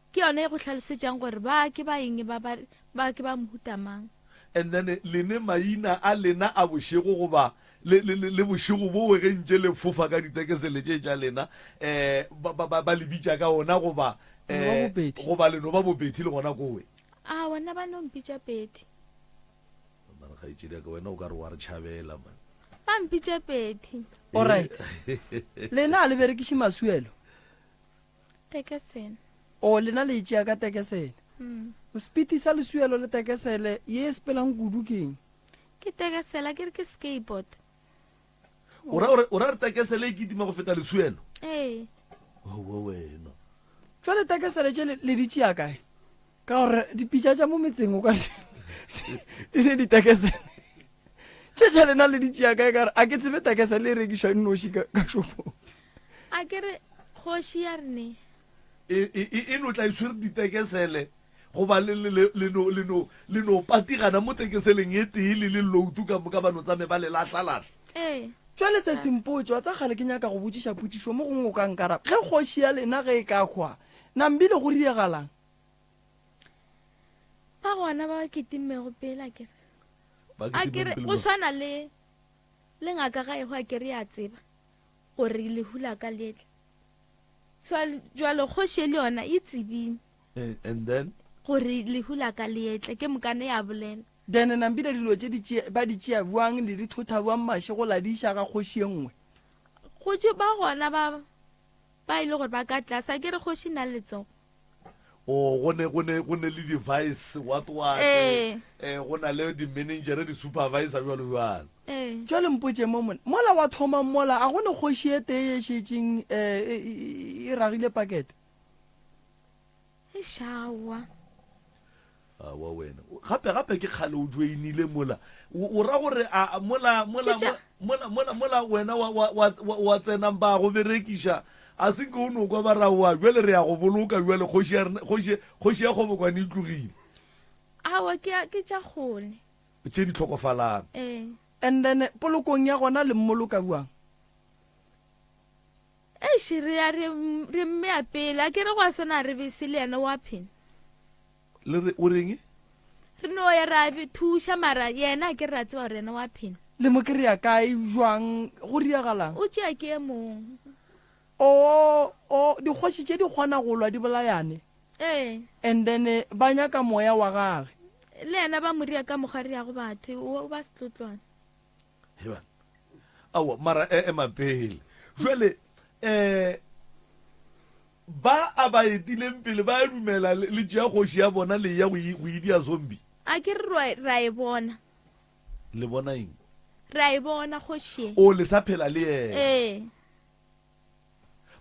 Ke yona e go hlalosetšang gore ba ke ba eng ba ba ba ke ba mohuta mang. And then le ne maina a lena a bošego goba le, le, le, le bošego bowe ge ntše le fofa ka ditekesele tše tša lena eh ba, ba, ba, ba le bitša ka ona goba Le no ba eh bo Betty. goba le no ba bo Betty le gona kowe. A bona ba no mpitša Betty. Mara kgaetšedi ya ka wena o ka re wa re tšhabela man. Ba mpitša Betty. Alright. Lena a le berekiše masuelo? Tekesele. O lena le e tšea ka tekesele. Mm. Sepiti sa lesuelo le tekesele ye e sepelang kudu ke eng? Ke tekesele, ke re ke skateboard. O ra gore o ra re tekesele e kitima go feta lesuelo? Ee. Owe wena. Jwale tekesele tše le di tšea kae? Ka gore dipitša tša mo metseng o ka re di ne ditekesele. Tše tša lena le di tšea kae ka gore a ke tsebe tekesele e rekišwa e nnoši ka ka shopong. A ke re kgoši ya re ne. E e e no tla e tshwere ditekesele goba le le le le no le no le no patigana mo tekeseleng e tee le le loutu ka moka ba no tsame ba le lahla-lahla. Ee. Jwale se sempotše, wa tsa kgale ke nyaka go botšiša potšišo mo gongwe o ka nkaraba. Ge kgoši ya lena ge e ka hwa, na mbile go riegalang? Ba gona ba ba kitimego pele a ke re. Ba A ke re kitimeng pele go mo. swana le le ngaka ga e hwa ke re ya tseba gore lehu la ka le etla. So jwale kgoši e le yona e tsebile. Eh, and then? Gore lehu la ka le etle, ke mokane ya bolela. Then nambile dilo tše di tšea, ba di tšea bjang, le di thotha bjang mašego la di iša ga kgoši ye nngwe? Go tšwe ba gona ba, ba e le gore ba ka tlase, a ke re kgoši e na le letsogo. Oh, go ne, go ne, go ne le di-vice, what, what, Ee. eh, go na le di-manager, di-supervisor, jwalo, jwalo. Ee. Jwale mpotše mo mona, mola wa thoma mola, a go ne kgoši e tee ye šetšeng um e ragile pakete? Eish, aowa. Aowa wena. Gape gape ke kgale o joinile mola. O, o ra gore a mola mola Ke tša- mola mola mola wena wa wa wa wa, wa tsenang ba go berekiša a se nke o no kwa ba ra oa jwale re ya go boloka jwale kgoši ya rena kgoši kgoši ya kgobokwane e tlogile. Aowa ke ke tša kgole. Tše di hlokofalang. Ee. And then polokong ya gona le mmoloka bjang? Eish re ya re re mmea pele a ke re gwa sena re bese le yena wa phela. Le re o reng? Re no ya ra be thuša mara yena a ke re ra tseba gore yena wa phela. Le mo kry-a kae jwang go riagalang? O tšea ke e mong. O o dikgoši tše di kgona go lwa di bolayane. Ee. And then ba nyaka moya wa gage. Le yena ba mo ria ka mokgwa re yago batho o ba setlotlwane. Heban. Aowa, mara e ema pele. Jwale eh ba a ba etileng pele ba dumela le tšea kgoši ya bona le ya go idia zombie. A ke re ra e bona. Le bona eng? Ra e bona kgoši e. O le sa phela le yena. Ee.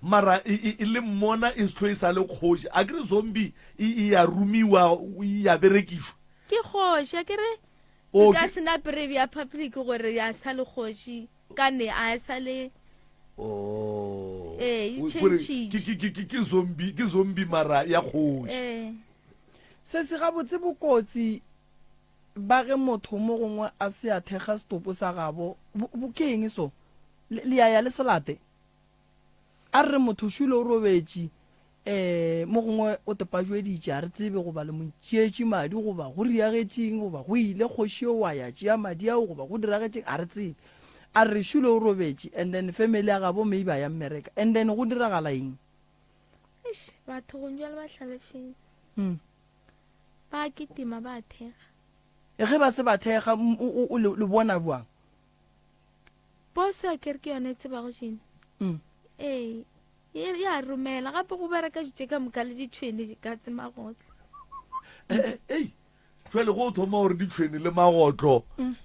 Mara e, e, e le mmona e sehlo e sa le kgoši. A ke re zombie e, e ya romiwa, e ya berekišwa. Ke kgoši, a ke re O, e ka ke- se nape re bea public gore ya sa le kgoši ka ne a sa le Oh. Ee, e O- kore tšhentšhitše. ke, ke, ke, ke, ke zombie, ke zombie mara ya kgoši. Ee. Se se gabotse bokotsi ba ge motho mo gongwe a se a thekga setopo sa gabo, bo, bo ke eng so? Le, le ya ya le se late? A re re motho šule o robetše, um mo gongwe o tepajweditše, a re tsebe goba le mo tšeetše madi goba go riagetšeng goba go ile kgoši eo wa ya tšea madi ao goba go diragetšeng, a re tsebe. A re re šule o robetše and then family ya gabo maybe a ya mmereka and then go diragala eng? Eish, batho gong jwale ba hlalefile. Mm. Ba kitima ba thekga. Ge ba se ba thekga, o, o, o, le, le bona bjang? Poso a kere ke yone e tsebago jene. Mm. Ee, e ya romela gape go bereka ditše ka moka le ditšhwene di ka tse magotlo. Eh, eh, ei jwale go thoma gore ditšhwene le magotlo um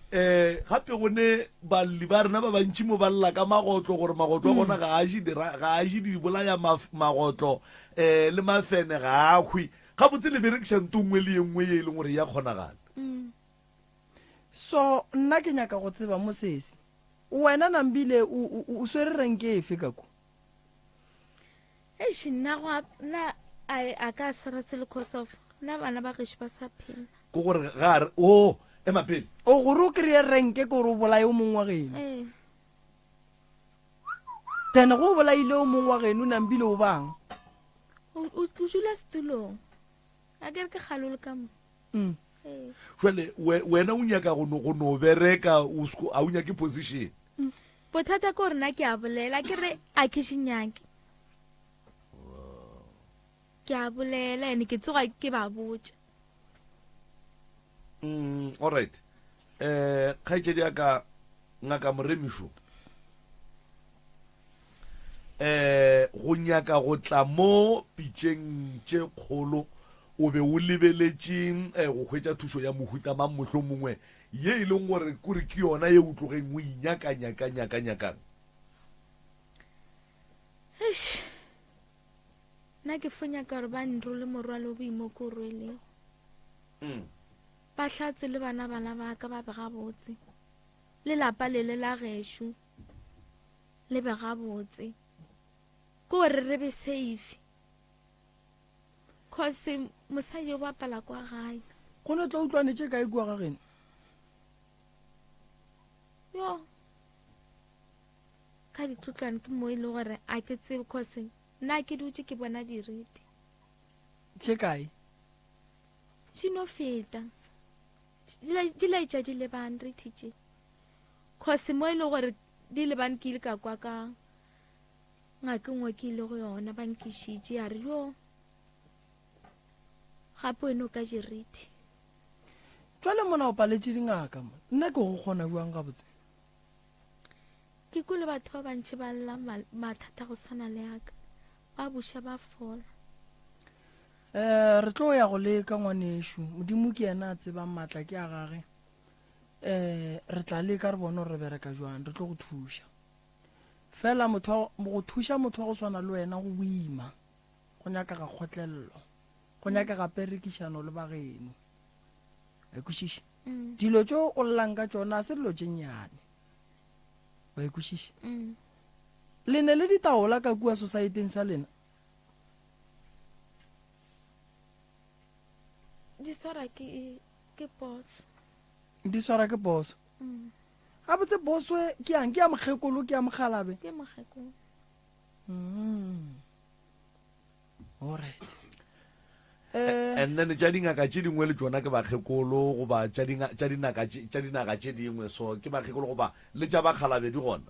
gape go ne balli ba rena ba bantši mo ba lla ka magotlo gore magotlo a bona ga a je dira- ga a je dibolaya magotlo um le mafene ga a hwe gabotse le berekiša nto nngwe le ye nngwe ye e leng gore ya kgonagala So nna ke nyaka go tseba mo sesi. Wena Nambile o, o, o swere renke efe ka ko? Eish nna go nna a a ka sera se le cause of nna bana ba gešo ba sa phela. Ke gore ga a re o ema pele. O gore o kry-e renke ke gore o bolaye o mongwe wa geno. Ee. Then go o bolaile o mongwe wa geno Nambile o bang? O o dula setulong. A ke re ke kgale o le ka mo. Mm. Jwale wena o nyaka go no, go no bereka o sko, a o nyake position. Bothata ke gore nna ke a bolela ke re a ke se nyake. Ke a bolela ene ke tsoga ke ba botša. Mm, all right. Eh, kgaetšedi ya ka ngaka Moremišo. Eh, go nyaka go tla mo pitšeng tše kgolo o be o lebeletše eh, go hwetša thušo ya mohuta mang mohlomongwe ye e leng gore kore ke yona ye o tlogeng o inyaka nyaka nyaka nyakang? Eish, nna ke fo nyaka gore ba nrole morwalo o boima o ke o rwelego. Mm. Ba hlatswe le bana bana ba ka ba be gabotse, le lapa le le la gešo le be gabotse, ke gore re be safe. Cause mosadi o bapala kwa gae. Go no tla utlwane tše kae kua ga geno? Yo. Ka ditlotlwane ke mo e le gore a ke tsebe cause nna ke dutše ke bona dirite. Tše kae? Di no feta. Di laetša di lebane re thitše. Cause mo e le gore di lebane ke ile ka kwa ka Ngaka e nngwe ke ile go yona ba nkišitše ya re yo gape wena o ka jerithi. Jwale mona o paletše dingaka mo nna ke go kgona bjang gabotse? Ke kwele batho ba bantši ba lla mathata go swana le aka ba buša ba fola. Eh, re tlo ya go leka ngwanešu. Modimo ke yena a tsebang maatla ke a gage. Um re tla leka re bone gore re bereka jwang, re tlo go thuša. Fela motho wa, go thuša motho wa go swana le wena go boima, go nyakega kgotlelelo, go nyakega perekišano le ba geno. Wa e kwešiša? Dilo tšo o llang ka tšona ga se dilo tše nnyane. Wa e kwešiša? Le ne le ditaola ka kua sosaeteng sa lena? Di swara ke ke boss. Di swara ke boss. Gabotse boss we ke yang ke ya mokgekolo ke ya mokgalabe? Ke mokgekolo. All right. Eh, And then tša dingaka tše dingwe le tšona ke bakgekolo goba tša dinga tša dinaka tše tša dinaga tše dingwe so ke bakgekolo goba le tša bakgalabe di gona?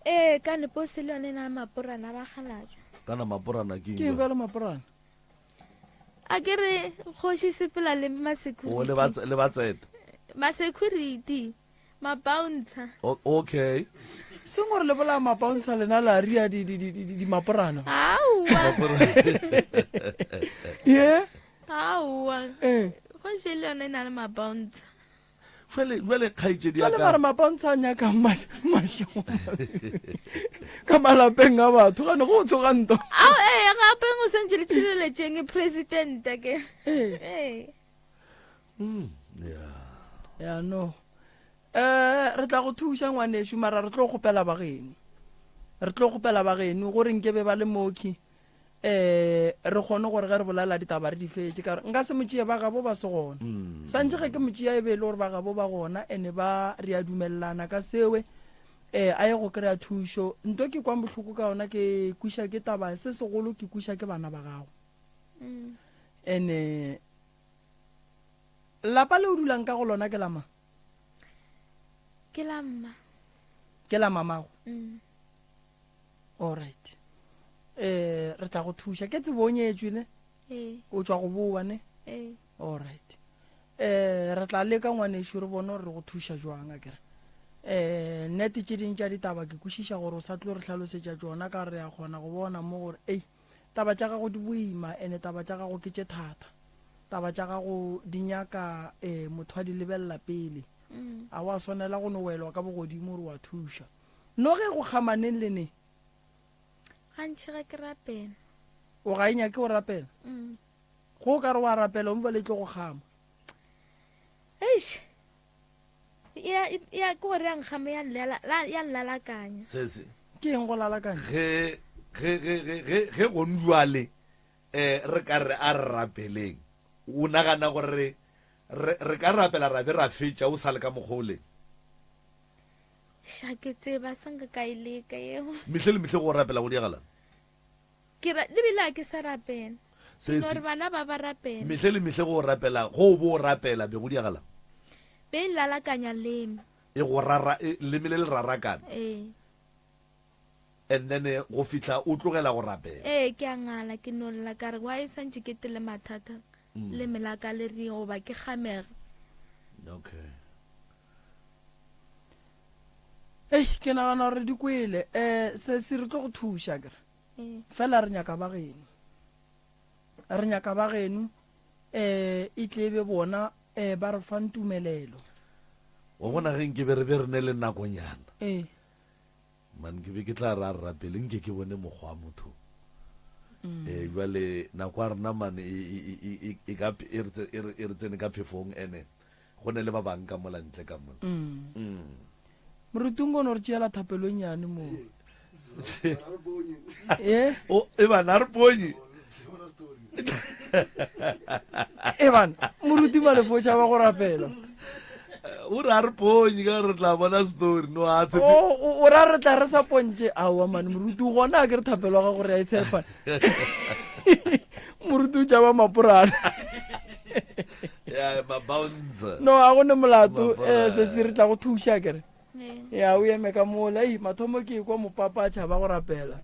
Ee, ka neposi le yone e na le maporana a bakgalabje. Kana maporana ke ke eng bjalo maporana? A ke re kgoši sepela le O le ma-security. ba le ba tseta. Ma-security, ma-bouncer. Okay. Seng gore le bolaya ma-bouncer lena la ria di di di di maporana. Aowa. Ye? Aowa. Eh. Kgoši le yone e na le ma-bouncer. Jwale, jwale kgaetšedi ya Jwale ka. mara mapontsha a nyakang mašego ka malapeng a batho gane go tsoga nto. Ao ee gape go santše le tšhireletšeng president ke. Ee. Yeah. Ya no. Eh re tla go thuša ngwanešu mara re tlo kgopela ba geno. Re tlo kgopela ba geno gore nke be ba le moki. um re kgone gore ge re bolela ditaba re di fetše ka gore nka se mo tšee ba gabo ba se gona mm. santše ge ke mo tšea e be e le gore ba gabo ba gona ene ba re a dumelelana ka sewe um a ye go kry-a thušo nto ke kwang bohloko ka yona ke kwiša ke taba se segolo ke kwiša ke bana ba gago mm. ene lapa le o dulang ka go lona ke la mang ke la mma ke la mamago mm. Alright. Eh, re tla go thuša. Ke tsebo o nyetšwe ne? Ee. O tšwa go boa ne? Ee. Alright. Eh, re tla leka ngwanešu re bone gore re go thuša jwang akere. Eh, nnete tše ding tša ditaba ke kwešiša gore o sa tlo re hlalosetša tšona ka re a kgona go bona mo gore ei taba tša gago di boima ene taba tša gago ke tše thata. Taba tša gago di nyaka eh motho a di lebelela pele. A wa swanela go no welwa ka bogodimo gore wa thuša. Noge go kgama neng le neng? Gantši ge ke rapela. O ga e nyake go rapela? Mm. Go o ka re wa rapela o le tlo go kgama. Eish. Ya ya ke gore ya nkgama ya nlala ya nlalakanya. Se se. Ke eng go lalakanya? Ge ge ge ge ge ge go njwale eh re ka re a re rapeleng. O nagana gore re re ka rapela ra be ra fetša o sa le ka mokgole. Xa ke tseba se nka ka e leka yeo. Mehle le mehle go rapela go diagalang? Ke ra le bile a ke sa rapela. Se Ke no re bana ba ba rapela. Mehle le mehle go rapela go bo rapela be go diagalang? Be e lalakanya leme. E go rara e, leme le le rarakana. Ee. And then eh, go fihla o tlogela go rapela. Ee, ke a ngala ke no lla ka re why santše ke tele mathata. Leme la ka le reng goba ke kgamege. Okay. Ei, ke nagana gore di kwele. Um sesi re tlo go thuša kere. Ee. Fela re nyaka ba geno. Re nyaka ba geno um e tle be bona um ba re fang tumelelo. Wa bona ge nke be re be re ne le nakonyana. Ee. Man ke be ke tla ra rapele nke ke bone mokgwa wa motho. Mm. Eh jwale nako ya rena man e e e e e ka e re e re tsene ka phefong ene Go ne le ba bang ka mola ntle ka mola. Mm. Moruti o no re tšeela thapelo e nnyane mo. Eh? O e bana re ponye. E bana, moruti Malefo o tšhaba go rapela. O re a re ponye ka re tla bona story no a tshepe. O o ra re tla re sa pontše. Aowa mane moruti o gona a ke re thapelo ya gago re a e tshepa. Moruti o tšhaba maporana. ya mabouncer no a go ne molato Mapora. um sesi re tla go thuša kere Ee. ya o eme ka mola ei mathomo ke kwa mopapa a tšhaba go rapela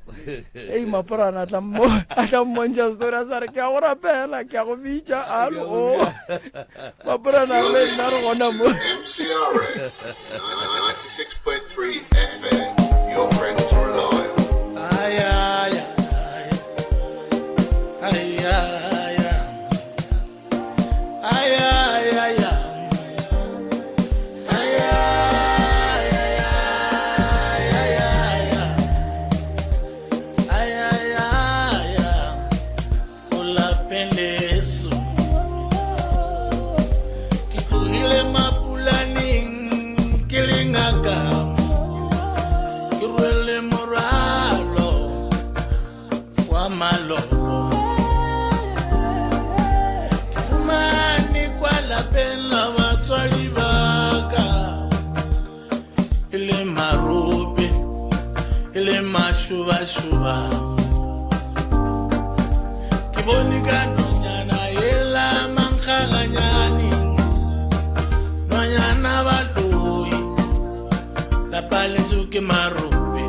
ei maporana a tla mmo- a tla mmontšha story a sa re ke a go rapela ke a go bitša alo o maporana a re le nna re gona mo MCRS 96.3 FM. Your friend to rely on. Ay, ay, ay. Ay, ay, ay. Ay, ay, ay, ay. Ay, e le mašubašuba ke bone ka nonyana yela mankgaganyane nonyana baloi lapa leso ke marope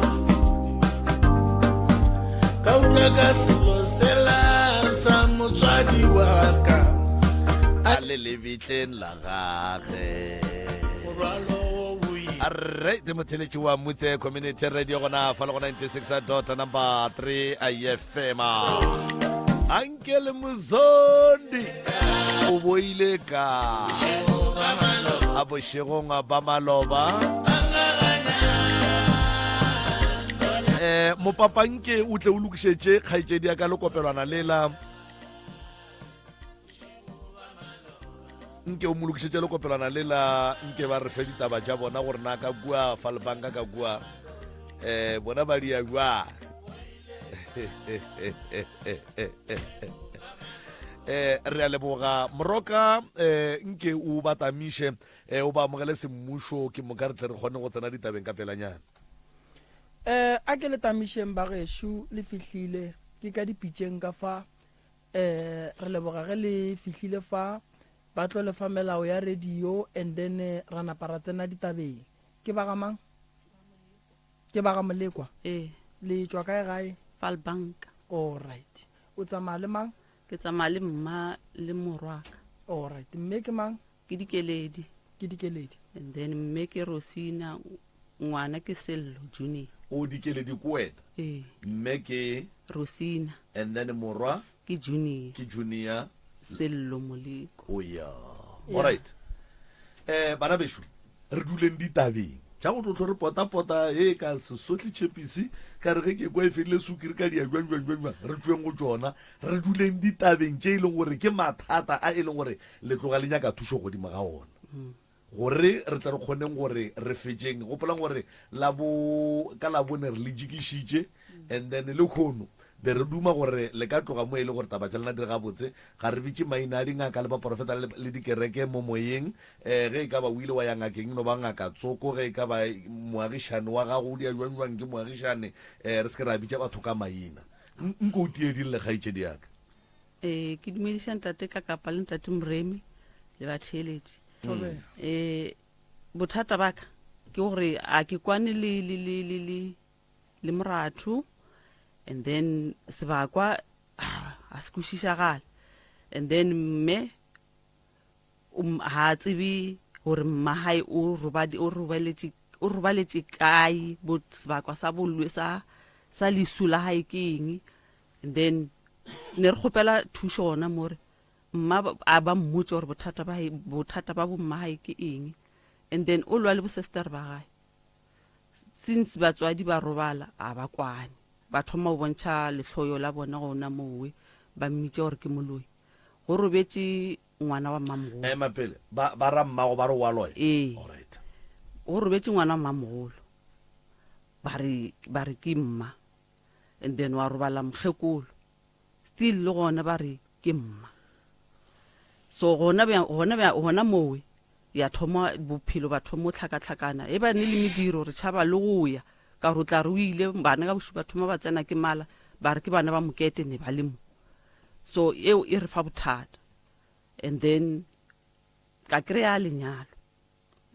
ka utlwa ka selo sela sa motswadi wa ka a le lebitleng la gage Arre, ke motheletši wa Mutse Community Radio gona fa le go 96 dot number 3 IFM. Anke le Muzondi o boile ka a bošegong ba maloba eh mopapanke o tle o lokišetše kgaetšedi ya ka lekopelwana lela nke o mo lokišetše lekopelwana le la nke ba re fe ditaba tša bona gore na ka kua fa lebanka ka kua um bona ba dia jwang eh re a leboga moroka eh nke o batamiše eh o ba amogele semmušo ke moka re tle re kgone go tsena ditabeng ka pelanyana eh a ke le tamišeng ba gešo le fihlile ke ka dipitšeng ka fa Eh, re leboga ge le fihlile fa, ba tlo le fa melao ya radio and then eh, ra napa ra tsena ditabeng. Ke ba ga mang? Ke ba ga Molekwa? Ee. Le tšwa kae gae? Falbank. All right. O tsamaya le mang? Ke tsamaya le mma le morwaka. All right. Mme ke mang? Ke Dikeledi. Ke Dikeledi. And then mme ke Rosina, ngwana ke Sello Junior. O Dikeledi ke wena? Ee. Mme ke? Rosina. And then morwa? Ke Junior. Ke Junior. Sello Moleko. O ya. All right. Eh bana bešo, re duleng ditabeng tša go tlo re pota-pota e ka sesohle tšhepisi ka re ge ke kwa e fedile sukiri ka dia jwang jwang jwang jwang re tšweng go tšona re duleng ditabeng tše e leng gore ke mathata a e leng gore le tloga le nyaka thušo godimo ga ona gore re tle re kgoneng gore re fetšeng. Gopolang gore la bo ka Labone re le jikišitše and then lekhono be re duma gore le ka tloga mo e le gore taba tša lena di re gabotse. Ga re bitše maina a dingaka le baporofeta le, le dikereke mo moyeng. Um ge e ka ba o ile wa ya ngakeng no ba ngaka tsoko, ge e ka ba moagišane wa gago o dia jwang jwang ke moagišane, um re se ke ra bitša batho ka maina. Nko o tiedille kgaetšedi ya ka. Ee, ke dumediša ntate Kakapa le ntate Moremi le batheeletši. Thobela. Ee, bothata ba ka ke gore a ke kwane le le le le le le moratho and then sebakwa a se kwešišagale and then mme ga a tsebe gore mma gae o robadi o robaletše o robaletše kae bo sebakwa sa bolwe sa sa lesu la gae ke eng And then ne re kgopela thušo gona mo re mma a ba mmotse gore bothata ba bothata ba bomma gae ke eng and then o lwa le bosester ba gae since batswadi ba robala a ba kwane ba thoma go bontšha lehloyo la bona gona mowe ba mmitša gore ke moloi go robetše ngwana wa mmamogolo ema pele ba ba ra mmago ba re wa loya ee Alright. go robetše ngwana wa mmamogolo ba re ba re ke mma and then wa robala mokgekolo still le gona ba re ke mma so gona gona gona mowe ya thoma bophelo ba thoma tlhakatlhakana e ba ne le mediro re tšhaba le go ya ka gore o tla re o ile bana ka bošupa ba thoma ba tsena ke mala ba re ke bana ba mokete ne ba le mo so eo e re fa bothata and then ka kry-a lenyalo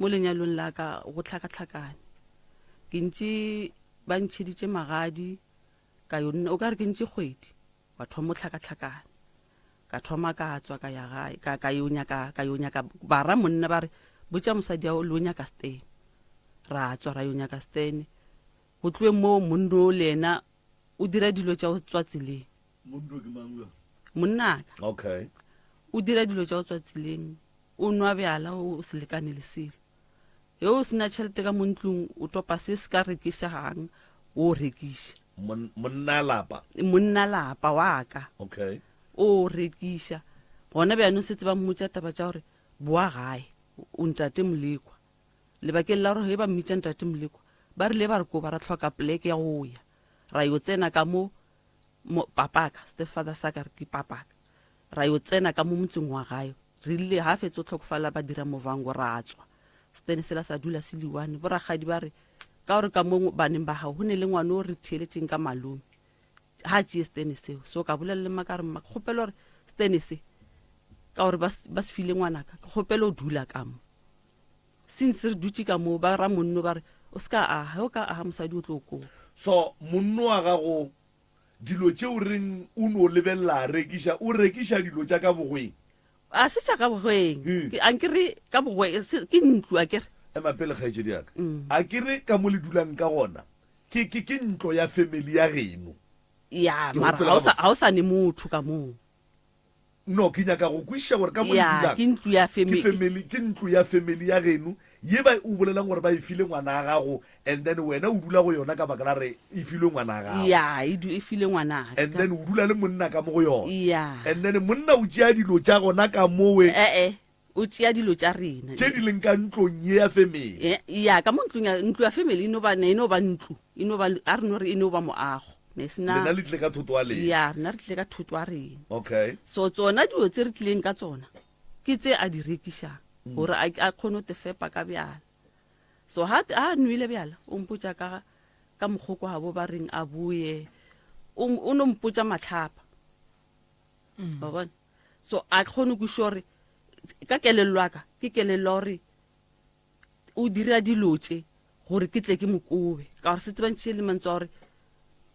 Mo lenyalong la ka go hlakahlakane. Ke ntše ba ntšheditše magadi ka yo nna o ka re ke ntše kgwedi wa thoma o hlakahlakane. Ka thoma ka tswa ka ya gae ka ka yo nyaka ka yo nyaka ba ra monna ba re botša mosadi ao le o nyaka stene. Ra tswa ra yo nyaka stene. Go tloeng moo monna o le yena o dira dilo tša go tswa tseleng. Monnaka. Okay. O dira dilo tša go tswa tseleng. O nwa bjala o se lekane le selo. Ge o se na tšhelete ka mo ntlong o topa se se ka rekišegang o rekiša. Monna lapa. Monna lapa wa ka. Okay. O rekiša. Gona bjanong setse ba mmotša taba tša gore boa gae o ntate Molekwa. Lebakeng la gore ge ba mmitša ntate Molekwa ba rile ba re ko ba ra hloka poleke ya go ya. Ra yo tsena ka mo mo papaka, stepfather sa ka re ke papaka. Ra yo tsena ka mo motseng wa gae. Re rile ga a fetsa go hlokofala ba dira movango ra tswa. Setene sela sa dula se liwane. Borakgadi ba re, Ka gore ka mo baneng ba gago go ne le ngwana o re theeletšeng ka malome, ga a tšee stene seo. So ka bolela le mma ka re, mma ke kgopela gore stene se, ka gore ba se file ngwanaka, ke kgopela o dula ka mo. Since re dutše ka mo, ba ra monno ba re, o se ka aga, ge o ka aga mosadi o tlo koba. So monno wa gago dilo tše o reng o no lebelela a rekiša, o rekiša dilo tša ka bogweng? A se tša ka bogweng. Ke, a nke re ka bogweng, se, ke ntlo, a ke re. Ema pele, kgaetšedi ya ka. A ke re ka mo le dulang ka gona, ke, ke, ke ntlo ya family ya geno. Ya, mara ga o sa, ga o sa ne motho ka moo. No, ke nyaka go kwešiša gore ka mo le Ya, dulang, ke ntlo ya ke family. family, ke ntlo ya family ya geno ye ba o bolelang gore ba e file ngwana wa gago and then wena o dula go yona ka baka la re e filwe ngwana wa gago. Ya, e du, e file ngwanaka. And then o dula le monna ka mo go yona. Ya. And then monna o tšea dilo tša gona ka mowe. Eh-eh, o tšea dilo tša rena. Tše di leng ka ntlong ye ya family. Eh, ya, ka mo ntlong ya, ntlo ya family e no ba, ne e no ba ntlo, e no ba, a re no re e no ba moago. Ne e se na. Lena le tlile ka thoto wa lena. Ya, rena re tlile ka thoto wa rena. Okay. So tsona dilo tse re tlileng ka tsona, ke tse a di rekišang, gore a, a kgone go te fepa ka bjala. So ha, ha a nwele bjala, o mpotša ka, ka mokgwa kwa gabo ba reng a boye, o, o no mpotša mahlapa. Wa bona? So a ke kgone go kwešiša gore ka kelello ya ka, ke kelello ya gore o dira dilo tše gore ke tle ke mo kobe, ka gore se tsebantšhitše le mantswe a gore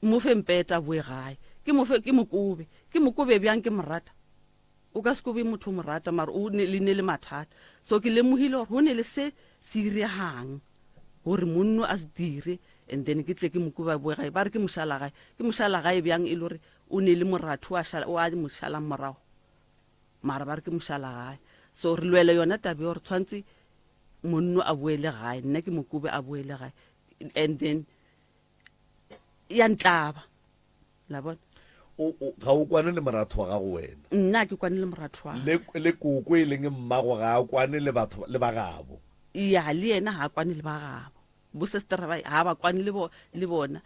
mo fe mpeta a boe gae, ke mo fe, ke mo kobe, ke mo kobe bjang ke mo rata? O ka se kobe motho o mo rata, mara o ne, le ne le mathata. So ke lemogile gore go ne le se se iregang gore monno a se dire, and then ke tle ke mo kobe a boe gae. Ba re ke mošala gae, ke mošala gae bjang e le gore o ne le moratho o a šala, o a mo šalang morago, mara ba re ke mošala gae. So re lwela yona taba ya gore tshwantse monno a boele gae, nna ke mo kobe a boele gae, and then ya ntlaba, la bona. O, o, ga o kwane le moratho wa gago wena? Nna ke kwane le moratho wa Le, le koko e leng mmago ga a kwane le batho, le ba gabo? Ya, le yena ga a kwane le ba gabo. Bo sister ba, ga ba kwane le bo, le bona.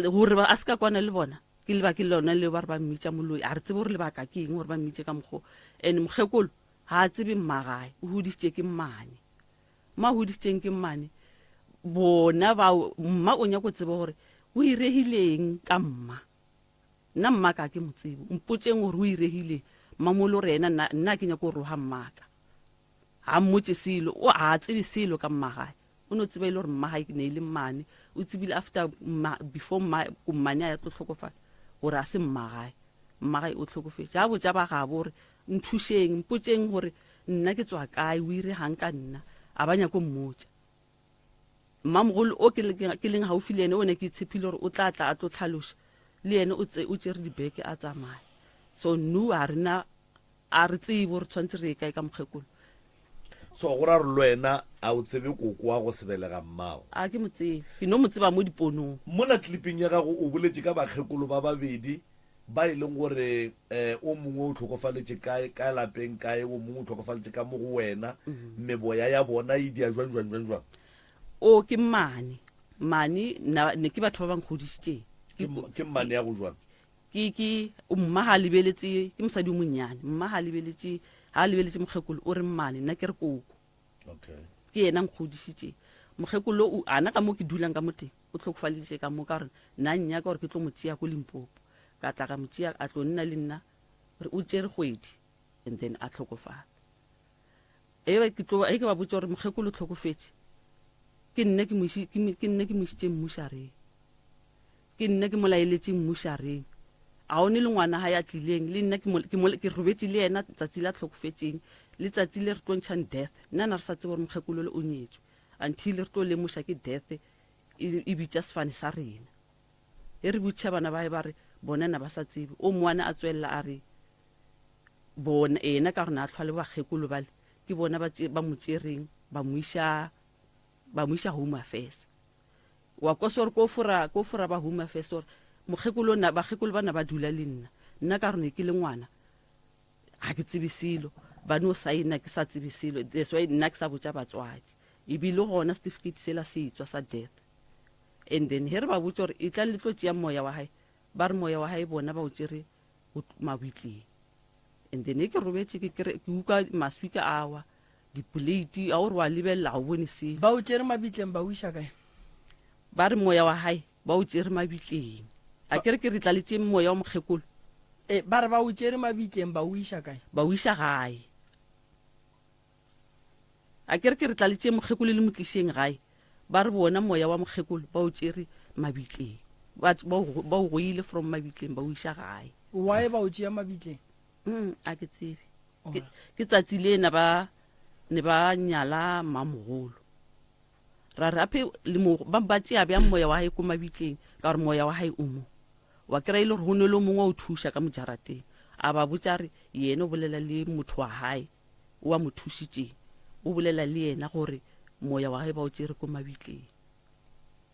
Gore ba, a se ka kwana le bona, ke lebake lona leo ba re ba mmitša moloi. A re tsebe gore lebaka ke eng gore ba mmitše ka mokgwa o. And mokgekolo ga a tsebe mmagae, o hodišitše ke mmane. Mo a hodišitšeng ke mmane, bona bao, mma o nyako tseba gore o iregileng ka mma. Nna mmaka ga ke mo tsebe, mpotšeng gore o iregileng. Mmamolo o re yena, nna, nna ke nyako roga mmaka. Ga a mmotše selo, o ga a tsebe selo ka mmagae. O no tseba e le gore mmagae ne e le mmane. O tsebile after mma, before mma, ko mmane a ya tlo hlokofala, gore a se mmagae. Mmagae o hlokofetše. A botša ba gabo gore, nthušeng, mpotšeng gore nna ke tswa kae, o iregang ka nna. A ba nyako mmotša. Mmamogolo o ke, ke leng gaufi le yena, o ne ke tshepile gore o tla tla a tlo hlaloša, le yena o tse, o tšere dibeke a tsamaya. So nu a rena A re tsebe gore tshwanetse re ye kae ka mokgekolo. So go ra gore le wena a o tsebe koko wa go se belega mmago? A ke mo tsebe. Ke no mo tseba mo diponong. Mola clipping ya gago o boletše ka bakgekolo ba babedi ba e leng gore o mongwe o hlokofaletše kae, ka lapeng kae, o mongwe o hlokofaletše ka mo go wena, meboya ya bona e dia jwang jwang jwang jwang? O ke mmane. Mmane na ne ke batho ba ba nkgodišitšeng. Ke mmane ya go jwang? Ke, ke, mma ga a lebeletše, ke mosadi o monnyane, mma ga a lebeletše, ga a lebeletše mokgekolo, o re mmane, nna ke re koko. Okay. Ke yena nkgodišitše. Mokgekolo o, ana ka mo ke dulang ka mo teng, o hlokofaditše ka mo, ka gore nna nnyaka gore ke tlo mo tšea ko Limpopo. Ka tla ka mo tšea, a tlo nna le nna, re, o tšere kgwedi, and then a hlokofala. E ba ke tlo, e ke ba botša gore mokgekolo o hlokofetše, ke nna ke mo iši, ke, ke nna ke mo išitše mmušareng. Ke nna ke mo laeletše mmušareng. A o ne le ngwana gae a tlileng, le nna ke mo, ke mo, ke robetše le yena tsatsi la hlokofetšeng, le tsatsi le re tlo ntšhang death. Nna na re sa tsebe gore mokgekolole o nyetšwe, until re tlo lemoša ke death e, e bitša sefane sa rena. E re botšiša bana ba gae ba re bona na ba sa tsebe. O moana a tswelela a re bona, ena ka gore na a hlwa le bakgekolo bale, ke bona ba tše, ba mo tšereng ba mo iša, ba mo iša Home Affairs. Wa kwa sore ko fora, ko fora ba Home Affairs gore mokgekolo na, bakgekolo ba na ba dula le nna. Nna ka gore ne ke le ngwana, ga ke tsebe selo. Ba no saena ke sa tsebe selo. That's why nna ke sa botša batswadi. E bile gona certificate sela se etswa sa death. And then he re ba botša gore etlang le tlo tšea moya wa hae, ba re moya wa hae bona ba o tšere go mabitleng. And then he ke robetše ke kere, ke utlwa maswika a wa, dipoleiti, a o re wa lebelela ga o bone selo. Ba o tšere mabitleng ba o iša kae? Ba re moya wa hae ba o tšere mabitleng. A ke re ke re tla le tše moya wa mokgekolo. E, ba re ba o tšere mabitleng ba o iša kae? Ba o iša gae. A ke re ke re tla le tše mokgekolo le mo tlišeng gae. Ba re bona moya wa mokgekolo ba o tšere mabitleng. Ba, ba, ba o goile from mabitleng ba o iša gae. Why ba o tšea mabitleng? Mm, a ke tsebe. Ke, ke tsatsi le na ba ne ba nyala mamogolo. Ra re ape le mo ba ba tšea bjang moya wa hae ko mabitleng ka gore moya wa hae o mo. Wa kry-a e le gore go ne le o mongwe wa o thuša ka mo jarateng. A ba botša re yena o bolela le motho wa hae o a mo thušitšeng. O bolela le yena gore moya wa hae ba o tšere ko mabitleng.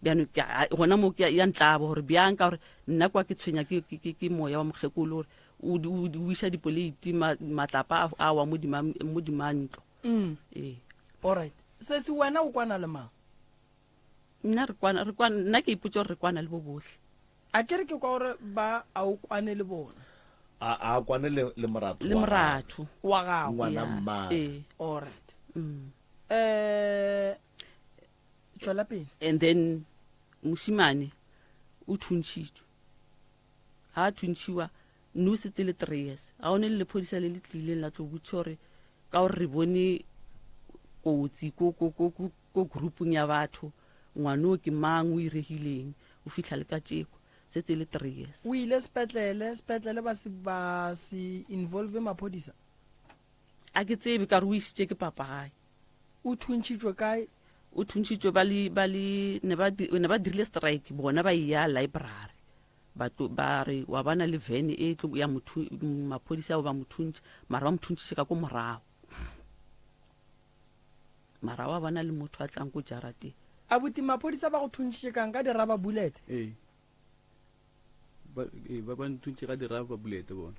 Bjano ke a- gona mo ke ya ntlaba gore bjang ka gore nna kwa ke tshwenya ke, ke, ke, ke moya wa mokgekolo gore o, o, o iša dipoleiti ma, matlapa a, a wa modima, modima ntlo. Mm. Ee. Alright. Sesi wena o kwana le mang? Nna re kwana, re kwana, nna ke ipotša gore re kwana le bo bohle. A ke re ke kwa gore ba a o kwane le bona. A a kwane le le moratho. Le moratho. Wa gago. Ngwana mma. Ee. Alright. Mm. Eh tšwela pele. And then mošimane o thuntšhitšwe. Ha a thuntšhiwa no setse le 3 years. Ga one le lephodisa le le tlileng la tlo botša gore ka gore re bone kotsi ko ko ko ko ko groupung ya batho ngwano ke mang o iregileng o fihla le ka tšeko setse le 3 years. O ile sepetlele, sepetlele ba se ba se involve maphodisa? A ke tsebe ka re o išitše ke papa gae. O thuntšhitšwe kae? O thuntšhitšwe ba le ba le ne ba ne ba dirile strike bona ba ya library. Ba tlo ba re wa bana le van e tlo ya mothu maphodisa ao ba mo thuntšha mara ba mo thuntšhitše ka ko morago. Mara wa bona le motho a tlang ko jarateng. Abuti maphodisa ba go thuntšhitše kang ka di rubber bullet? Ee. Ba ee, ba ba nthuntšhe ka di rubber bullet bona.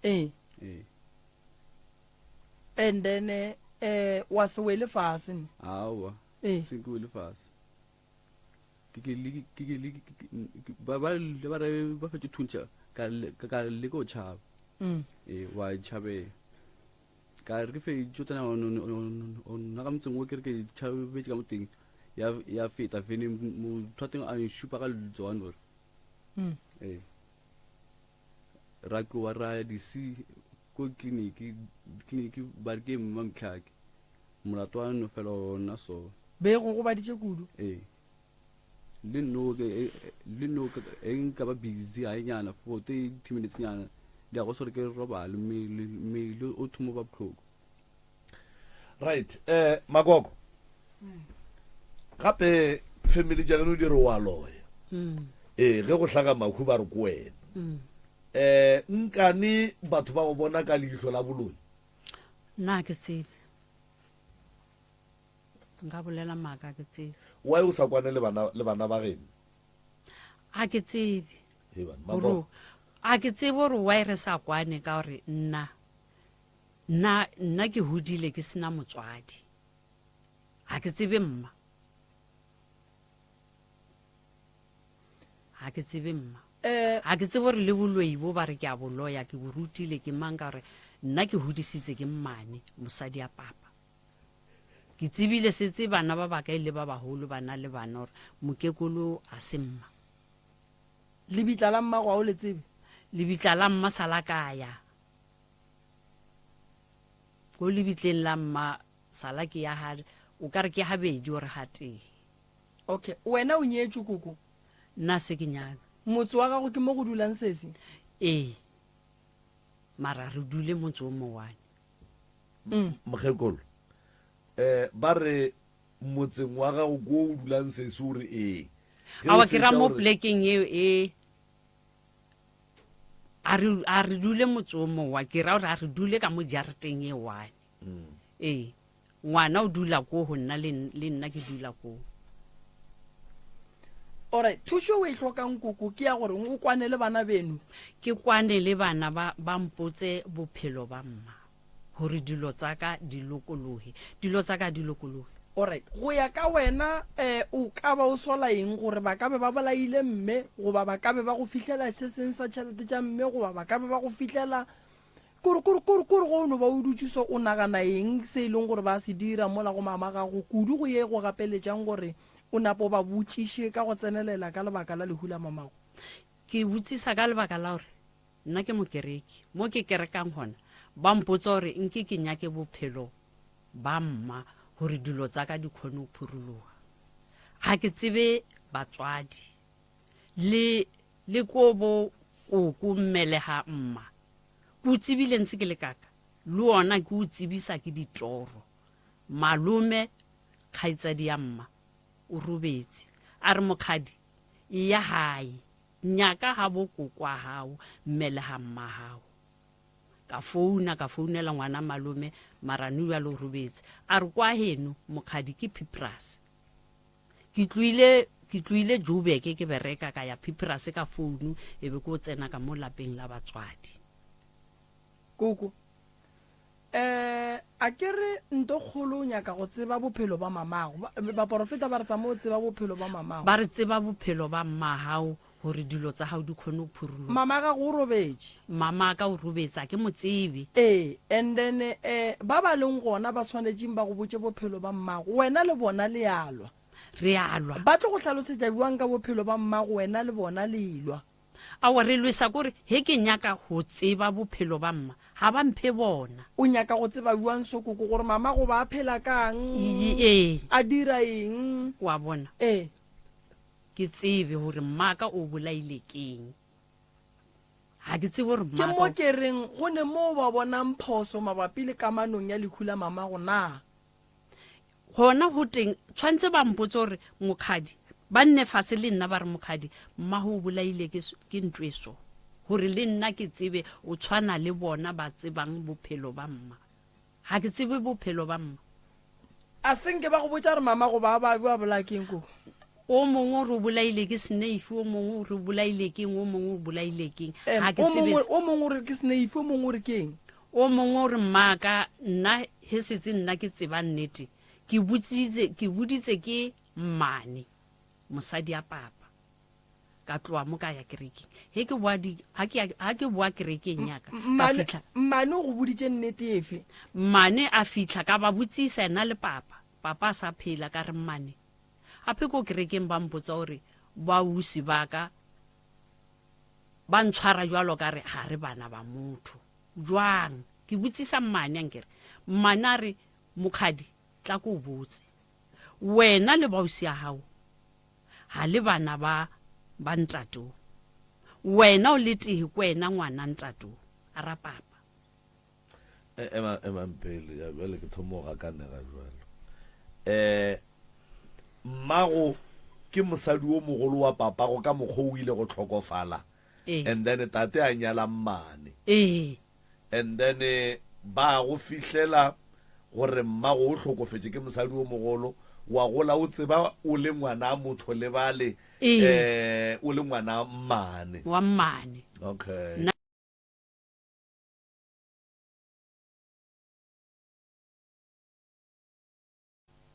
Ee. Ee. And then eh wa se wele fase ne? Aowa. Ee. Se ke wele fase. Ke ke le ke ke le ba ba le ba re ba fetše thuntšha ka ka le go tšhaba. Ee, wa tšhabela. Ka re ke fetšo tsena nna ka motseng o ke re ke tšhabetše ka mo teng ya ya feta vene motho wa teng a nšupa ka letsoane gore. Ee. Ra tloa ra ya DC ko tleliniki tleliniki ba re ke mma Mtlhake molato wa no fela ona so. Be go gobaditše kudu. Ee. Le nno ke le nno e nka ba busy ga nyana for 30 minutes nyana di ya go sore ke robale mmele mmele o thoma ba bohloko. Right eh Makoko. Gape family tša geno di re wa loya. Ee ge go hlaga mahu ba re ko wena. Eh nkane batho ba go bona ka leihlo la boloi? Nna ke tsebe. Nka bolela maaka ke tsebe. Why o sa kwane le bana le bana ba geno? A ke tsebe. Hei bana, Makoko. A ke tsebe gore why re sa kwane ka gore nna nna nna ke hodile ke sena motswadi. Ga ke tsebe mma. Ga ke tsebe mma. Eh. Ga ke tsebe gore le boloi bo ba re ke a boloya ke bo rutile ke mang ka gore nna ke hodisitse ke mmane mosadi ya papa. Ke tsebile setse bana ba baka e le ba bagolo ba na le bana gore mokekolo a se mma. Lebitla la mmago ga o le tsebe? Lebitla la mma sa la ka ya. Ko lebitleng la mma sala ke ya ha o ka re ke habedi ore ha tee. Okay, wena o nyetšwe koko? Nna se ke nyalwe. Motse wa gago ke mo go dulang sesi? Ee, mara re dule motse o mowane. Mokgekolo, eh ba re motseng wa gago ko o dulang sesi o re ee. Ge o Awa ke ra fetša mo o re- plekeng eo e a re a re dule motse o mowa ke ra gore a re dule ka mo jarateng e one. Ee, ngwana o dula ko go nna le le nna ke dula ko. Alright, thušo o e hlokang koko ke ya gore o kwane le bana beno. Ke kwane le bana ba ba mpotse bophelo ba mma gore dilo tsa ka di lokologe. Dilo tsa ka di lokologe. Alright, go ya ka wena eh, o ka ba o sola eng gore ba ka be ba bolaile mme goba ba ka be ba go fihlela se seng sa tšhelete tša mme goba ba ka be ba go fihlela Kore, kore, kore, kore go no ba o dutše so o nagana eng se e leng gore ba se dira mola go mama gago kudu go ye go gapeletšang gore O napo ba botšiše ka go tsenelela ka lebaka la lehu la mamago? Ke botsisa ka lebaka la gore nna ke mokereki. Mo ke kerekang gona ba mpotsa gore nke ke nyake bophelo ba mma gore dilo tsa ka di kgone go phurologa. Ga ke tsebe batswadi le le ko bo koko mmelega mma. Ke o tsebile ntse ke le kaka le ona ke o tsebisa ke ditoro. Malome kgaitsadi ya mma o robetse a re mokgadi eya gae nyaka ga bo koko a gago mmelega mma gago. Ka founa ka founela ngwana malome mara nu bjale o robetse a re kwa heno mokgadi ke Phipras. Ke tloile ke tloile Joburg ke bereka ka ya Phipras ka founu e be ko tsena ka mo lapeng la batswadi. Koko, Eh, a ke re nto kgolo o nyaka go tseba bophelo ba mamago. Ba, baporofeta ba re tsama o tseba bophelo ba mamago. Ba re tseba bophelo ba mmagago gore dilo tsa gago di kgone go phurologa. Mama gago o robetše. Mama ka o robetse, a ke mo tsebe. Ee, and then eh, ba ba leng gona ba swanetšeng ba go botše bophelo ba mmago, wena le bona le a lwa. Re a lwa. Ba tlo go hlalosetša bjang ka bophelo ba mmago, wena le bona le lwa? Aowa, re lwesa kore ge ke nyaka go tseba bophelo ba mma, ga ba mphe bona. O nyaka go tseba bjang Sokoko gore mama goba a phela kang? Ee. A dira eng? Wa bona? Ee. Ke tsebe gore mmaka o bolaile keng. Ga ke tsebe gore Ke mmaka mo ke reng go ne moo ba bonang phoso mabapi le kamanong ya lehu la mamago na? Gona go teng, tshwanetse ba mpotse gore mokhadi, ba nne fase le nna ba re mokhadi, mmago o bolaile ke, ke ntlo e so. Gore le nna ke tsebe o tshwana le bona ba tsebang bophelo ba mma. Ga ke tsebe bophelo ba mma. A se nke ba go botša gore mama goba a ba ba bolaya keng ko? O mongwe o re o bolaile ke sneifi, o mongwe o re o bolaile keng, o mongwe o bolaile keng. Em, Ga ke o tsebe. mongwe o mongwe o re ke sneifi, o mongwe o re keng? O mongwe o re, Mmaka, nna he setse nna ke tseba nnete, ke botsitse, ke boditse ke mmane, mosadi a papa. Ka tloa mo ka ya kerekeng. He ke boa di, ha ke ya, ha ke boa kerekeng ya ka, ka Mmane, fihla. mmane o go boditše nnete efe? Mmane a fihla, ka ba botsisa yena le papa. Papa a sa phela, ka re, Mmane, gape ko kerekeng ba mpotsa gore bausi ba ka ba ntshwara jwalo ka re ga re bana ba motho. Jwang? Ke botsisa mmane ankere. Mmane a re, Mokgadi, tla ko o botse. Wena le bausi ya gago ga le bana ba ba ntate o. Wena o le tee ko wena ngwana ntate o. A ra papa. E, ema, emang pele, ya bjale ke thoma go gakanega jwalo. Um mmago ke mosadi o mogolo wa papago ka mokgwa o ile go hlokofala. Ee. And then tate a nyala mmane. Ee. And then eh, ba go fihlela gore mmago o hlokofetše ke mosadi o mogolo, wa gola o tseba o le ngwana motho le bale, Ee. eh, o le ngwana mmane. Wa mmane. Okay. Nna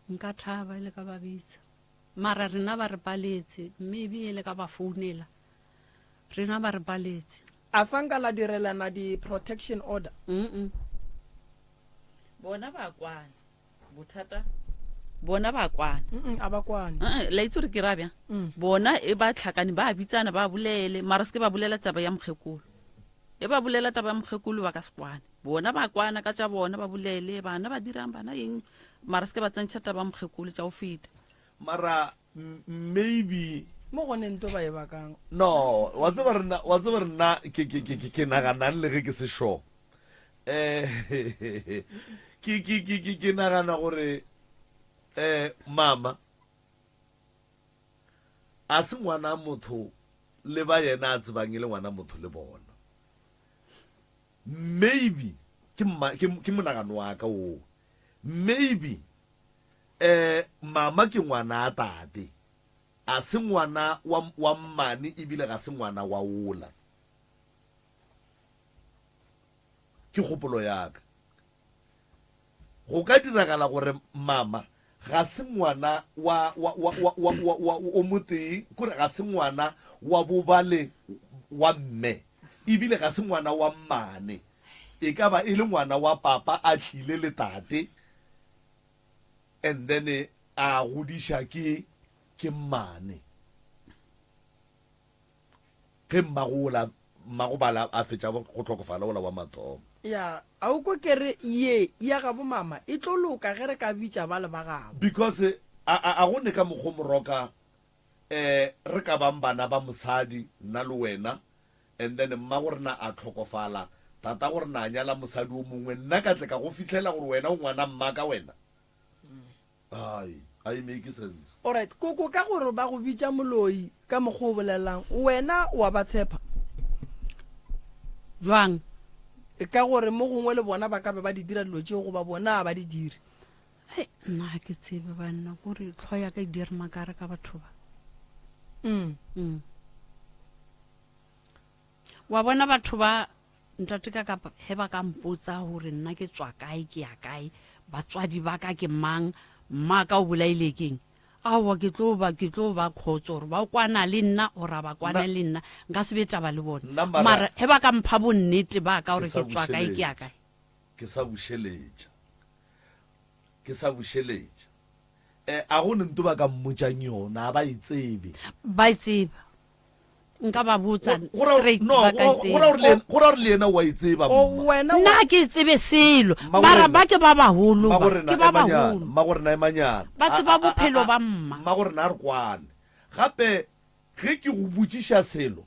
Nka thaba e le ka ba bitsa. Mara rena ba re paletse, maybe e le ka ba founela. Rena ba re paletse. A sa nka la direlana di protection order? Mm-mm. Bona ba kwana. Bothata bona ba kwana. Mm-mm, a ba kwane. Uh-uh, la itse gore ke ra bjang? Mm. Bona e ba tlhakane ba bitsana ba bolele, mara se ke ba bolela taba ya mokgekolo. E ba bolela taba ya mokgekolo ba ka se kwane. Bona ba kwana ka tša bona ba bolele, bana ba dirang, bana eng, mara se ke ba tsentšha taba ya mokgekolo tša go feta. Mara maybe Mo go ne nto ba e bakang. No, wa tseba re nna, wa tseba re nna ke ke ke ke ke naganang le ge ke se sure. Eh ke ke ke ke ke nagana gore eh mama a se ngwana motho le ba yena a tsebang e le ngwana motho le bona. Maybe ke mma ke ke monagano wa ka oo. Maybe eh mama ke ngwana a tate. A se ngwana wa wa mmane ebile ga se ngwana wa ola. Ke kgopolo ya ka. Go ka diragala gore mama ga se ngwana wa, wa, wa, wa, wa, wa, wa o motee, kore ga se ngwana wa bobale wa mme, ebile ga se ngwana wa mmane. E ka ba e le ngwana wa papa a tlile le tate, and then a godiša ke. Ke mmane. Ge mmago ola, mmago bala a fetša go hlokofala ola wa mathomo. Ya, a o kwe ke re ye ya gabo mama e tlo loka ge re ka bitša bale ba gabo. Because a, a, a go ne ka mokgo moroka eh re ka bang bana ba mosadi nna le wena and then mmago rena a hlokofala, tatago rena a nyala mosadi o mongwe, nna ka tle ka go fihlela gore wena o ngwana mmaka wena. Ai, a e make sense. Alright, koko ka gore ba go bitša moloi ka mokgwa o bolelang, wena wa ba tshepa? Jwang? Ka gore mo gongwe le bona ba ka be ba di dira dilo tšeo goba bona a ba di dire. Hei, nna ga ke tsebe banna, kore tlho ya ka e dire makare ka batho ba. Mm. Mm. Wa bona batho ba Ntate ka kapa ge ba ka mpotsa gore nna ke tswa kae ke ya kae, batswadi ba ka ke mang, mma ka o bolaile keng, aowa ke tlo ba ke tlo ba khotso gore ba kwana le nna or a ba kwana le nna, nka se be taba le bona. Mara ge ba ka mpha bonnete ba ka gore ke tswa kae ke ya kae. Ke sa bušeletša. Ke sa bušeletša. Eh, a go ne nto ba ka mmotšang yona, a ba e tsebe. Ba e tseba. Nka ba botsa straight ba ka e tseba. Go ra gore le yena o a e tseba, mma. Nna ga ke e tsebe selo. Mara ba ke ba bagolo ba, ke ba bagolo. Mma go rena emanyana. Ba tseba bophelo ba mma. Mma go rena a re kwane. Gape ge ke go botšiša selo,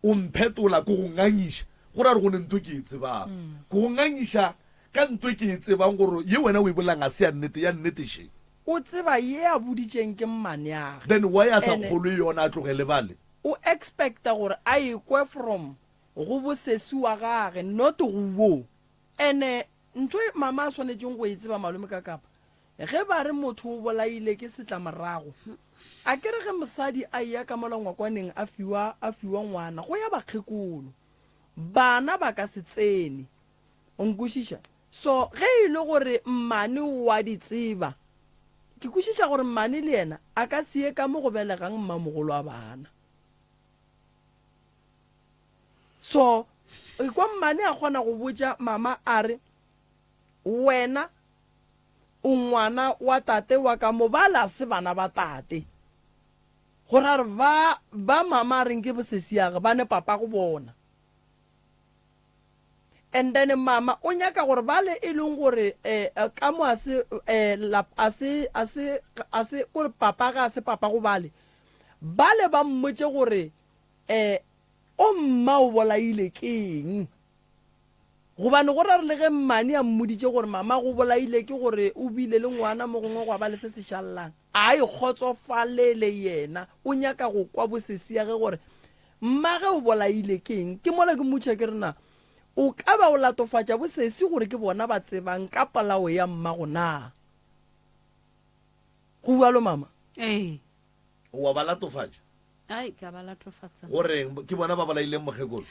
o mphetola, ke go ngangiša, go ra gore go ne ntho ke e tsebang. Ke go ngangiša ka ntho ke e tsebang gore ye wena o e bolelang ga se ya nnete, ya nnete še. O tseba ye a boditšeng ke mmaneage. Then why a sa kgolwe yona a tlogele bale? O expecta gore a e kwe from go bosesi wa gage not go wo. Ene ntho e mama a swanetšeng go e tseba malome ka kapa Ge ba re motho o bolaile ke setlamorago, a ke re ge mosadi a eya ka mola ngwakwaneng a fiwa a fiwa ngwana, go ya bakgekolo. Bana ba ka se tsene. O nkwešiša? So ge e le gore mmane o a di tseba, ke kwešiša gore mmane le yena a ka se ye ka mo go belegang mmamogolo wa bana. So ekwa mmane a kgona go botša mama a re, Wena O ngwana wa tate wa ka mo, bale a se bana ba tate. Go ra gore ba, ba mama a reng ke bosesiage, ba ne papa go bona. And then mama o nyaka gore bale e leng gore eh, ka mo a se, eh, lap, a se, a se, a se, kore papa ga a se papa go bale, bale ba mmotše gore eh, o mma o bolaile ke eng. Gobane go ra re le ge mmane a mmoditše gore mama go bolaile ke gore o bile le ngwana mo gongwe gwa ba le se se šallang, a e kgotsofalele yena. O nyaka go kwa bosesiage gore mmage o bolaile ke eng. Ke mola ke mmotšiša ke re na o ka ba o latofatša bosesi gore ke bona ba tsebang ka polao ya mmago na? Go bjalo mama? Ee. O a ba latofatša? Ai, ke a ba latofatsa. Go reng? Ke bona ba bolaileng mokgekolo?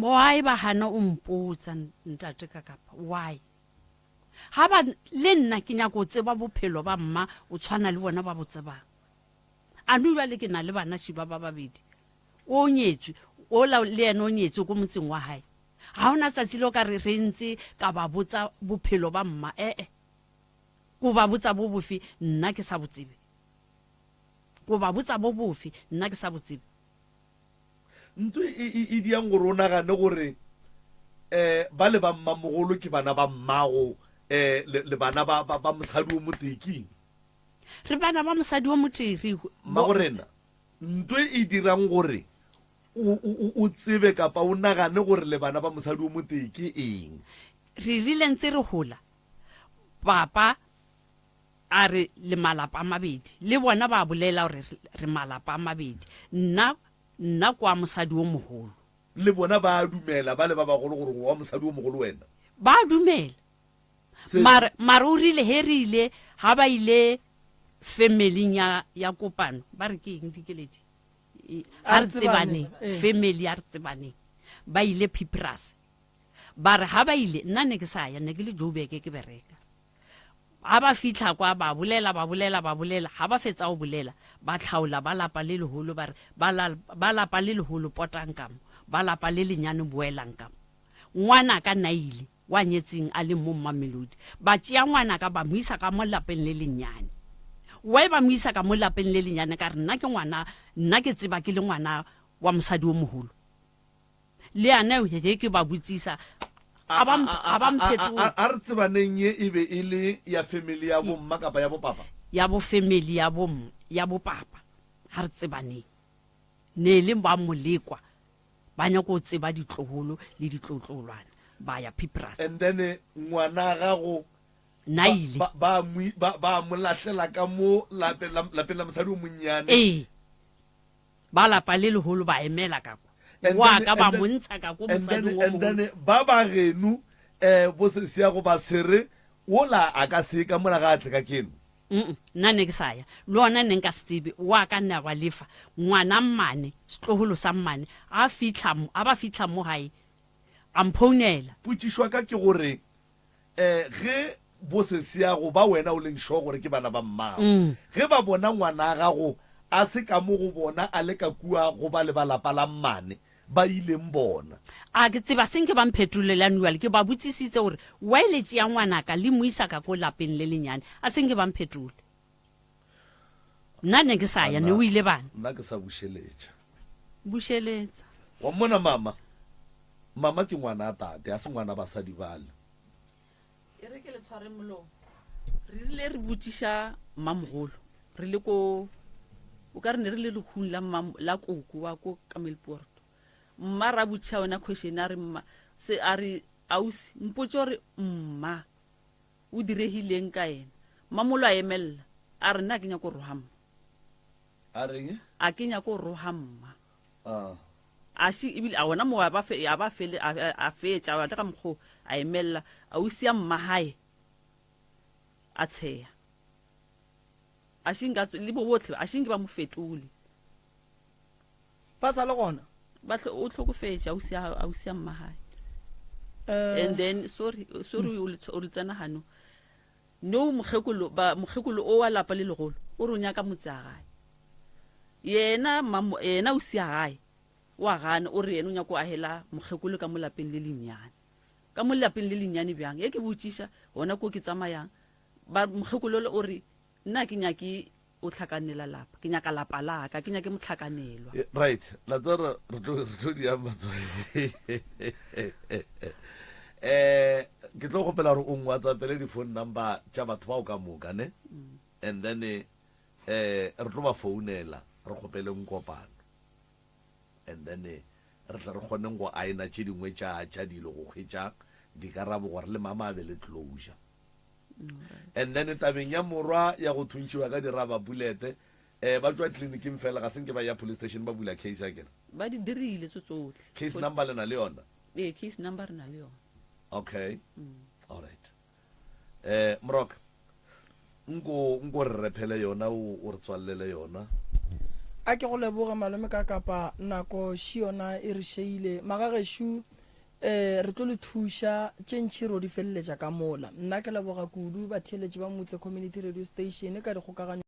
Why ba gana o mpotsa ntate ka kapa? Why? Ga ba le nna ke nyaka go tseba bophelo ba mma o tshwana le bona ba bo tsebang. A no jwale ke na le bana šiba ba babedi. O nyetswe, ola le yena o nyetswe ko motseng wa hae. Ga ona tsatsi le o ka re re ntse ka ba botsa bophelo ba mma ee. Ko ba botsa bo bofe nna ke sa bo tsebe. Ko ba botsa bo bofe nna ke sa bo tsebe. Ntho e, e, e diang gore o nagane gore um ba le ba mmamogolo ke bana ba mmago um le, le bana ba, ba, ba mosadi o motee keng? Re bana ba mosadi o motee re. Mmagorena, ntho e dirang gore o, o, o tsebe kapa o nagane gore le bana ba mosadi o motee ke eng? Re rile ntse re gola, papa A re, Le malapa a mabedi. Le bona ba bolela gore re malapa a mabedi. Nna, nna ke wa mosadi o mogolo. Le bona ba a dumela, ba le ba bagolo, gore o wa mosadi o mogolo wena? Ba a dumela. Mara, mara o rile ge re ile, ga ba ile family-ing ya, ya kopano, ba re ke eng Dikeledi? A re tsebaneng, family a re tsebaneng. Ba ile Phipras. Ba re ga ba ile, nna ne ke sa ya, ne ke le Joburg ke bereka. Ga ba fihla kwa, ba bolela, ba bolela, ba bolela. Ga ba fetsa go bolela, ba hlaola ba lapa le legolo, ba re, Ba la, ba lapa le legolo, potang ka mo. Ba lapa le lenyane, boelang ka mo. Ngwanaka Naile, wa nyetseng a leng mo Mamelodi, ba tšea ngwanaka ba mo isa ka mo lapeng le lennyane. Why ba mo isa ka mo lapeng le lenyane ka re nna ke ngwana, nna ke tseba ke le ngwana wa mosadi o mogolo. Le yana ge ke ba botsisa a ba a ba mphetola. A re tsebaneng ye e be e le ya family ya bomma kapa ya bopapa? Ya bo family ya bom ya bopapa. Ga re tsebaneng. Ne le ba molekwa ba nyako go tseba ditlogolo le ditlotlolwana ba ya Pipras. And then ngwana gago Na ile. Ba ba ba ba mo lahlela ka mo lapeng la lapeng la mosadi o monnyane. Ee. Ba lapa le leholo ba emela ka kwa. And Wa then, ka ba and then, mo ntsha ka ko and then, mosading o and mogolo. then ba ba geno eh bo sesiago ba sere wola a ka se ka mola ga a tle ka keno. Mm nna ne ke sa ya. Le ona ne nka se tsebe. Wa ka nna wa lefa. Ngwana mmane, setloholo sa mmane, a fihla mo, a ba fihla mo gae, a mphounela. Potšišo ya ka ke gore eh ge bo sesiago ba wena o leng sure gore ke bana ba mmago, ge ba bona ngwana gago a se ka mo go bona a le ka kua go ba le ba lapa la mmane, ba ileng bona. A ke tseba se nke ba mphetolele anual ke ba botsisitse gore why le tšea ngwanaka le mo isa ka ko lapeng le lenyane a se nke ba mphetole. Nna ne ke sa ya ne o ile bana. Nna ke sa bušeletša. Bušeletsa. Wa mmona mama? Mama ke ngwana a tate, a se ngwana basadi bale. E re ke le tshware molomo. Re rile re botšiša mmamogolo re le ko o ka re ne re le lehung la mma la koko wa ko Kamelpoort. Mma ra botšiša yona question a re mma se a re ausi mpotše gore mma o diregileng ka yena. Mmamolo a emelela a re nna a ke nyako roga mma. A reng? A ke nyako roga mma. Ah. A še ebile a ona moo a ba fe, a ba fele, a, a, a fetša, a le ka mokgwa o, a emelela, ausi ya mmagae a tsheya. A še nka tswe, le bo botlhe, a še nke ba mo fetole. Ba sa le gona? Ba hlo, o hlokofetše, ausi ya, ausi ya mmagae. Eh. And then, sorry, sorry, o le, o le tsena gano. No mokgekolo, ba, mokgekolo o wa lapa le legolo, o re o nyaka motse a gae. Yena, mamo, yena o sia gae, o a gana, o re yena o nyaka go agela mokgekolo ka mo lapeng le lennyane. Ka mo lapeng le lennyane bjang? Ge ke botšiša, gona ko ke tsamayang, ba, mokgekolo o re, Nna ga ke nyake o hlakanela lapa, ke nyaka lapa la ka, ke nyake mohlakanelwa. Eh, right, la tseba re tlo re tlo di ama tsone. Eh, ke tlo kgopela gore o ngwatsappele di-phone number tša batho bao ka moka ne mm. and then eh re tlo ba founela re kgopeleng kopano and then eh, re tle re kgoneng go aena tše dingwe tša tša dilo go hwetša dikarabo gore le mama a be le closure And then tabeng ya morwa ya go thuntšhiwa ka di-rubber bullet, eh, ba tšwa clinicing fela, ga se nke ba ya police station ba bula case akere? Ba di dirile tso tsohle. Case number le na le yona? Ee, case number re na le yona. Okay. All right. Eh, Moroka, nko nko re rephele yona o o re tswallele yona. A ke go leboge malome ka kapa nako še yona e re šeile. Magagešo Ee, re tlo le thuša, tše ntši ro di feleletša ka mola. Nna ke leboga kudu batheeletši ba Mutse Community Radio Station ka dikgokaganyo.